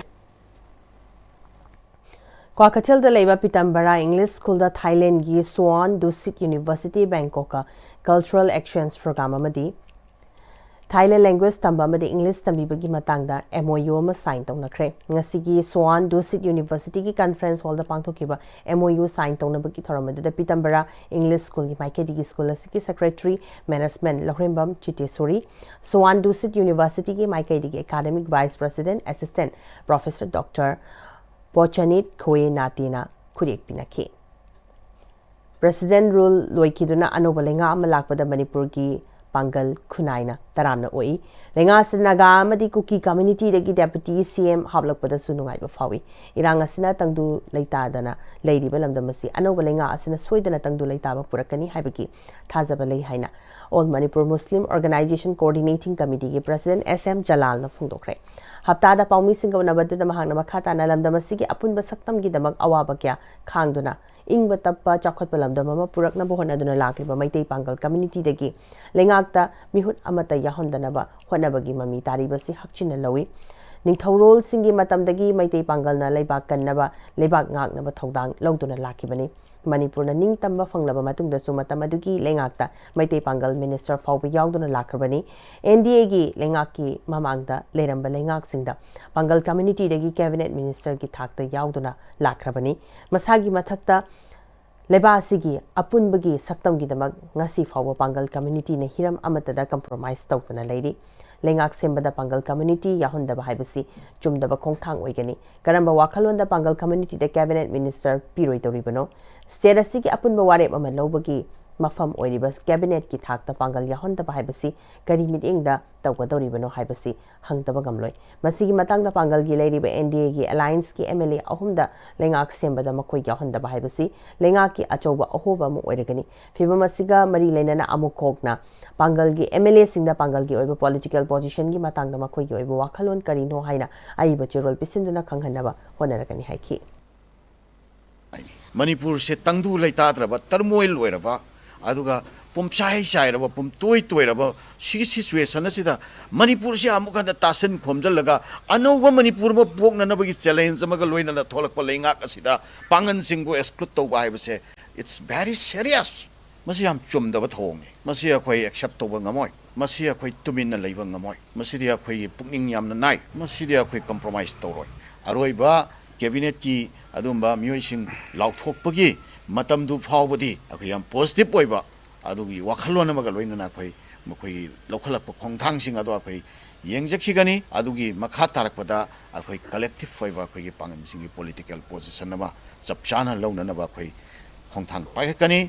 ꯀ꯭ꯋꯥꯀꯩꯊꯦꯜꯗ ꯂꯩꯕ ꯄꯤꯇꯝꯕꯔꯥ ꯏꯪꯂꯤꯁ ꯁ꯭ꯀꯨꯜꯗ ꯊꯥꯏꯂꯦꯟꯒꯤ ꯁꯣꯋꯥꯟ ꯗꯨꯁꯤꯠ ꯌꯨꯅꯤꯚꯔꯁꯤꯇꯤ ꯕꯦꯡꯀꯣꯛꯀ cultural exchange program ꯑꯃꯗꯤ Thai language ꯇꯝꯕ ꯑꯃꯗꯤ ꯏꯪꯂꯤꯁ ꯇꯝꯕꯤꯕꯒꯤ ꯃꯇꯥꯡꯗ M O U ꯑꯃ sign ꯇꯧꯅꯈ꯭ꯔꯦ꯫ ꯉꯁꯤꯒꯤ ꯁꯣꯋꯥꯟ ꯗꯨꯁꯤꯠ ꯌꯨꯅꯤꯚꯔꯁꯤꯇꯤꯒꯤ conference hallꯗ ꯄꯥꯡꯊꯣꯛꯈꯤꯕ M O U sign ꯇꯧꯅꯕꯒꯤ ꯊꯧꯔꯝ ꯑꯗꯨꯗ ꯄꯤꯇꯝꯕꯔꯥ ꯏꯪꯂꯤꯁ ꯁ꯭ꯀꯨꯜꯒꯤ ꯃꯥꯏꯀꯩꯗꯒꯤ ꯁ꯭ꯀꯨꯜ ꯑꯁꯤꯒꯤ secretary management ꯂꯧꯔꯦꯝꯕꯝ ꯆꯤꯇꯦꯁꯣꯔꯤ, ꯁꯣꯋꯥꯟ ꯗꯨꯁꯤꯠ ꯌꯨꯅꯤꯚꯔꯁꯤꯇꯤꯒꯤ ꯃꯥꯏꯀꯩꯗꯒꯤ academic vice president assistant professor Doctor ꯄꯣꯆꯅꯤꯠ ꯈꯣꯌꯦ ꯅꯥꯇꯦꯅ ꯈꯨꯠꯌꯦꯛ ꯄꯤꯅꯈꯤ꯫ President rule ꯂꯣꯏꯈꯤꯗꯨꯅ ꯑꯅꯧꯕ ꯂꯩꯉꯥꯛ ꯑꯃ ꯂꯥꯛꯄꯗ ꯃꯅꯤꯄꯨꯔꯒꯤ ꯄꯥꯡꯒꯜ ꯈꯨꯟꯅꯥꯏꯅ ꯇꯔꯥꯝꯅ ꯑꯣꯛꯏ꯫ ꯂꯩꯉꯥꯛ ꯑꯁꯤꯗ ꯅꯥꯒꯥ ꯑꯃꯗꯤ ꯀꯨꯀꯤ communityꯗꯒꯤ deputy C M ꯍꯥꯞꯂꯛꯄꯗꯁꯨ ꯅꯨꯡꯉꯥꯏꯕ ꯐꯥꯎꯏ꯫ ꯏꯔꯥꯡ ꯑꯁꯤꯅ ꯇꯪꯗꯨ ꯂꯩꯇꯥꯗꯅ ꯂꯩꯔꯤꯕ ꯂꯝꯗꯝ ꯑꯁꯤ ꯑꯅꯧꯕ ꯂꯩꯉꯥꯛ ꯑꯁꯤꯅ ꯁꯣꯏꯗꯅ ꯇꯪꯗꯨ ꯂꯩꯇꯥꯕ ꯄꯨꯔꯛꯀꯅꯤ ꯍꯥꯏꯕꯒꯤ ꯊꯥꯖꯕ ꯂꯩ ꯍꯥꯏꯅ All Manipur Muslim Organization Coordinating Committeeꯒꯤ President S M ꯖꯂꯥꯜꯅ ꯐꯣꯡꯗꯣꯛꯈ꯭ꯔꯦ꯫ ꯍꯞꯇꯥꯗ ꯄꯥꯎꯃꯤꯁꯤꯡꯒ ꯎꯅꯕꯗꯨꯗ ꯃꯍꯥꯛꯅ ꯃꯈꯥ ꯇꯥꯅ ꯂꯝꯗꯝ ꯑꯁꯤꯒꯤ ꯑꯄꯨꯟꯕ ꯁꯛꯇꯝꯒꯤꯗꯃꯛ ꯑꯋꯥꯕ ꯀꯌꯥ ꯈꯥꯡꯗꯨꯅ ꯏꯪꯕ ꯇꯞꯄ ꯆꯥꯎꯈꯠꯄ ꯂꯝꯗꯝ ꯑꯃ ꯄꯨꯔꯛꯅꯕ ꯍꯣꯠꯅꯗꯨꯅ ꯂꯥꯛꯂꯤꯕ ꯃꯩꯇꯩ ꯄꯥꯡꯒꯜ communityꯗꯒꯤ ꯂꯩꯉꯥꯛꯇ ꯃꯤꯍꯨꯠ ꯑꯃꯠꯇ ꯌꯥꯎꯍꯟꯗꯅꯕ ꯍꯣꯠꯅꯕꯒꯤ ꯃꯃꯤ ꯇꯥꯔꯤꯕꯁꯤ ꯍꯛꯆꯤꯟꯅ ꯂꯧꯏ꯫ ꯅꯤꯡꯊꯧꯔꯣꯜꯁꯤꯡꯒꯤ ꯃꯇꯝꯗꯒꯤ ꯃꯩꯇꯩ ꯄꯥꯡꯒꯜꯅ ꯂꯩꯕꯥꯛ ꯀꯟꯅꯕ, ꯂꯩꯕꯥꯛ ꯉꯥꯛꯅꯕ ꯊꯧꯗꯥꯡ ꯂꯧꯗꯨꯅ ꯂꯥꯛꯈꯤꯕꯅꯤ꯫ ꯃꯅꯤꯄꯨꯔꯅ ꯅꯤꯡꯇꯝꯕ ꯐꯪꯂꯕ ꯃꯇꯨꯡꯗꯁꯨ ꯃꯇꯝ ꯑꯗꯨꯒꯤ ꯂꯩꯉꯥꯛꯇ ꯃꯩꯇꯩ ꯄꯥꯡꯒꯜ minister ꯐꯥꯎꯕ ꯌꯥꯎꯗꯨꯅ ꯂꯥꯛꯈ꯭ꯔꯕꯅꯤ꯫ N D Aꯒꯤ ꯂꯩꯉꯥꯛꯀꯤ ꯃꯃꯥꯡꯗ ꯂꯩꯔꯝꯕ ꯂꯩꯉꯥꯛꯁꯤꯡꯗ ꯄꯥꯡꯒꯜ communityꯗꯒꯤ cabinet ministerꯒꯤ ꯊꯥꯛꯇ ꯌꯥꯎꯗꯨꯅ ꯂꯥꯛꯈ꯭ꯔꯕꯅꯤ꯫ ꯃꯁꯥꯒꯤ ꯃꯊꯛꯇ ꯂꯩꯕꯥꯛ ꯑꯁꯤꯒꯤ ꯑꯄꯨꯟꯕꯒꯤ ꯁꯛꯇꯝꯒꯤꯗꯃꯛ ꯉꯁꯤ ꯐꯥꯎꯕ ꯄꯥꯡꯒꯜ communityꯅ ꯍꯤꯔꯝ ꯑꯃꯠꯇꯗ compromise ꯇꯧꯗꯅ ꯂꯩꯔꯤ꯫ ꯂꯩꯉꯥꯛ ꯁꯦꯝꯕꯗ ꯄꯥꯡꯒꯜ community ꯌꯥꯎꯍꯟꯗꯕ ꯍꯥꯏꯕꯁꯤ ꯆꯨꯝꯗꯕ ꯈꯣꯡꯊꯥꯡ ꯑꯣꯏꯒꯅꯤ꯫ ꯀꯔꯝꯕ ꯋꯥꯈꯜꯂꯣꯟꯗ ꯄꯥꯡꯒꯜ communityꯗ cabinet minister ꯄꯤꯔꯣꯏꯗꯧꯔꯤꯕꯅꯣ? State ꯑꯁꯤꯒꯤ ꯑꯄꯨꯟꯕ ꯋꯥꯔꯦꯞ ꯑꯃ ꯂꯧꯕꯒꯤ ꯃꯐꯝ ꯑꯣꯏꯔꯤꯕ cabinetꯀꯤ ꯊꯥꯛꯇ ꯄꯥꯡꯒꯜ ꯌꯥꯎꯍꯟꯗꯕ ꯍꯥꯏꯕꯁꯤ ꯀꯔꯤ ꯃꯤꯠꯌꯦꯡꯗ ꯇꯧꯒꯗꯧꯔꯤꯕꯅꯣ ꯍꯥꯏꯕꯁꯤ ꯍꯪꯗꯕ ꯉꯝꯂꯣꯏ꯫ ꯃꯁꯤꯒꯤ ꯃꯇꯥꯡꯗ ꯄꯥꯡꯒꯜꯒꯤ ꯂꯩꯔꯤꯕ N D Aꯒꯤ allianceꯀꯤ M L A ꯑꯍꯨꯝꯗ ꯂꯩꯉꯥꯛ ꯁꯦꯝꯕꯗ ꯃꯈꯣꯏ ꯌꯥꯎꯍꯟꯗꯕ ꯍꯥꯏꯕꯁꯤ ꯂꯩꯉꯥꯛꯀꯤ ꯑꯆꯧꯕ ꯑꯍꯣꯕ ꯑꯃ ꯑꯣꯏꯔꯒꯅꯤ꯫ ꯐꯤꯕꯝ ꯑꯁꯤꯒ ꯃꯔꯤ ꯂꯩꯅꯅ ꯑꯃꯨꯛ ꯍꯣꯛꯅ ꯄꯥꯡꯒꯜꯒꯤ M L Aꯁꯤꯡꯗ ꯄꯥꯡꯒꯜꯒꯤ ꯑꯣꯏꯕ political positionꯒꯤ ꯃꯇꯥꯡꯗ ꯃꯈꯣꯏꯒꯤ ꯑꯣꯏꯕ ꯋꯥꯈꯜꯂꯣꯟ ꯀꯔꯤꯅꯣ ꯍꯥꯏꯅ ꯑꯏꯕ ꯆꯦꯔꯣꯜ ꯄꯤꯁꯤꯟꯗꯨꯅ ꯈꯪꯍꯟꯅꯕ ꯍꯣꯠꯅꯔꯒꯅꯤ ꯍꯥꯏꯈꯤ꯫ ꯃꯅꯤꯄꯨꯔꯁꯦ ꯇꯪꯗꯨ ꯂꯩꯇꯥꯗ꯭ꯔꯕ, turmoil ꯑꯣꯏꯔꯕ, ꯑꯗꯨꯒ ꯄꯨꯝꯆꯥꯏ ꯆꯥꯏꯔꯕ, ꯄꯨꯝꯇꯣꯏ ꯇꯣꯏꯔꯕ ꯁꯤꯒꯤ situation ꯑꯁꯤꯗ ꯃꯅꯤꯄꯨꯔꯁꯤ ꯑꯃꯨꯛ ꯍꯟꯅ ꯇꯥꯁꯤꯟ ꯈꯣꯝꯖꯤꯜꯂꯒ ꯑꯅꯧꯕ ꯃꯅꯤꯄꯨꯔ ꯑꯃ ꯄꯣꯛꯅꯅꯕꯒꯤ challenge ꯑꯃꯒ ꯂꯣꯏꯅꯅ ꯊꯣꯛꯂꯛꯄ ꯂꯩꯉꯥꯛ ꯑꯁꯤꯗ ꯄꯥꯡꯒꯜꯁꯤꯡꯕꯨ exclude ꯇꯧꯕ ꯍꯥꯏꯕꯁꯦ, it's very serious꯫ ꯃꯁꯤ ꯌꯥꯝ ꯆꯨꯝꯗꯕ ꯊꯧꯑꯣꯡꯅꯤ꯫ ꯃꯁꯤ ꯑꯩꯈꯣꯏ accept ꯇꯧꯕ ꯉꯝꯃꯣꯏ꯫ ꯃꯁꯤ ꯑꯩꯈꯣꯏ ꯇꯨꯃꯤꯟꯅ ꯂꯩꯕ ꯉꯝꯃꯣꯏ꯫ ꯃꯁꯤꯗꯤ ꯑꯩꯈꯣꯏꯒꯤ ꯄꯨꯛꯅꯤꯡ ꯌꯥꯝꯅ ꯅꯥꯏ꯫ ꯃꯁꯤꯗꯤ ꯑꯩꯈꯣꯏ compromise ꯇꯧꯔꯣꯏ꯫ ꯑꯔꯣꯏꯕ cabinetꯀꯤ ꯑꯗꯨꯝꯕ ꯃꯤꯑꯣꯏꯁꯤꯡ ꯂꯥꯎꯊꯣꯛꯄꯒꯤ ꯃꯇꯝꯗꯨ ꯐꯥꯎꯕꯗꯤ ꯑꯩꯈꯣꯏ ꯌꯥꯝ positive ꯑꯣꯏꯕ ꯑꯗꯨꯒꯤ ꯋꯥꯈꯜꯂꯣꯟ ꯑꯃꯒ ꯂꯣꯏꯅꯅ ꯑꯩꯈꯣꯏ ꯃꯈꯣꯏꯒꯤ ꯂꯧꯈꯠꯂꯛꯄ ꯈꯣꯡꯊꯥꯡꯁꯤꯡ ꯑꯗꯣ ꯑꯩꯈꯣꯏ ꯌꯦꯡꯖꯈꯤꯒꯅꯤ꯫ ꯑꯗꯨꯒꯤ ꯃꯈꯥ ꯇꯥꯔꯛꯄꯗ ꯑꯩꯈꯣꯏ collective ꯑꯣꯏꯕ ꯑꯩꯈꯣꯏꯒꯤ ꯄꯥꯡꯒꯜꯁꯤꯡꯒꯤ political position ꯑꯃ ꯆꯞ ꯆꯥꯅ ꯂꯧꯅꯅꯕ ꯑꯩꯈꯣꯏ ꯈꯣꯡꯊꯥꯡ ꯄꯥꯏꯈꯠꯀꯅꯤ꯫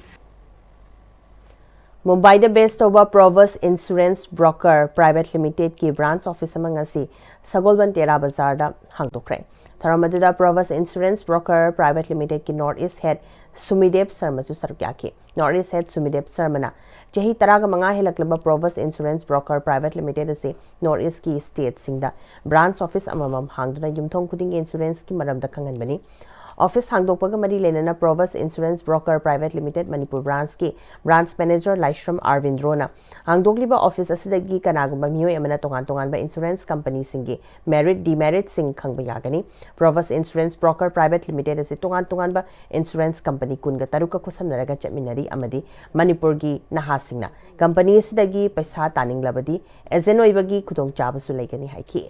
ꯃꯨꯝꯕꯥꯏꯗ base ꯇꯧꯕ Provus Insurance Broker Private Limitedꯀꯤ branch office ꯑꯃ ꯉꯁꯤ ꯁꯒꯣꯜꯕꯟ ꯇꯦꯔꯥ ꯕꯖꯥꯔꯗ ꯍꯥꯡꯗꯣꯛꯈ꯭ꯔꯦ꯫ ꯊꯧꯔꯝ ꯑꯗꯨꯗ Provus Insurance Broker Private Limitedꯀꯤ North East Head ꯁꯨꯃꯤꯗꯦꯕ ꯁꯔꯃꯁꯨ ꯁꯔꯨꯛ ꯌꯥꯈꯤ꯫ North East Head ꯁꯨꯃꯤꯗꯦꯕ ꯁꯔꯃꯅ ꯆꯍꯤ ꯇꯔꯥꯒ ꯃꯉꯥ ꯍꯦꯜꯂꯛꯂꯕ Provus Insurance Broker Private Limited ꯑꯁꯤ North Eastꯀꯤ stateꯁꯤꯡꯗ branch office ꯑꯃꯃꯝ ꯍꯥꯡꯗꯨꯅ ꯌꯨꯝꯊꯣꯡ ꯈꯨꯗꯤꯡꯒꯤ insuranceꯀꯤ ꯃꯔꯝꯗ ꯈꯪꯍꯟꯕꯅꯤ꯫ Office ꯍꯥꯡꯗꯣꯛꯄꯒ ꯃꯔꯤ ꯂꯩꯅꯅ Provus Insurance Broker Private Limited Manipur branchꯀꯤ branch manager ꯂꯥꯏꯁ꯭ꯔꯝ ꯑꯥꯔꯕꯤꯟꯗ꯭ꯔꯣꯅ ꯍꯥꯡꯗꯣꯛꯂꯤꯕ office ꯑꯁꯤꯗꯒꯤ ꯀꯅꯥꯒꯨꯝꯕ ꯃꯤꯑꯣꯏ ꯑꯃꯅ ꯇꯣꯉꯥꯟ ꯇꯣꯉꯥꯟꯕ insurance companyꯁꯤꯡꯒꯤ merit demeritꯁꯤꯡ ꯈꯪꯕ ꯌꯥꯒꯅꯤ꯫ Provus Insurance Broker Private Limited ꯑꯁꯤ ꯇꯣꯉꯥꯟ ꯇꯣꯉꯥꯟꯕ insurance company ꯀꯨꯟꯒ ꯇꯔꯨꯛꯀ ꯈꯨꯠꯁꯝꯅꯔꯒ ꯆꯠꯃꯤꯟꯅꯔꯤ ꯑꯃꯗꯤ ꯃꯅꯤꯄꯨꯔꯒꯤ ꯅꯍꯥꯁꯤꯡꯅ company ꯑꯁꯤꯗꯒꯤ ꯄꯩꯁꯥ ꯇꯥꯅꯤꯡꯂꯕꯗꯤ agent ꯑꯣꯏꯕꯒꯤ ꯈꯨꯗꯣꯡꯆꯥꯕꯁꯨ ꯂꯩꯒꯅꯤ ꯍꯥꯏꯈꯤ꯫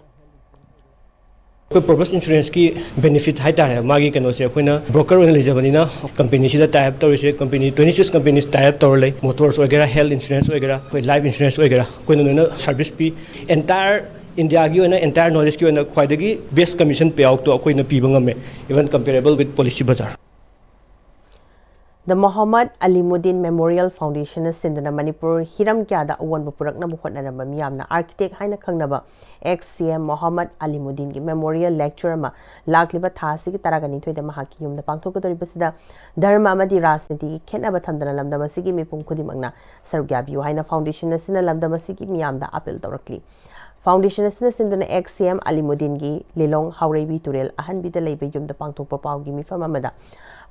ꯑꯩꯈꯣꯏ Provus Insuranceꯀꯤ benefit ꯍꯥꯏꯇꯥꯔꯦ, ꯃꯥꯒꯤ ꯀꯩꯅꯣꯁꯦ ꯑꯩꯈꯣꯏꯅ broker ꯑꯣꯏꯅ ꯂꯩꯖꯕꯅꯤꯅ companyꯁꯤꯗ tie up ꯇꯧꯔꯤꯁꯦ, company twenty six companies tie up ꯇꯧꯔ ꯂꯩ꯫ Motors ꯑꯣꯏꯒꯦꯔꯥ, health insurance ꯑꯣꯏꯒꯦꯔꯥ, ꯑꯩꯈꯣꯏ life insurance ꯑꯣꯏꯒꯦꯔꯥ, ꯑꯩꯈꯣꯏꯅ ꯂꯣꯏꯅ service ꯄꯤ꯫ Entire Indiaꯒꯤ ꯑꯣꯏꯅ, entire North Eastꯀꯤ ꯑꯣꯏꯅ ꯈ꯭ꯋꯥꯏꯗꯒꯤ best commission payoutꯇꯣ ꯑꯩꯈꯣꯏꯅ ꯄꯤꯕ ꯉꯝꯃꯦ, even comparable with Policy Bazar꯫ The Mohammad Alimuddin Memorial Foundationꯅ ꯁꯤꯟꯗꯨꯅ ꯃꯅꯤꯄꯨꯔ ꯍꯤꯔꯝ ꯀꯌꯥꯗ ꯑꯑꯣꯟꯕ ꯄꯨꯔꯛꯅꯕ ꯍꯣꯠꯅꯔꯝꯕ ꯃꯤꯌꯥꯝꯅ architect ꯍꯥꯏꯅ ꯈꯪꯅꯕ ex CM Mohammad Alimuddinꯒꯤ memorial lecture ꯑꯃ ꯂꯥꯛꯂꯤꯕ ꯊꯥ ꯑꯁꯤꯒꯤ ꯇꯔꯥꯒꯅꯤꯊꯣꯏꯗ ꯃꯍꯥꯛꯀꯤ ꯌꯨꯝꯗ ꯄꯥꯡꯊꯣꯛꯀꯗꯧꯔꯤꯕꯁꯤꯗ ꯙꯔꯃ ꯑꯃꯗꯤ ꯔꯥꯖꯅꯤꯇꯤꯒꯤ ꯈꯦꯠꯅꯕ ꯊꯝꯗꯅ ꯂꯝꯗꯝ ꯑꯁꯤꯒꯤ ꯃꯤꯄꯨꯝ ꯈꯨꯗꯤꯡꯃꯛꯅ ꯁꯔꯨꯛ ꯌꯥꯕꯤꯌꯨ ꯍꯥꯏꯅ foundation ꯑꯁꯤꯅ ꯂꯝꯗꯝ ꯑꯁꯤꯒꯤ ꯃꯤꯌꯥꯝꯗ appeal ꯇꯧꯔꯛꯂꯤ꯫ Foundation ꯑꯁꯤꯅ ꯁꯤꯟꯗꯨꯅ ex CM Alimuddinꯒꯤ ꯂꯤꯂꯣꯡ ꯍꯥꯎꯔꯩꯕꯤ ꯇꯨꯔꯦꯜ ꯑꯍꯟꯕꯤꯗ ꯂꯩꯕ ꯌꯨꯝꯗ ꯄꯥꯡꯊꯣꯛꯄ ꯄꯥꯎꯒꯤ ꯃꯤꯐꯝ ꯑꯃꯗ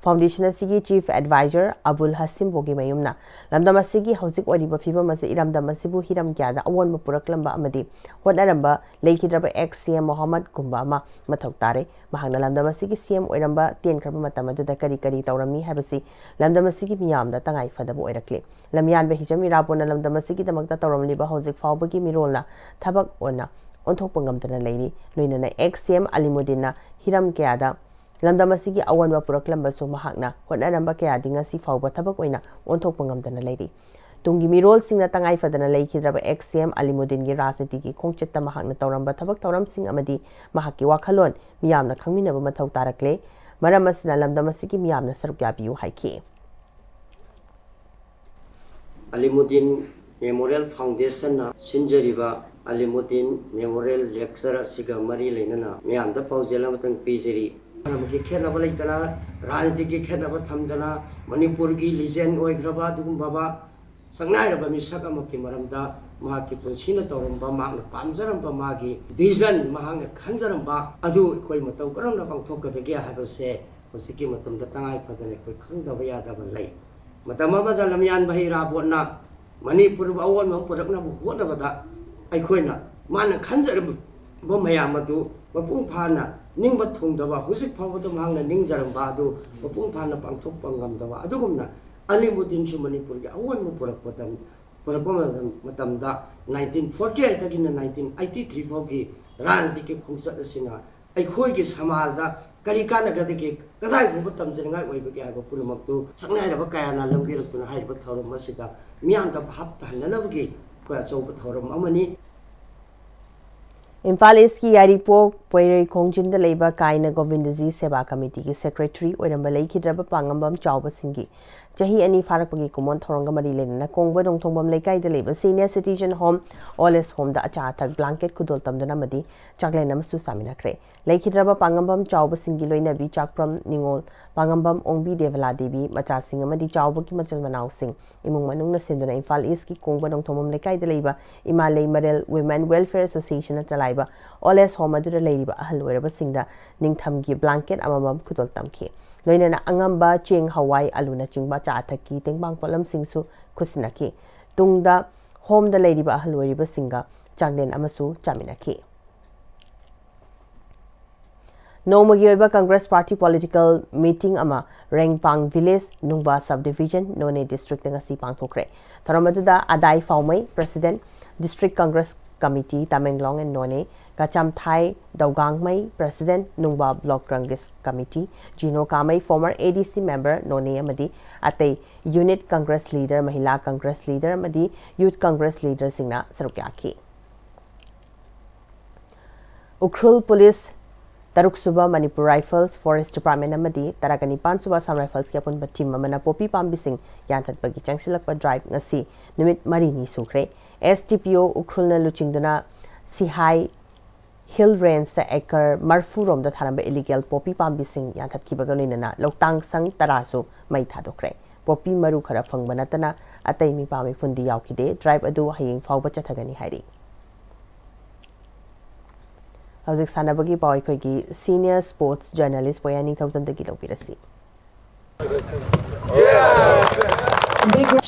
Foundation ꯑꯁꯤꯒꯤ Chief Advisor ꯑꯕꯨꯜ ꯍꯁꯤꯝ ꯕꯣꯒꯤ ꯃꯌꯨꯝꯅ ꯂꯝꯗꯝ ꯑꯁꯤꯒꯤ ꯍꯧꯖꯤꯛ ꯑꯣꯏꯔꯤꯕ ꯐꯤꯕꯝ ꯑꯁꯤ ꯏꯔꯝꯗꯝ ꯑꯁꯤꯕꯨ ꯍꯤꯔꯝ ꯀꯌꯥꯗ ꯑꯑꯣꯟꯕ ꯄꯨꯔꯛꯂꯝꯕ ꯑꯃꯗꯤ ꯍꯣꯠꯅꯔꯝꯕ ꯂꯩꯈꯤꯗ꯭ꯔꯕ ex C M ꯃꯣꯍꯝꯃꯗ ꯒꯨꯝꯕ ꯑꯃ ꯃꯊꯧ ꯇꯥꯔꯦ꯫ ꯃꯍꯥꯛꯅ ꯂꯝꯗꯝ ꯑꯁꯤꯒꯤ C M ꯑꯣꯏꯔꯝꯕ ꯇꯦꯟꯈ꯭ꯔꯕ ꯃꯇꯝ ꯑꯗꯨꯗ ꯀꯔꯤ ꯀꯔꯤ ꯇꯧꯔꯝꯃꯤ ꯍꯥꯏꯕꯁꯤ ꯂꯝꯗꯝ ꯑꯁꯤꯒꯤ ꯃꯤꯌꯥꯝꯗ ꯇꯉꯥꯏ ꯐꯗꯕ ꯑꯣꯏꯔꯛꯂꯤ꯫ ꯂꯝꯌꯥꯟꯕ ꯍꯤꯖꯝ ꯏꯔꯥꯕꯣꯠꯅ ꯂꯝꯗꯝ ꯑꯁꯤꯒꯤꯗꯃꯛꯇ ꯇꯧꯔꯝꯂꯤꯕ ꯍꯧꯖꯤꯛ ꯐꯥꯎꯕꯒꯤ ꯃꯤꯔꯣꯜꯅ ꯊꯕꯛ ꯑꯣꯏꯅ ꯑꯣꯟꯊꯣꯛꯄ ꯉꯝꯗꯅ ꯂꯩꯔꯤ꯫ ꯂꯣꯏꯅꯅ ex C M ꯑꯂꯤꯃꯨꯗꯤꯟꯅ ꯍꯤꯔꯝ ꯀꯌꯥꯗ ꯂꯝꯗꯝ ꯑꯁꯤꯒꯤ ꯑꯑꯣꯟꯕ ꯄꯨꯔꯛꯂꯝꯕꯁꯨ ꯃꯍꯥꯛꯅ ꯍꯣꯠꯅꯔꯝꯕ ꯀꯌꯥꯗꯤ ꯉꯁꯤ ꯐꯥꯎꯕ ꯊꯕꯛ ꯑꯣꯏꯅ ꯑꯣꯟꯊꯣꯛꯄ ꯉꯝꯗꯅ ꯂꯩꯔꯤ꯫ ꯇꯨꯡꯒꯤ ꯃꯤꯔꯣꯜꯁꯤꯡꯅ ꯇꯉꯥꯏ ꯐꯗꯅ ꯂꯩꯈꯤꯗ꯭ꯔꯕ ex C M ꯑꯂꯤꯃꯨꯗꯤꯟꯒꯤ ꯔꯥꯖꯅꯤꯇꯤꯒꯤ ꯈꯣꯡꯆꯠꯇ ꯃꯍꯥꯛꯅ ꯇꯧꯔꯝꯕ ꯊꯕꯛ ꯊꯧꯔꯝꯁꯤꯡ ꯑꯃꯗꯤ ꯃꯍꯥꯛꯀꯤ ꯋꯥꯈꯜꯂꯣꯟ ꯃꯤꯌꯥꯝꯅ ꯈꯪꯃꯤꯟꯅꯕ ꯃꯊꯧ ꯇꯥꯔꯛꯂꯦ꯫ ꯃꯔꯝ ꯑꯁꯤꯅ ꯂꯝꯗꯝ ꯑꯁꯤꯒꯤ ꯃꯤꯌꯥꯝꯅ ꯁꯔꯨꯛ ꯌꯥꯕꯤꯌꯨ ꯍꯥꯏꯈꯤ꯫ Alimuddin Memorial Foundationꯅ ꯁꯤꯟꯖꯔꯤꯕ Alimuddin Memorial Lecture ꯑꯁꯤꯒ ꯃꯔꯤ ꯂꯩꯅꯅ ꯃꯤꯌꯥꯝꯗ ꯄꯥꯎꯖꯦꯜ ꯑꯃꯇꯪ ꯄꯤꯖꯔꯤ꯫ ꯙꯔꯃꯒꯤ ꯈꯦꯠꯅꯕ ꯂꯩꯇꯅ, ꯔꯥꯖꯅꯤꯇꯤꯒꯤ ꯈꯦꯠꯅꯕ ꯊꯝꯗꯅ, ꯃꯅꯤꯄꯨꯔꯒꯤ legend ꯑꯣꯏꯈ꯭ꯔꯕ ꯑꯗꯨꯒꯨꯝꯂꯕ ꯁꯛꯅꯥꯏꯔꯕ ꯃꯤꯁꯛ ꯑꯃꯒꯤ ꯃꯔꯝꯗ ꯃꯍꯥꯛꯀꯤ ꯄꯨꯟꯁꯤꯅ ꯇꯧꯔꯝꯕ, ꯃꯍꯥꯛꯅ ꯄꯥꯝꯖꯔꯝꯕ ꯃꯥꯒꯤ vision, ꯃꯍꯥꯛꯅ ꯈꯟꯖꯔꯝꯕ ꯑꯗꯨ ꯑꯩꯈꯣꯏ ꯃꯇꯧ ꯀꯔꯝꯅ ꯄꯥꯡꯊꯣꯛꯀꯗꯒꯦ ꯍꯥꯏꯕꯁꯦ ꯍꯧꯖꯤꯛꯀꯤ ꯃꯇꯝꯗ ꯇꯉꯥꯏ ꯐꯗꯅ ꯑꯩꯈꯣꯏ ꯈꯪꯗꯕ ꯌꯥꯗꯕ ꯂꯩ꯫ ꯃꯇꯝ ꯑꯃꯗ ꯂꯝꯌꯥꯟꯕ ꯏꯔꯥꯕꯣꯠꯅ ꯃꯅꯤꯄꯨꯔꯕꯨ ꯑꯑꯣꯟꯕ ꯑꯃ ꯄꯨꯔꯛꯅꯕ ꯍꯣꯠꯅꯕꯗ ꯑꯩꯈꯣꯏꯅ ꯃꯥꯅ ꯈꯟꯖꯔꯝꯕ ꯃꯌꯥꯝ ꯑꯗꯨ ꯃꯄꯨꯡ ꯐꯥꯅ ꯅꯤꯡꯕ ꯊꯨꯡꯗꯕ, ꯍꯧꯖꯤꯛ ꯐꯥꯎꯕꯗ ꯃꯍꯥꯛꯅ ꯅꯤꯡꯖꯔꯝꯕ ꯑꯗꯨ ꯃꯄꯨꯡ ꯐꯥꯅ ꯄꯥꯡꯊꯣꯛꯄ ꯉꯝꯗꯕ, ꯑꯗꯨꯒꯨꯝꯅ ꯑꯂꯤꯃꯨꯗꯤꯟꯁꯨ ꯃꯅꯤꯄꯨꯔꯒꯤ ꯑꯑꯣꯟꯕ ꯄꯨꯔꯛꯄꯗ, ꯄꯨꯔꯛꯄ ꯃꯇꯝ-, ꯃꯇꯝꯗ nineteen forty eightꯇꯒꯤꯅ nineteen eighty three ꯐꯥꯎꯒꯤ ꯔꯥꯖꯅꯤꯇꯤꯒꯤ ꯈꯣꯡꯆꯠ ꯑꯁꯤꯅ ꯑꯩꯈꯣꯏꯒꯤ ꯁꯃꯥꯖꯗ ꯀꯔꯤ ꯀꯥꯟꯅꯒꯗꯒꯦ, ꯀꯗꯥꯏ ꯐꯥꯎꯕ ꯇꯝꯖꯅꯤꯡꯉꯥꯏ ꯑꯣꯏꯕꯒꯦ ꯍꯥꯏꯕ ꯄꯨꯝꯅꯃꯛꯇꯨ ꯁꯛꯅꯥꯏꯔꯕ ꯀꯌꯥꯅ ꯂꯪꯕꯤꯔꯛꯇꯨꯅ ꯍꯥꯏꯔꯤꯕ ꯊꯧꯔꯝ ꯑꯁꯤꯗ ꯃꯤꯌꯥꯝꯗ ꯚꯥꯞ ꯇꯥꯍꯟꯅꯅꯕꯒꯤ ꯑꯩꯈꯣꯏ ꯑꯆꯧꯕ ꯊꯧꯔꯝ ꯑꯃꯅꯤ꯫ ꯏꯝꯐꯥꯜ ꯏꯁꯀꯤ ꯌꯥꯏꯔꯤꯄꯣꯛ ꯄꯣꯏꯔꯩ ꯈꯣꯡꯖꯤꯟꯗ ꯂꯩꯕ ꯀꯥꯏꯅ ꯒꯣꯕꯤꯟꯗꯖꯤ ꯁꯦꯕꯥ ꯀꯃꯤꯇꯤꯒꯤ ꯁꯦꯀ꯭ꯔꯦꯇꯔꯤ ꯑꯣꯏꯔꯝꯕ ꯂꯩꯈꯤꯗ꯭ꯔꯕ ꯄꯥꯡꯉꯝꯕꯝ ꯆꯥꯎꯕꯁꯤꯡꯒꯤ ꯆꯍꯤ ꯑꯅꯤ ꯐꯥꯔꯛꯄꯒꯤ ꯀꯨꯝꯑꯣꯟ ꯊꯧꯔꯝꯒ ꯃꯔꯤ ꯂꯩꯅꯅ ꯀꯣꯡꯕ ꯅꯣꯡꯊꯣꯡꯕꯝ ꯂꯩꯀꯥꯏꯗ ꯂꯩꯕ Senior Citizen Home, Old Age Homeꯗ ꯑꯆꯥ ꯑꯊꯛ, blanket ꯈꯨꯗꯣꯜ ꯇꯝꯗꯨꯅ ꯑꯃꯗꯤ ꯆꯥꯛꯂꯦꯟ ꯑꯃꯁꯨ ꯆꯥꯃꯤꯟꯅꯈ꯭ꯔꯦ꯫ ꯂꯩꯈꯤꯗ꯭ꯔꯕ ꯄꯥꯡꯉꯝꯕꯝ ꯆꯥꯎꯕꯁꯤꯡꯒꯤ ꯂꯣꯏꯅꯕꯤ ꯆꯥꯛꯄ꯭ꯔꯝ ꯅꯤꯉꯣꯜ ꯄꯥꯉꯝꯕꯝ ꯑꯣꯡꯕꯤ ꯗꯦꯕꯂꯥ ꯗꯦꯕꯤ, ꯃꯆꯥꯁꯤꯡ ꯑꯃꯗꯤ ꯆꯥꯎꯕꯒꯤ ꯃꯆꯤꯟ ꯃꯅꯥꯎꯁꯤꯡ ꯏꯃꯨꯡ ꯃꯅꯨꯡꯅ ꯁꯤꯟꯗꯨꯅ ꯏꯝꯐꯥꯜ ꯏꯁꯀꯤ ꯀꯣꯡꯕ ꯅꯣꯡꯊꯣꯡꯕꯝ ꯂꯩꯀꯥꯏꯗ ꯂꯩꯕ ꯏꯃꯥ ꯂꯩꯃꯔꯦꯜ Women Welfare Association ꯅ ꯆꯂꯥꯏꯕ old age home ꯑꯗꯨꯗ ꯂꯩꯔꯤꯕ ꯑꯍꯜ ꯑꯣꯏꯔꯕꯁꯤꯡꯗ ꯅꯤꯡꯊꯝꯒꯤ blanket ꯑꯃꯃꯝ ꯈꯨꯗꯣꯜ ꯇꯝꯈꯤ꯫ ꯂꯣꯏꯅꯅ ꯑꯉꯝꯕ, ꯆꯦꯡ, ꯍꯋꯥꯏ, ꯑꯂꯨꯅꯆꯤꯡꯕ, ꯆꯥ ꯑꯊꯛꯀꯤ ꯇꯦꯡꯕꯥꯡ ꯄꯣꯠꯂꯝꯁꯤꯡꯁꯨ ꯈꯨꯠꯁꯤꯟꯅꯈꯤ꯫ ꯇꯨꯡꯗ home ꯗ ꯂꯩꯔꯤꯕ ꯑꯍꯜ ꯑꯣꯏꯔꯤꯕꯁꯤꯡꯒ ꯆꯥꯛꯂꯦꯟ ꯑꯃꯁꯨ ꯆꯥꯃꯤꯟꯅꯈꯤ꯫ ꯅꯣꯡꯃꯒꯤ ꯑꯣꯏꯕ Congress Party political meeting ꯑꯃ ꯔꯦꯡꯄꯥꯡ village, ꯅꯨꯡꯕꯥ sub division, ꯅꯣꯅꯦ district ꯇ ꯉꯁꯤ ꯄꯥꯡꯊꯣꯛꯈ꯭ꯔꯦ꯫ ꯊꯧꯔꯝ ꯑꯗꯨꯗ ꯑꯗꯥꯏ ꯐꯥꯎꯃꯩ, President, District Congress Committee, Tamenglong and Noney, ꯀꯆꯥꯝꯊꯥꯏ ꯗꯧꯒꯥꯡꯃꯩ, President, ꯅꯨꯡꯕꯥ Block Congress Committee, ꯖꯤꯅꯣ ꯀꯥꯃꯩ, former A D C member, ꯅꯣꯅꯦ ꯑꯃꯗꯤ ꯑꯇꯩ unit Congress leader, ꯃꯍꯤꯂꯥ Congress leader ꯑꯃꯗꯤ youth Congress leader ꯁꯤꯡꯅ ꯁꯔꯨꯛ ꯌꯥꯈꯤ꯫ ꯎꯈ꯭ꯔꯨꯜ ꯄꯨꯂꯤꯁ, ꯇꯔꯨꯛ ꯁꯨꯕ ꯃꯅꯤꯄꯨꯔ Rifles, Forest Department ꯑꯃꯗꯤ ꯇꯔꯥꯒ ꯅꯤꯄꯥꯟ ꯁꯨꯕ Assam Rifles ꯀꯤ ꯑꯄꯨꯟꯕ team ꯑꯃꯅ ꯄꯣꯄꯤ ꯄꯥꯝꯕꯤꯁꯤꯡ ꯌꯥꯟꯊꯠꯄꯒꯤ ꯆꯪꯁꯤꯜꯂꯛꯄ drive ꯉꯁꯤ ꯅꯨꯃꯤꯠ ꯃꯔꯤꯅꯤ ꯁꯨꯈ꯭ꯔꯦ꯫ S D P O ꯎꯈ꯭ꯔꯨꯜꯅ ꯂꯨꯆꯤꯡꯗꯨꯅ ꯁꯤꯍꯥꯏ Hill Range ꯇ acre ꯃꯔꯐꯨ ꯔꯣꯝꯗ ꯊꯥꯔꯝꯕ illegal ꯄꯣꯄꯤ ꯄꯥꯝꯕꯤꯁꯤꯡ ꯌꯥꯟꯊꯠꯈꯤꯕꯒ ꯂꯣꯏꯅꯅ ꯂꯧꯇꯥꯡ ꯁꯪ ꯇꯔꯥꯁꯨ ꯃꯩ ꯊꯥꯗꯣꯛꯈ꯭ꯔꯦ꯫ ꯄꯣꯄꯤ ꯃꯔꯨ ꯈꯔ ꯐꯪꯕ ꯅꯠꯇꯅ ꯑꯇꯩ ꯃꯤꯄꯥ ꯃꯤꯄꯨꯟꯗꯤ ꯌꯥꯎꯈꯤꯗꯦ꯫ Drive ꯑꯗꯨ ꯍꯌꯦꯡ ꯐꯥꯎꯕ ꯆꯠꯊꯒꯅꯤ ꯍꯥꯏꯔꯤ꯫ ꯍꯧꯖꯤꯛ ꯁꯥꯟꯅꯕꯒꯤ ꯄꯥꯎ ꯑꯩꯈꯣꯏꯒꯤ senior sports journalist ꯄꯣꯌꯥ ꯅꯤꯡꯊꯧꯖꯝꯗꯒꯤ ꯂꯧꯕꯤꯔꯁꯤ꯫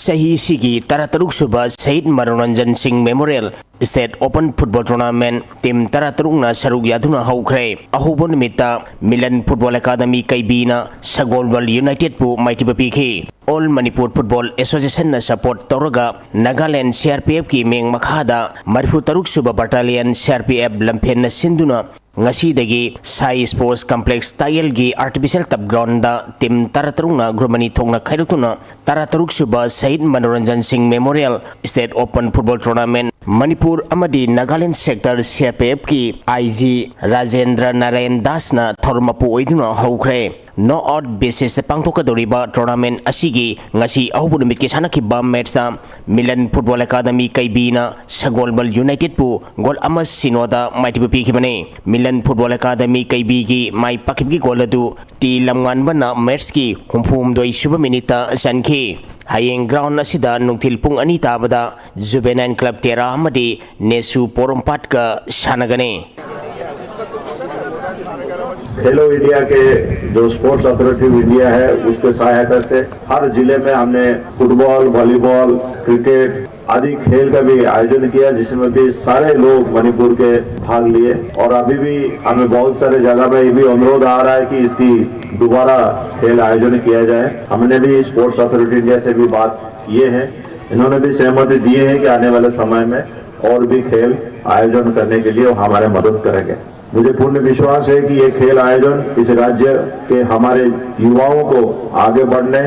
ꯆꯍꯤꯁꯤꯒꯤ ꯇꯔꯥꯇꯔꯨꯛ ꯁꯨꯕ ꯁꯍꯤꯗ ꯃꯅꯣꯔꯟꯖꯟ ꯁꯤꯡ Memorial State Open Football Tournament team ꯇꯔꯥꯇꯔꯨꯛꯅ ꯁꯔꯨꯛ ꯌꯥꯗꯨꯅ ꯍꯧꯈ꯭ꯔꯦ꯫ ꯑꯍꯧꯕ ꯅꯨꯃꯤꯠꯇ ꯃꯤꯂꯟ Football Academy ꯀꯩꯕꯤꯅ ꯁꯒꯣꯜꯕꯜ United ꯄꯨ ꯃꯥꯏꯊꯤꯕ ꯄꯤꯈꯤ꯫ All Manipur Football Association ꯅ support ꯇꯧꯔꯒ Nagaland C R P F ꯀꯤ ꯃꯤꯡ ꯃꯈꯥꯗ ꯃꯔꯤꯐꯨ ꯇꯔꯨꯛ ꯁꯨꯕ Battalion C R P F ꯂꯝꯐꯦꯟꯅ ꯁꯤꯟꯗꯨꯅ ꯉꯁꯤꯗꯒꯤ ꯁꯥꯏ Sports Complex ꯇꯥꯌꯦꯜꯒꯤ artificial turf ground ꯗ team ꯇꯔꯥꯇꯔꯨꯛꯅ group ꯑꯅꯤ ꯊꯣꯛꯅ ꯈꯥꯏꯗꯣꯛꯇꯨꯅ ꯇꯔꯥꯇꯔꯨꯛ ꯁꯨꯕ ꯁꯍꯤꯗ ꯃꯅꯣꯔꯟꯖꯟ ꯁꯤꯡ Memorial State Open Football Tournament Manipur ꯑꯃꯗꯤ Nagaland sector C R P F ꯀꯤ I G ꯔꯥꯖꯦꯟꯗ꯭ꯔ ꯅꯥꯔꯥꯌꯟ ꯗꯥꯁꯅ ꯊꯧꯔꯝ ꯃꯄꯨ ꯑꯣꯏꯗꯨꯅ ꯍꯧꯈ꯭ꯔꯦ꯫ Knock out basis ꯇ ꯄꯥꯡꯊꯣꯛꯀꯗꯧꯔꯤꯕ tournament ꯑꯁꯤꯒꯤ ꯉꯁꯤ ꯑꯍꯧꯕ ꯅꯨꯃꯤꯠꯀꯤ ꯁꯥꯟꯅꯈꯤꯕ match ꯇ ꯃꯤꯂꯟ Football Academy ꯀꯩꯕꯤꯅ ꯁꯒꯣꯜꯕꯜ United ꯄꯨ goal ꯑꯃ ꯁꯤꯅꯣꯗ ꯃꯥꯏꯊꯤꯕ ꯄꯤꯈꯤꯕꯅꯤ꯫ ꯃꯤꯂꯟ Football Academy ꯀꯩꯕꯤꯒꯤ ꯃꯥꯏ ꯄꯥꯛꯈꯤꯕꯒꯤ goal ꯑꯗꯨ ꯇꯤ ꯂꯝꯉꯥꯟꯕꯅ match ꯀꯤ ꯍꯨꯝꯐꯨ ꯍꯨꯝꯗꯣꯏ ꯁꯨꯕ minute ꯇ ꯆꯟꯈꯤ꯫ ꯍꯌꯦꯡ ground ꯑꯁꯤꯗ ꯅꯨꯡꯊꯤꯜ ꯄꯨꯡ ꯑꯅꯤ ꯇꯥꯕꯗ Juvenile Club ꯇꯦꯔꯥ ꯑꯃꯗꯤ ꯅꯦꯁꯨ ꯄꯣꯔꯣꯝꯄꯥꯠꯀ ꯁꯥꯟꯅꯒꯅꯤ꯫ खेलो इंडिया के जो स्पोर्ट्स अथॉरिटी ऑफ इंडिया है, उसके सहायता से हर जिले में हमने फुटबॉल, वॉलीबॉल, क्रिकेट आदि खेल का भी आयोजन किया, जिसमें भी सारे लोग मणिपुर के भाग लिए। और अभी भी हमें बहुत सारे जगह में ये भी अनुरोध आ रहा है कि इसकी दोबारा खेल आयोजन किया जाए। हमने भी स्पोर्ट्स अथॉरिटी इंडिया से भी बात किए हैं, इन्होंने भी सहमति दी है कि आने वाले समय में और भी खेल आयोजन करने के लिए हमारे मदद करेंगे। मुझे पूर्ण विश्वास है कि ये खेल आयोजन इस राज्य के हमारे युवाओं को आगे बढ़ने,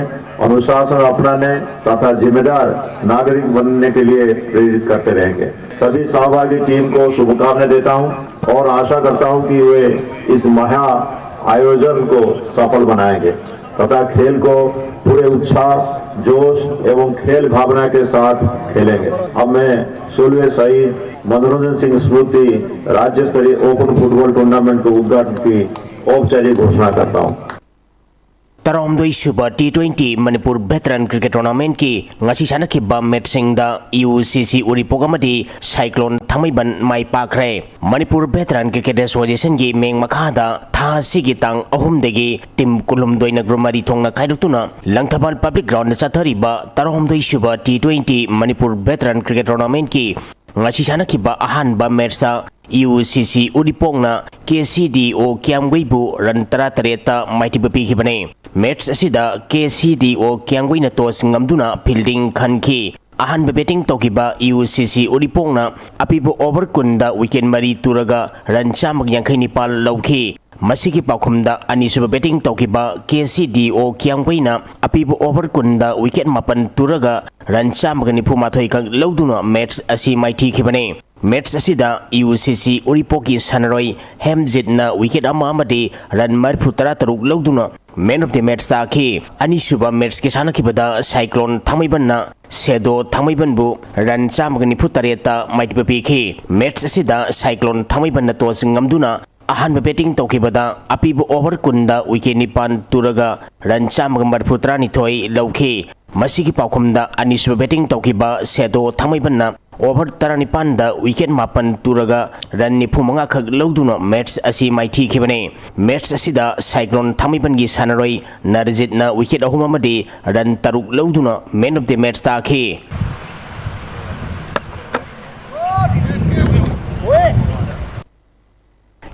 अनुशासन अपनाने तथा जिम्मेदार नागरिक बनने के लिए प्रेरित करते रहेंगे। सभी सहभागी टीम को शुभकामनाएं देता हूं और आशा करता हूं कि वे इस महा आयोजन को सफल बनाएंगे तथा खेल को पूरे उत्साह, जोश एवं खेल भावना के साथ खेलेंगे। अब मैं सोलहवें शहीद मनोरंजन सिंह स्मृति राज्य स्तरीय ओपन फुटबॉल टूर्नामेंट के उद्घाटन की औपचारिक घोषणा करता हूं। ꯇꯔꯥꯍꯨꯝꯗꯣꯏ ꯁꯨꯕ T twenty Manipur Veteran Cricket Tournament ꯀꯤ ꯉꯁꯤ ꯁꯥꯟꯅꯈꯤꯕ match ꯁꯤꯡꯗ UCC ꯎꯔꯤꯄꯣꯛ ꯑꯃꯗꯤ Cyclone ꯊꯥꯡꯃꯩꯕꯟ ꯃꯥꯏ ꯄꯥꯛꯈ꯭ꯔꯦ꯫ ꯃꯅꯤꯄꯨꯔ Veteran Cricket Association ꯒꯤ ꯃꯤꯡ ꯃꯈꯥꯗ ꯊꯥ ꯑꯁꯤꯒꯤ ꯇꯥꯡ ꯑꯍꯨꯝꯗꯒꯤ team ꯀꯨꯟꯍꯨꯝꯗꯣꯏꯅ group ꯃꯔꯤ ꯊꯣꯛꯅ ꯈꯥꯏꯗꯣꯛꯇꯨꯅ ꯂꯪꯊꯕꯥꯜ Public Ground ꯗ ꯆꯠꯊꯔꯤꯕ ꯇꯔꯥꯍꯨꯝꯗꯣꯏ ꯁꯨꯕ T twenty Manipur Veteran Cricket Tournament ꯀꯤ ꯉꯁꯤ ꯁꯥꯟꯅꯈꯤꯕ ꯑꯍꯥꯟꯕ match ꯇ UCC ꯎꯔꯤꯄꯣꯛꯅ KCDO ꯀꯤꯌꯥꯝꯒꯩꯕꯨ run ꯇꯔꯥꯇꯔꯦꯠꯇ ꯃꯥꯏꯊꯤꯕ ꯄꯤꯈꯤꯕꯅꯤ꯫ Match ꯑꯁꯤꯗ KCDO ꯀꯤꯌꯥꯝꯒꯩꯅ toss ꯉꯝꯗꯨꯅ fielding ꯈꯟꯈꯤ꯫ ꯑꯍꯥꯟꯕ batting ꯇꯧꯈꯤꯕ UCC ꯎꯔꯤꯄꯣꯛꯅ ꯑꯄꯤꯕ over ꯀꯨꯟꯗ wicket ꯃꯔꯤ ꯇꯨꯔꯒ run ꯆꯥꯝꯃꯒ ꯌꯥꯡꯈꯩ ꯅꯤꯄꯥꯜ ꯂꯧꯈꯤ꯫ ꯃꯁꯤꯒꯤ ꯄꯥꯎꯈꯨꯝꯗ ꯑꯅꯤꯁꯨꯕ batting ꯇꯧꯈꯤꯕ KCDO ꯀꯤꯌꯥꯝꯒꯩꯅ ꯑꯄꯤꯕ over ꯀꯨꯟꯗ wicket ꯃꯥꯄꯟ ꯇꯨꯔꯒ run ꯆꯥꯝꯃꯒ ꯅꯤꯐꯨ ꯃꯥꯊꯣꯏ ꯈꯛ ꯂꯧꯗꯨꯅ match ꯑꯁꯤ ꯃꯥꯏꯊꯤꯈꯤꯕꯅꯤ꯫ Match ꯑꯁꯤꯗ UCC ꯎꯔꯤꯄꯣꯛꯀꯤ ꯁꯥꯟꯅꯔꯣꯏ ꯍꯦꯝꯖꯤꯠꯅ wicket ꯑꯃ ꯑꯃꯗꯤ run ꯃꯔꯤꯐꯨ ꯇꯔꯥ ꯇꯔꯨꯛ ꯂꯧꯗꯨꯅ man of the match ꯇꯥꯈꯤ꯫ ꯑꯅꯤꯁꯨꯕ matchꯀꯤ ꯁꯥꯟꯅꯈꯤꯕꯗ Cyclone ꯊꯥꯡꯃꯩꯕꯟꯅ ꯁꯦꯗꯣ ꯊꯥꯡꯃꯩꯕꯟꯕꯨ run ꯆꯥꯝꯃꯒ ꯅꯤꯐꯨ ꯇꯔꯦꯠꯇ ꯃꯥꯏꯊꯤꯕ ꯄꯤꯈꯤ꯫ Match ꯑꯁꯤꯗ Cyclone ꯊꯥꯡꯃꯩꯕꯟꯅ toss ꯉꯝꯗꯨꯅ ꯑꯍꯥꯟꯕ batting ꯇꯧꯈꯤꯕꯗ ꯑꯄꯤꯕ over ꯀꯨꯟꯗ wicket ꯅꯤꯄꯥꯟ ꯇꯨꯔꯒ run ꯆꯥꯝꯃꯒ ꯃꯔꯤꯐꯨ ꯇꯔꯥꯅꯤꯊꯣꯏ ꯂꯧꯈꯤ꯫ ꯃꯁꯤꯒꯤ ꯄꯥꯎꯈꯨꯝꯗ ꯑꯅꯤꯁꯨꯕ batting ꯇꯧꯈꯤꯕ ꯁꯦꯗꯣ ꯊꯥꯡꯃꯩꯕꯟꯅ over ꯇꯔꯥꯅꯤꯄꯥꯟꯗ wicket ꯃꯥꯄꯟ ꯇꯨꯔꯒ run ꯅꯤꯐꯨ ꯃꯉꯥ ꯈꯛ ꯂꯧꯗꯨꯅ match ꯑꯁꯤ ꯃꯥꯏꯊꯤꯈꯤꯕꯅꯤ꯫ Match ꯑꯁꯤꯗ Cyclone ꯊꯥꯡꯃꯩꯕꯟꯒꯤ ꯁꯥꯟꯅꯔꯣꯏ ꯅꯔꯖꯤꯠꯅ wicket ꯑꯍꯨꯝ ꯑꯃꯗꯤ run ꯇꯔꯨꯛ ꯂꯧꯗꯨꯅ man of the match ꯇꯥꯈꯤ꯫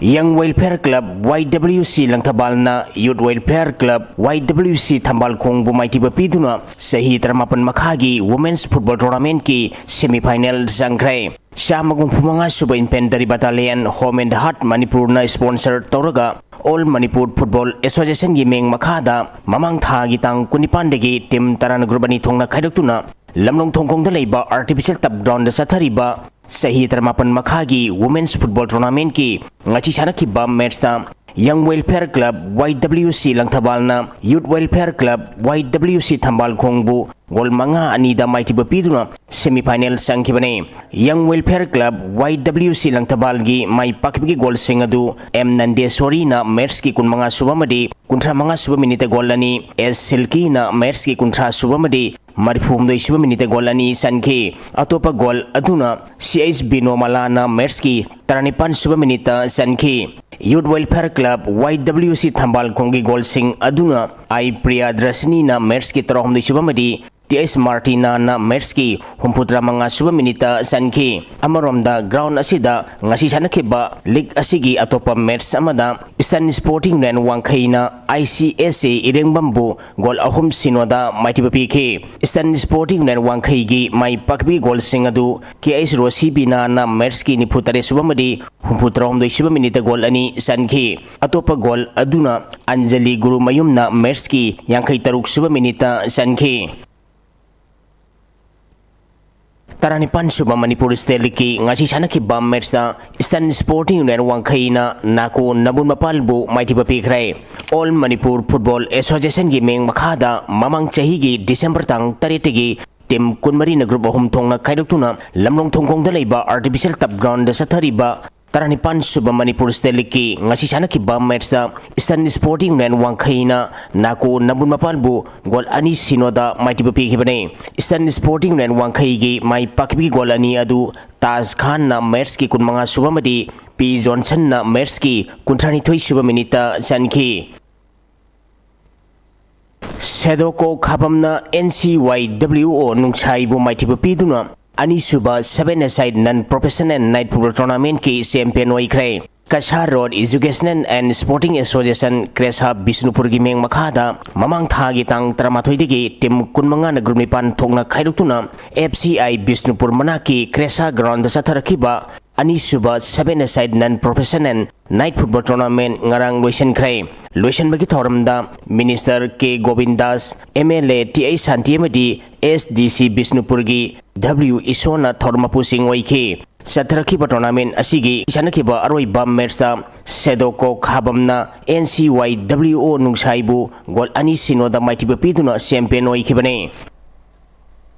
Young Welfare Club, YWC ꯂꯪꯊꯕꯥꯜꯅ Youth Welfare Club, YWC ꯊꯝꯕꯥꯜꯈꯣꯡꯕꯨ ꯃꯥꯏꯊꯤꯕ ꯄꯤꯗꯨꯅ ꯆꯍꯤ ꯇꯔꯥꯃꯥꯄꯟ ꯃꯈꯥꯒꯤ Women's Football Tournamentꯀꯤ semi final ꯆꯪꯈ꯭ꯔꯦ꯫ ꯆꯥꯝꯃꯒ ꯍꯨꯝꯐꯨ ꯃꯉꯥ ꯁꯨꯕ Infantry Battalion, Home and Heart ꯃꯅꯤꯄꯨꯔꯅ sponsor ꯇꯧꯔꯒ All Manipur Football Associationꯒꯤ ꯃꯤꯡ ꯃꯈꯥꯗ ꯃꯃꯥꯡ ꯊꯥꯒꯤ ꯇꯥꯡ ꯀꯨꯟꯅꯤꯄꯥꯟꯗꯒꯤ team ꯇꯔꯥꯅ group ꯑꯅꯤ ꯊꯣꯛꯅ ꯈꯥꯏꯗꯣꯛꯇꯨꯅ ꯂꯝꯂꯣꯡ ꯊꯣꯡꯈꯣꯡꯗ ꯂꯩꯕ artificial turf groundꯗ ꯆꯠꯊꯔꯤꯕ ꯆꯍꯤ ꯇꯔꯥꯃꯥꯄꯟ ꯃꯈꯥꯒꯤ Women's Football Tournamentꯀꯤ ꯉꯁꯤ ꯁꯥꯟꯅꯈꯤꯕ matchꯇ Young Welfare Club, YWC ꯂꯪꯊꯕꯥꯜꯅ Youth Welfare Club, YWC ꯊꯝꯕꯥꯜꯈꯣꯡꯕꯨ goal ꯃꯉꯥ ꯑꯅꯤꯗ ꯃꯥꯏꯊꯤꯕ ꯄꯤꯗꯨꯅ semi final ꯆꯪꯈꯤꯕꯅꯤ꯫ Young Welfare Club, YWC ꯂꯪꯊꯕꯥꯜꯒꯤ ꯃꯥꯏ ꯄꯥꯛꯈꯤꯕꯒꯤ goalꯁꯤꯡ ꯑꯗꯨ M ꯅꯟꯗꯦꯁꯣꯔꯤꯅ matchꯀꯤ ꯀꯨꯟꯃꯉꯥ ꯁꯨꯕ ꯑꯃꯗꯤ ꯀꯨꯟꯊ꯭ꯔꯥ ꯃꯉꯥ ꯁꯨꯕ minuteꯇ goal ꯑꯅꯤ, S ꯁꯤꯜꯀꯤꯅ matchꯀꯤ ꯀꯨꯟꯊ꯭ꯔꯥ ꯁꯨꯕ ꯑꯃꯗꯤ ꯃꯔꯤꯐꯨ ꯍꯨꯝꯗꯣꯏ ꯁꯨꯕ minuteꯇ goal ꯑꯅꯤ ꯆꯟꯈꯤ꯫ ꯑꯇꯣꯞꯄ goal ꯑꯗꯨꯅ C H ꯕꯤꯅꯣꯃꯂꯥꯅ matchꯀꯤ ꯇꯔꯥꯅꯤꯄꯥꯟ ꯁꯨꯕ minuteꯇ ꯆꯟꯈꯤ꯫ Youth Welfare Club, YWC ꯊꯝꯕꯥꯜꯈꯣꯡꯒꯤ goalꯁꯤꯡ ꯑꯗꯨꯅ I ꯄ꯭ꯔꯤꯌꯥꯗ꯭ꯔꯁꯤꯅꯤꯅ matchꯀꯤ ꯇꯔꯥꯍꯨꯝꯗꯣꯏ ꯁꯨꯕ ꯑꯃꯗꯤ T H ꯃꯥꯔꯇꯤꯅꯥꯅ matchꯀꯤ ꯍꯨꯝꯐꯨꯇꯔꯥ ꯃꯉꯥ ꯁꯨꯕ minuteꯇ ꯆꯟꯈꯤ꯫ ꯑꯃꯔꯣꯝꯗ ground ꯑꯁꯤꯗ ꯉꯁꯤ ꯁꯥꯟꯅꯈꯤꯕ league ꯑꯁꯤꯒꯤ ꯑꯇꯣꯞꯄ match ꯑꯃꯗ Eastern Sporting Union ꯋꯥꯡꯈꯩꯅ ICSA ꯏꯔꯦꯡꯕꯝꯕꯨ goal ꯑꯍꯨꯝ ꯁꯤꯅꯣꯗ ꯃꯥꯏꯊꯤꯕ ꯄꯤꯈꯤ꯫ Eastern Sporting Union ꯋꯥꯡꯈꯩꯒꯤ ꯃꯥꯏ ꯄꯥꯛꯄꯒꯤ goalꯁꯤꯡ ꯑꯗꯨ K H ꯔꯣꯁꯤꯕꯤꯅꯥꯅ matchꯀꯤ ꯅꯤꯐꯨ ꯇꯔꯦꯠ ꯁꯨꯕ ꯑꯃꯗꯤ ꯍꯨꯝꯐꯨ ꯇꯔꯥꯍꯨꯝꯗꯣꯏ ꯁꯨꯕ minuteꯇ goal ꯑꯅꯤ ꯆꯟꯈꯤ꯫ ꯑꯇꯣꯞꯄ goal ꯑꯗꯨꯅ ꯑꯟꯖꯂꯤ ꯒꯨꯔꯨꯃꯌꯨꯝꯅ matchꯀꯤ ꯌꯥꯡꯈꯩ ꯇꯔꯨꯛ ꯁꯨꯕ minuteꯇ ꯆꯟꯈꯤ꯫ ꯇꯔꯥꯅꯤꯄꯥꯟ ꯁꯨꯕ ꯃꯅꯤꯄꯨꯔ ꯁ꯭ꯇꯦꯠ ꯂꯤꯒꯀꯤ ꯉꯁꯤ ꯁꯥꯟꯅꯈꯤꯕ ꯃꯦꯠꯁꯇ ꯏꯁꯇꯔꯟ ꯁ꯭ꯄꯣꯔꯇꯤꯡ ꯌꯨꯅꯤꯌꯟ ꯋꯥꯡꯈꯩꯅ ꯅꯥꯀꯣ ꯅꯝꯕꯨꯜ ꯃꯄꯥꯜꯕꯨ ꯃꯥꯏꯊꯤꯕ ꯄꯤꯈ꯭ꯔꯦ꯫ ꯑꯣꯜ ꯃꯅꯤꯄꯨꯔ ꯐꯨꯠꯕꯣꯜ ꯑꯦꯁꯣꯁꯤꯌꯦꯁꯟꯒꯤ ꯃꯤꯡ ꯃꯈꯥꯗ ꯃꯃꯥꯡ ꯆꯍꯤꯒꯤ ꯗꯤꯁꯦꯝꯕꯔ ꯇꯥꯡ ꯇꯔꯦꯠꯇꯒꯤ ꯇꯤꯝ ꯀꯨꯟꯃꯔꯤꯅ ꯒ꯭ꯔꯨꯞ ꯑꯍꯨꯝ ꯊꯣꯛꯅ ꯈꯥꯏꯗꯣꯛꯇꯨꯅ ꯂꯝꯂꯣꯡ ꯊꯣꯡꯈꯣꯡꯗ ꯂꯩꯕ ꯑꯥꯔꯇꯤꯐꯤꯁꯤꯌꯦꯜ ꯇꯞ ꯒ꯭ꯔꯥꯎꯟꯗ ꯆꯠꯊꯔꯤꯕ ꯇꯔꯥꯅꯤꯄꯥꯟ ꯁꯨꯕ ꯃꯅꯤꯄꯨꯔ ꯁ꯭ꯇꯦꯠ ꯂꯤꯒꯀꯤ ꯉꯁꯤ ꯁꯥꯟꯅꯈꯤꯕ ꯃꯦꯠꯁꯇ ꯏꯁꯇꯔꯟ ꯁ꯭ꯄꯣꯔꯇꯤꯡ ꯌꯨꯅꯤꯌꯟ ꯋꯥꯡꯈꯩꯅ ꯅꯥꯀꯣ ꯅꯝꯕꯨꯜ ꯃꯄꯥꯜꯕꯨ ꯒꯣꯜ ꯑꯅꯤ ꯁꯤꯅꯣꯗ ꯃꯥꯏꯊꯤꯕ ꯄꯤꯈꯤꯕꯅꯤ꯫ ꯏꯁꯇꯔꯟ ꯁ꯭ꯄꯣꯔꯇꯤꯡ ꯌꯨꯅꯤꯌꯟ ꯋꯥꯡꯈꯩꯒꯤ ꯃꯥꯏ ꯄꯥꯛꯈꯤꯕꯒꯤ ꯒꯣꯜ ꯑꯅꯤ ꯑꯗꯨ ꯇꯥꯖ ꯈꯥꯟꯅ ꯃꯦꯠꯁꯀꯤ ꯀꯨꯟꯃꯉꯥ ꯁꯨꯕ ꯑꯃꯗꯤ ꯄꯤ ꯖꯣꯟꯁꯟꯅ ꯃꯦꯠꯁꯀꯤ ꯀꯨꯟꯊ꯭ꯔꯥꯅꯤꯊꯣꯏ ꯁꯨꯕ ꯃꯤꯅꯤꯠꯇ ꯆꯟꯈꯤ꯫ ꯁꯦꯗꯣꯀꯣ ꯈꯥꯕꯝꯅ ꯑꯦꯟ ꯁꯤ ꯋꯥꯏ ꯗꯕ꯭ꯂꯤꯎ ꯑꯣ ꯅꯨꯡꯁꯥꯏꯕꯨ ꯃꯥꯏꯊꯤꯕ ꯄꯤꯗꯨꯅ ꯑꯅꯤꯁꯨꯕ Seven-a-side Non-Professional Night Football Tournamentꯀꯤ ꯆꯦꯝꯄꯤꯌꯟ ꯑꯣꯏꯈ꯭ꯔꯦ꯫ Kasa road Educational and Sporting Association KRESA ꯕꯤꯁꯅꯨꯄꯨꯔꯒꯤ ꯃꯤꯡ ꯃꯈꯥꯗ ꯃꯃꯥꯡ ꯊꯥꯒꯤ ꯇꯥꯡ ꯇꯔꯥꯃꯥꯊꯣꯏꯗꯒꯤ ꯇꯤꯝ ꯀꯨꯟꯃꯉꯥꯅ ꯒ꯭ꯔꯨꯞ ꯅꯤꯄꯥꯟ ꯊꯣꯛꯅ ꯈꯥꯏꯗꯣꯛꯇꯨꯅ F C I Bishnupur ꯃꯅꯥꯛꯀꯤ ꯀ꯭ꯔꯦꯁꯥ ground ꯆꯠꯊꯔꯛꯈꯤꯕ ꯑꯅꯤꯁꯨꯕ Seven-a-side Non-Professional Night Football Tournament ꯉꯔꯥꯡ ꯂꯣꯏꯁꯤꯟꯈ꯭ꯔꯦ꯫ ꯂꯣꯏꯁꯤꯟꯕꯒꯤ ꯊꯧꯔꯝꯗ minister K Govindas, M L A T H Shanti ꯑꯃꯗꯤ ꯑꯦꯁ ꯗꯤ ꯁꯤ ꯕꯤꯁꯅꯨꯄꯨꯔꯒꯤ ꯗꯕ꯭ꯂꯤꯎ ꯏꯁꯣꯔꯅ ꯊꯧꯔꯝ ꯃꯄꯨꯁꯤꯡ ꯑꯣꯏꯈꯤ꯫ ꯆꯠꯊꯔꯛꯈꯤꯕ ꯇꯣꯔꯅꯥꯃꯦꯟ ꯑꯁꯤꯒꯤ ꯁꯥꯟꯅꯈꯤꯕ ꯑꯔꯣꯏꯕ ꯃꯦꯠꯁꯇ ꯁꯦꯗꯣꯀꯣ ꯈꯥꯕꯝꯅ ꯑꯦꯟ ꯁꯤ ꯋꯥꯏ ꯗꯕ꯭ꯂꯤꯎ ꯑꯣ ꯅꯨꯡꯁꯥꯏꯕꯨ ꯒꯣꯜ ꯑꯅꯤ ꯁꯤꯅꯣꯗ ꯃꯥꯏꯊꯤꯕ ꯄꯤꯗꯨꯅ ꯆꯦꯝꯄꯤꯌꯟ ꯑꯣꯏꯈꯤꯕꯅꯤ꯫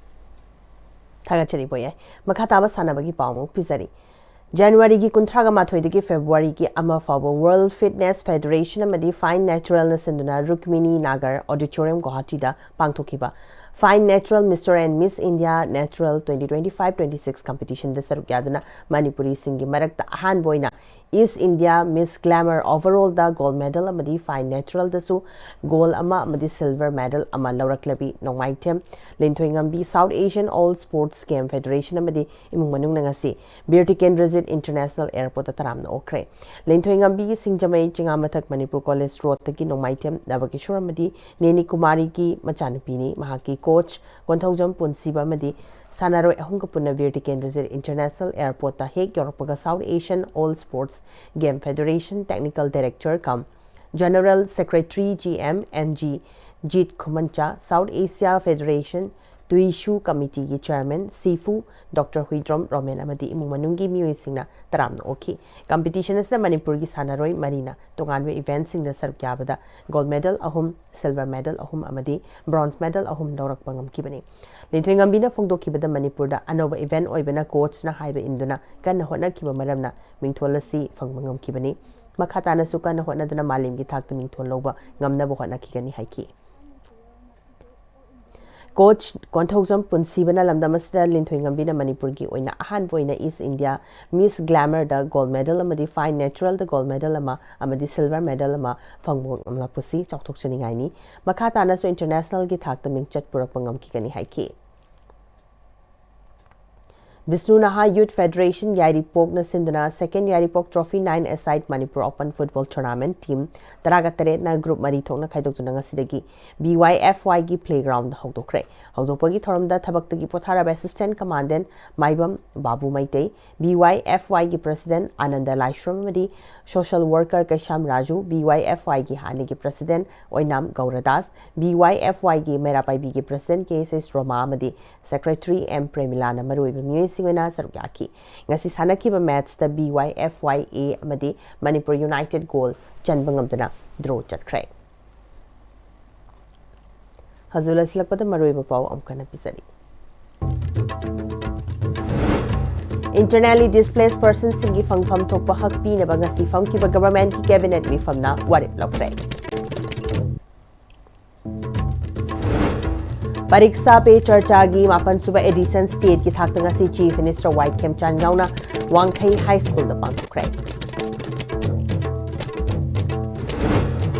ꯊꯥꯒꯠꯆꯔꯤ ꯕꯣꯌꯥꯏ꯫ ꯃꯈꯥ ꯇꯥꯕ ꯁꯥꯟꯅꯕꯒꯤ ꯄꯥꯎ ꯑꯃꯨꯛ ꯄꯤꯖꯔꯤ꯫ ꯖꯅꯋꯥꯔꯤꯒꯤ ꯀꯨꯟꯊ꯭ꯔꯥꯒ ꯃꯥꯊꯣꯏꯗꯒꯤ ꯐꯦꯕ꯭ꯔꯨꯋꯥꯔꯤꯒꯤ ꯑꯃ ꯐꯥꯎꯕ World Fitness Federation ꯑꯃꯗꯤ Fine Natural ꯅ ꯁꯤꯟꯗꯨꯅ ꯔꯨꯛꯃꯤꯅꯤ ꯅꯥꯒꯔ ꯑꯣꯗꯤꯇꯣꯔꯤꯌꯝ ꯒꯨꯋꯥꯍꯥꯇꯤꯗ ꯄꯥꯡꯊꯣꯛꯈꯤꯕ Fine Natural Mister and Miss India Natural twenty twenty-five twenty-six competition ꯗ ꯁꯔꯨꯛ ꯌꯥꯗꯨꯅ ꯃꯅꯤꯄꯨꯔꯤꯁꯤꯡꯒꯤ ꯃꯔꯛꯇ ꯑꯍꯥꯟꯕ ꯑꯣꯏꯅ East India Miss Glamour overall ꯗ gold medal ꯑꯃꯗꯤ Fine Natural ꯗꯁꯨ gold ꯑꯃ ꯑꯃꯗꯤ silver medal ꯑꯃ ꯂꯧꯔꯛꯂꯕꯤ ꯅꯣꯡꯃꯥꯏꯊꯦꯝ ꯂꯤꯟꯊꯣꯏꯉꯝꯕꯤ South Asian All Sports Game Federation ꯑꯃꯗꯤ ꯏꯃꯨꯡ ꯃꯅꯨꯡꯅ ꯉꯁꯤ ꯕꯤꯔ ꯇꯤꯀꯦꯟꯗ꯭ꯔꯖꯤꯠ International Airport ꯇ ꯇꯔꯥꯝꯅ ꯑꯣꯛꯈ꯭ꯔꯦ꯫ ꯂꯤꯟꯊꯣꯏꯉꯝꯕꯤꯒꯤ ꯁꯤꯡꯖꯃꯩ ꯆꯤꯉꯥꯃꯊꯛ ꯃꯅꯤꯄꯨꯔ ꯀꯣꯂꯦꯖ ꯔꯣꯗꯇꯒꯤ ꯅꯣꯡꯃꯥꯏꯊꯦꯝ ꯅꯕꯀꯤꯁꯣꯔ ꯑꯃꯗꯤ ꯅꯦꯅꯤ ꯀꯨꯃꯥꯔꯤꯒꯤ ꯃꯆꯥꯅꯨꯄꯤꯅꯤ꯫ ꯃꯍꯥꯛꯀꯤ coach ꯀꯣꯟꯊꯧꯖꯝ ꯄꯨꯟꯁꯤꯕ ꯑꯃꯗꯤ ꯁꯥꯟꯅꯔꯣꯏ ꯑꯍꯨꯝꯒ ꯄꯨꯟꯅ ꯕꯤꯔ ꯇꯤꯀꯦꯟꯗ꯭ꯔꯖꯤꯠ International Airport ꯇ ꯍꯦꯛ ꯌꯧꯔꯛꯄꯒ South Asian All Sports Game Federation Technical Director cum General Secretary G M N G Jeet Khumancha, South Asia Federation ꯇꯨꯏꯁꯨ ꯀꯃꯤꯇꯤꯒꯤ ꯆꯤꯌꯔꯃꯦꯟ ꯁꯤꯐꯨ ꯗꯣꯛꯇꯔ ꯍꯨꯏꯗ꯭ꯔꯣꯝ ꯔꯣꯃꯦꯟ ꯑꯃꯗꯤ ꯏꯃꯨꯡ ꯃꯅꯨꯡꯒꯤ ꯃꯤꯑꯣꯏꯁꯤꯡꯅ ꯇꯔꯥꯝꯅ ꯑꯣꯛꯈꯤ꯫ ꯀꯝꯄꯤꯇꯤꯁꯟ ꯑꯁꯤꯗ ꯃꯅꯤꯄꯨꯔꯒꯤ ꯁꯥꯟꯅꯔꯣꯏ ꯃꯔꯤꯅ ꯇꯣꯉꯥꯟꯕ ꯏꯚꯦꯟꯠꯁꯤꯡꯗ ꯁꯔꯨꯛ ꯌꯥꯕꯗ ꯒꯣꯜꯗ ꯃꯦꯗꯜ ꯑꯍꯨꯝ, ꯁꯤꯜꯚꯔ ꯃꯦꯗꯜ ꯑꯍꯨꯝ ꯑꯃꯗꯤ ꯕ꯭ꯔꯣꯟꯖ ꯃꯦꯗꯜ ꯑꯍꯨꯝ ꯂꯧꯔꯛꯄ ꯉꯝꯈꯤꯕꯅꯤ꯫ ꯂꯤꯟꯊꯣꯏꯉꯝꯕꯤꯅ ꯐꯣꯡꯗꯣꯛꯈꯤꯕꯗ ꯃꯅꯤꯄꯨꯔꯗ ꯑꯅꯧꯕ ꯏꯚꯦꯟꯠ ꯑꯣꯏꯕꯅ ꯀꯣꯆꯅ ꯍꯥꯏꯕ ꯏꯟꯗꯨꯅ ꯀꯟꯅ ꯍꯣꯠꯅꯈꯤꯕ ꯃꯔꯝꯅ ꯃꯤꯡꯊꯣꯜ ꯑꯁꯤ ꯐꯪꯕ ꯉꯝꯈꯤꯕꯅꯤ꯫ ꯃꯈꯥ ꯇꯥꯅꯁꯨ ꯀꯟꯅ ꯍꯣꯠꯅꯗꯨꯅ ꯃꯥꯂꯦꯝꯒꯤ ꯊꯥꯛꯇ ꯃꯤꯡꯊꯣꯜ ꯂꯧꯕ ꯉꯝꯅꯕ ꯍꯣꯠꯅꯈꯤꯒꯅꯤ ꯍꯥꯏꯈꯤ꯫ ꯀꯣꯆ ꯀꯣꯟꯊꯧꯖꯝ ꯄꯨꯟꯁꯤꯕꯅ ꯂꯝꯗꯝ ꯑꯁꯤꯗ ꯂꯤꯟꯊꯣꯏꯉꯝꯕꯤꯅ ꯃꯅꯤꯄꯨꯔꯒꯤ ꯑꯣꯏꯅ ꯑꯍꯥꯟꯕ ꯑꯣꯏꯅ ꯏꯁ ꯏꯟꯗꯤꯌꯥ ꯃꯤꯁ ꯒ꯭ꯂꯥꯃꯔꯗ ꯒꯣꯜꯗ ꯃꯦꯗꯜ ꯑꯃꯗꯤ ꯐꯥꯏꯟ ꯅꯦꯆꯔꯦꯜꯗ ꯒꯣꯜꯗ ꯃꯦꯗꯜ ꯑꯃ ꯑꯃꯗꯤ ꯁꯤꯜꯚꯔ ꯃꯦꯗꯜ ꯑꯃ ꯐꯪꯕ ꯉꯝꯂꯛꯄꯁꯤ ꯆꯥꯎꯊꯣꯛꯆꯅꯤꯡꯉꯥꯏꯅꯤ꯫ ꯃꯈꯥ ꯇꯥꯅꯁꯨ ꯏꯟꯇꯔꯅꯦꯁꯅꯦꯜꯒꯤ ꯊꯥꯛꯇ ꯃꯤꯡꯆꯠ ꯄꯨꯔꯛꯄ ꯉꯝꯈꯤꯒꯅꯤ ꯍꯥꯏꯈꯤ꯫ ꯕꯤꯁꯅꯨ ꯅꯍꯥ ꯌꯨꯊ ꯐꯦꯗꯔꯦꯁꯟ ꯌꯥꯏꯔꯤꯄꯣꯛꯅ ꯁꯤꯟꯗꯨꯅ ꯁꯦꯀꯦꯟ ꯌꯥꯏꯔꯤꯄꯣꯛ trophy nine aside Manipur open football tournament team ꯇꯔꯥꯒ ꯇꯔꯦꯠꯅ ꯒ꯭ꯔꯨꯞ ꯃꯔꯤ ꯊꯣꯛꯅ ꯈꯥꯏꯗꯣꯛꯇꯨꯅ ꯉꯁꯤꯗꯒꯤ ꯕꯤ ꯋꯥꯏ ꯑꯦꯐ ꯋꯥꯏꯒꯤ ꯄ꯭ꯂꯦꯒ꯭ꯔꯥꯎꯟꯗ ꯍꯧꯗꯣꯛꯈ꯭ꯔꯦ꯫ ꯍꯧꯗꯣꯛꯄꯒꯤ ꯊꯧꯔꯝꯗ ꯊꯕꯛꯇꯒꯤ ꯄꯣꯊꯥꯔꯕ assistant commandant Maibam Babu Meitei, B Y F ꯋꯥꯏꯒꯤ ꯄ꯭ꯔꯁꯤꯗꯦꯟꯠ ꯑꯥꯅꯟꯗ ꯂꯥꯏꯁ꯭ꯔꯝ ꯑꯃꯗꯤ social worker Keisham Raju, B Y F ꯋꯥꯏꯒꯤ ꯍꯥꯟꯅꯒꯤ president Oinam Gourdas, B Y F ꯋꯥꯏꯒꯤ ꯃꯩꯔꯥ ꯄꯥꯏꯕꯤꯒꯤ president K S S Roma ꯑꯃꯗꯤ ꯁꯦꯀ꯭ꯔꯦꯇꯔꯤ ꯑꯦꯝ ꯄ꯭ꯔꯦꯃꯤꯂꯥꯅ ꯃꯔꯨꯑꯣꯏꯕ ꯃꯤꯑꯣꯏꯁꯤꯡ ꯑꯣꯏꯅ ꯁꯔꯨꯛ ꯌꯥꯈꯤ꯫ ꯉꯁꯤ ꯁꯥꯟꯅꯈꯤꯕ ꯃꯦꯠꯆꯇ ꯕꯤ ꯋꯥꯏ ꯑꯦꯐ ꯋꯥꯏ ꯑꯦ ꯑꯃꯗꯤ ꯃꯅꯤꯄꯨꯔ ꯌꯨꯅꯥꯏꯇꯦꯗ ꯒꯣꯜ ꯆꯟꯕ ꯉꯝꯗꯨꯅ ꯗ꯭ꯔꯣ ꯆꯠꯈ꯭ꯔꯦ꯫ ꯍꯧꯖꯤꯛ ꯂꯣꯏꯁꯤꯜꯂꯛꯄꯗ ꯃꯔꯨꯑꯣꯏꯕ ꯄꯥꯎ ꯑꯃꯨꯛ ꯍꯟꯅ ꯄꯤꯖꯔꯤ꯫ ꯏꯟꯇꯔꯅꯦꯜꯂꯤ ꯗꯤꯁꯄ꯭ꯂꯦꯁ ꯄꯔꯁꯟꯁꯤꯡꯒꯤ ꯐꯪꯐꯝ ꯊꯣꯛꯄ ꯍꯛ ꯄꯤꯅꯕ ꯉꯁꯤ ꯐꯝꯈꯤꯕ ꯒꯚꯔꯟꯃꯦꯟꯠꯀꯤ ꯀꯦꯕꯤꯅꯦꯠ ꯃꯤꯐꯝꯅ ꯋꯥꯔꯦꯞ ꯂꯧꯈ꯭ꯔꯦ꯫ ꯄꯔꯤꯛꯁꯥ ꯄꯦ ꯆꯔꯆꯥꯒꯤ ꯃꯥꯄꯟ ꯁꯨꯕ ꯑꯦꯗꯤꯁꯟ ꯁ꯭ꯇꯦꯠꯀꯤ ꯊꯥꯛꯇ ꯉꯁꯤ ꯆꯤꯐ ꯃꯤꯅꯤꯁꯇꯔ ꯋꯥꯏ ꯈꯦꯝꯆꯥꯟ ꯌꯥꯎꯅ ꯋꯥꯡꯈꯩ ꯍꯥꯏ ꯁ꯭ꯀꯨꯜꯗ ꯄꯥꯡꯊꯣꯛꯈ꯭ꯔꯦ꯫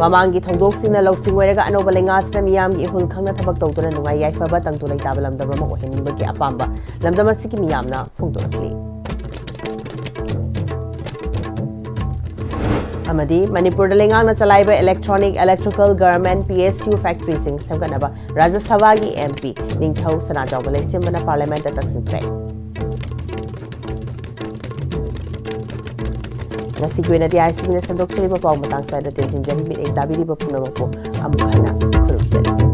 ꯃꯃꯥꯡꯒꯤ ꯊꯧꯗꯣꯛꯁꯤꯡꯅ ꯂꯧꯁꯤꯡ ꯑꯣꯏꯔꯒ ꯑꯅꯧꯕ ꯂꯩꯉꯥꯛꯁꯤꯅ ꯃꯤꯌꯥꯝꯒꯤ ꯏꯍꯨꯜ ꯈꯪꯅ ꯊꯕꯛ ꯇꯧꯗꯨꯅ ꯅꯨꯡꯉꯥꯏ ꯌꯥꯏꯐꯕ ꯇꯪꯗꯨ ꯂꯩꯇꯥꯕ ꯂꯝꯗꯝ ꯑꯃ ꯑꯣꯏꯍꯟꯅꯤꯡꯕꯒꯤ ꯑꯄꯥꯝꯕ ꯂꯝꯗꯝ ꯑꯁꯤꯒꯤ ꯃꯤꯌꯥꯝꯅ ꯐꯣꯡꯗꯣꯔꯛꯂꯤ꯫ ꯑꯃꯗꯤ ꯃꯅꯤꯄꯨꯔꯗ ꯂꯩꯉꯥꯛꯅ ꯆꯂꯥꯏꯕ electronic electrical garment P S U ꯐꯦꯛꯇꯔꯤꯁꯤꯡ ꯁꯦꯝꯒꯠꯅꯕ ꯔꯥꯖ꯭ꯌ ꯁꯚꯥꯒꯤ ꯑꯦꯝ ꯄꯤ ꯅꯤꯡꯊꯧ ꯁꯅꯥꯖꯥꯎꯕ ꯂꯩꯁꯦꯝꯕꯅ ꯄꯥꯔꯂꯤꯌꯥꯃꯦꯟꯠꯇ ꯇꯛꯁꯤꯟꯈ꯭ꯔꯦ꯫ ꯉꯁꯤꯒꯤ ꯑꯣꯏꯅꯗꯤ ꯑꯥꯏ ꯁꯤ ꯕꯤꯅ ꯁꯟꯗꯣꯛꯆꯔꯤꯕ ꯄꯥꯎ ꯃꯇꯥꯡ ꯁ꯭ꯋꯥꯏꯗ ꯇꯦꯟꯁꯤꯟꯖꯔꯤ꯫ ꯃꯤꯠꯌꯦꯡ ꯇꯥꯕꯤꯔꯤꯕ ꯄꯨꯝꯅꯃꯛꯄꯨ ꯑꯃꯨꯛ ꯍꯟꯅ ꯈꯨꯔꯨꯝꯖꯔꯤ꯫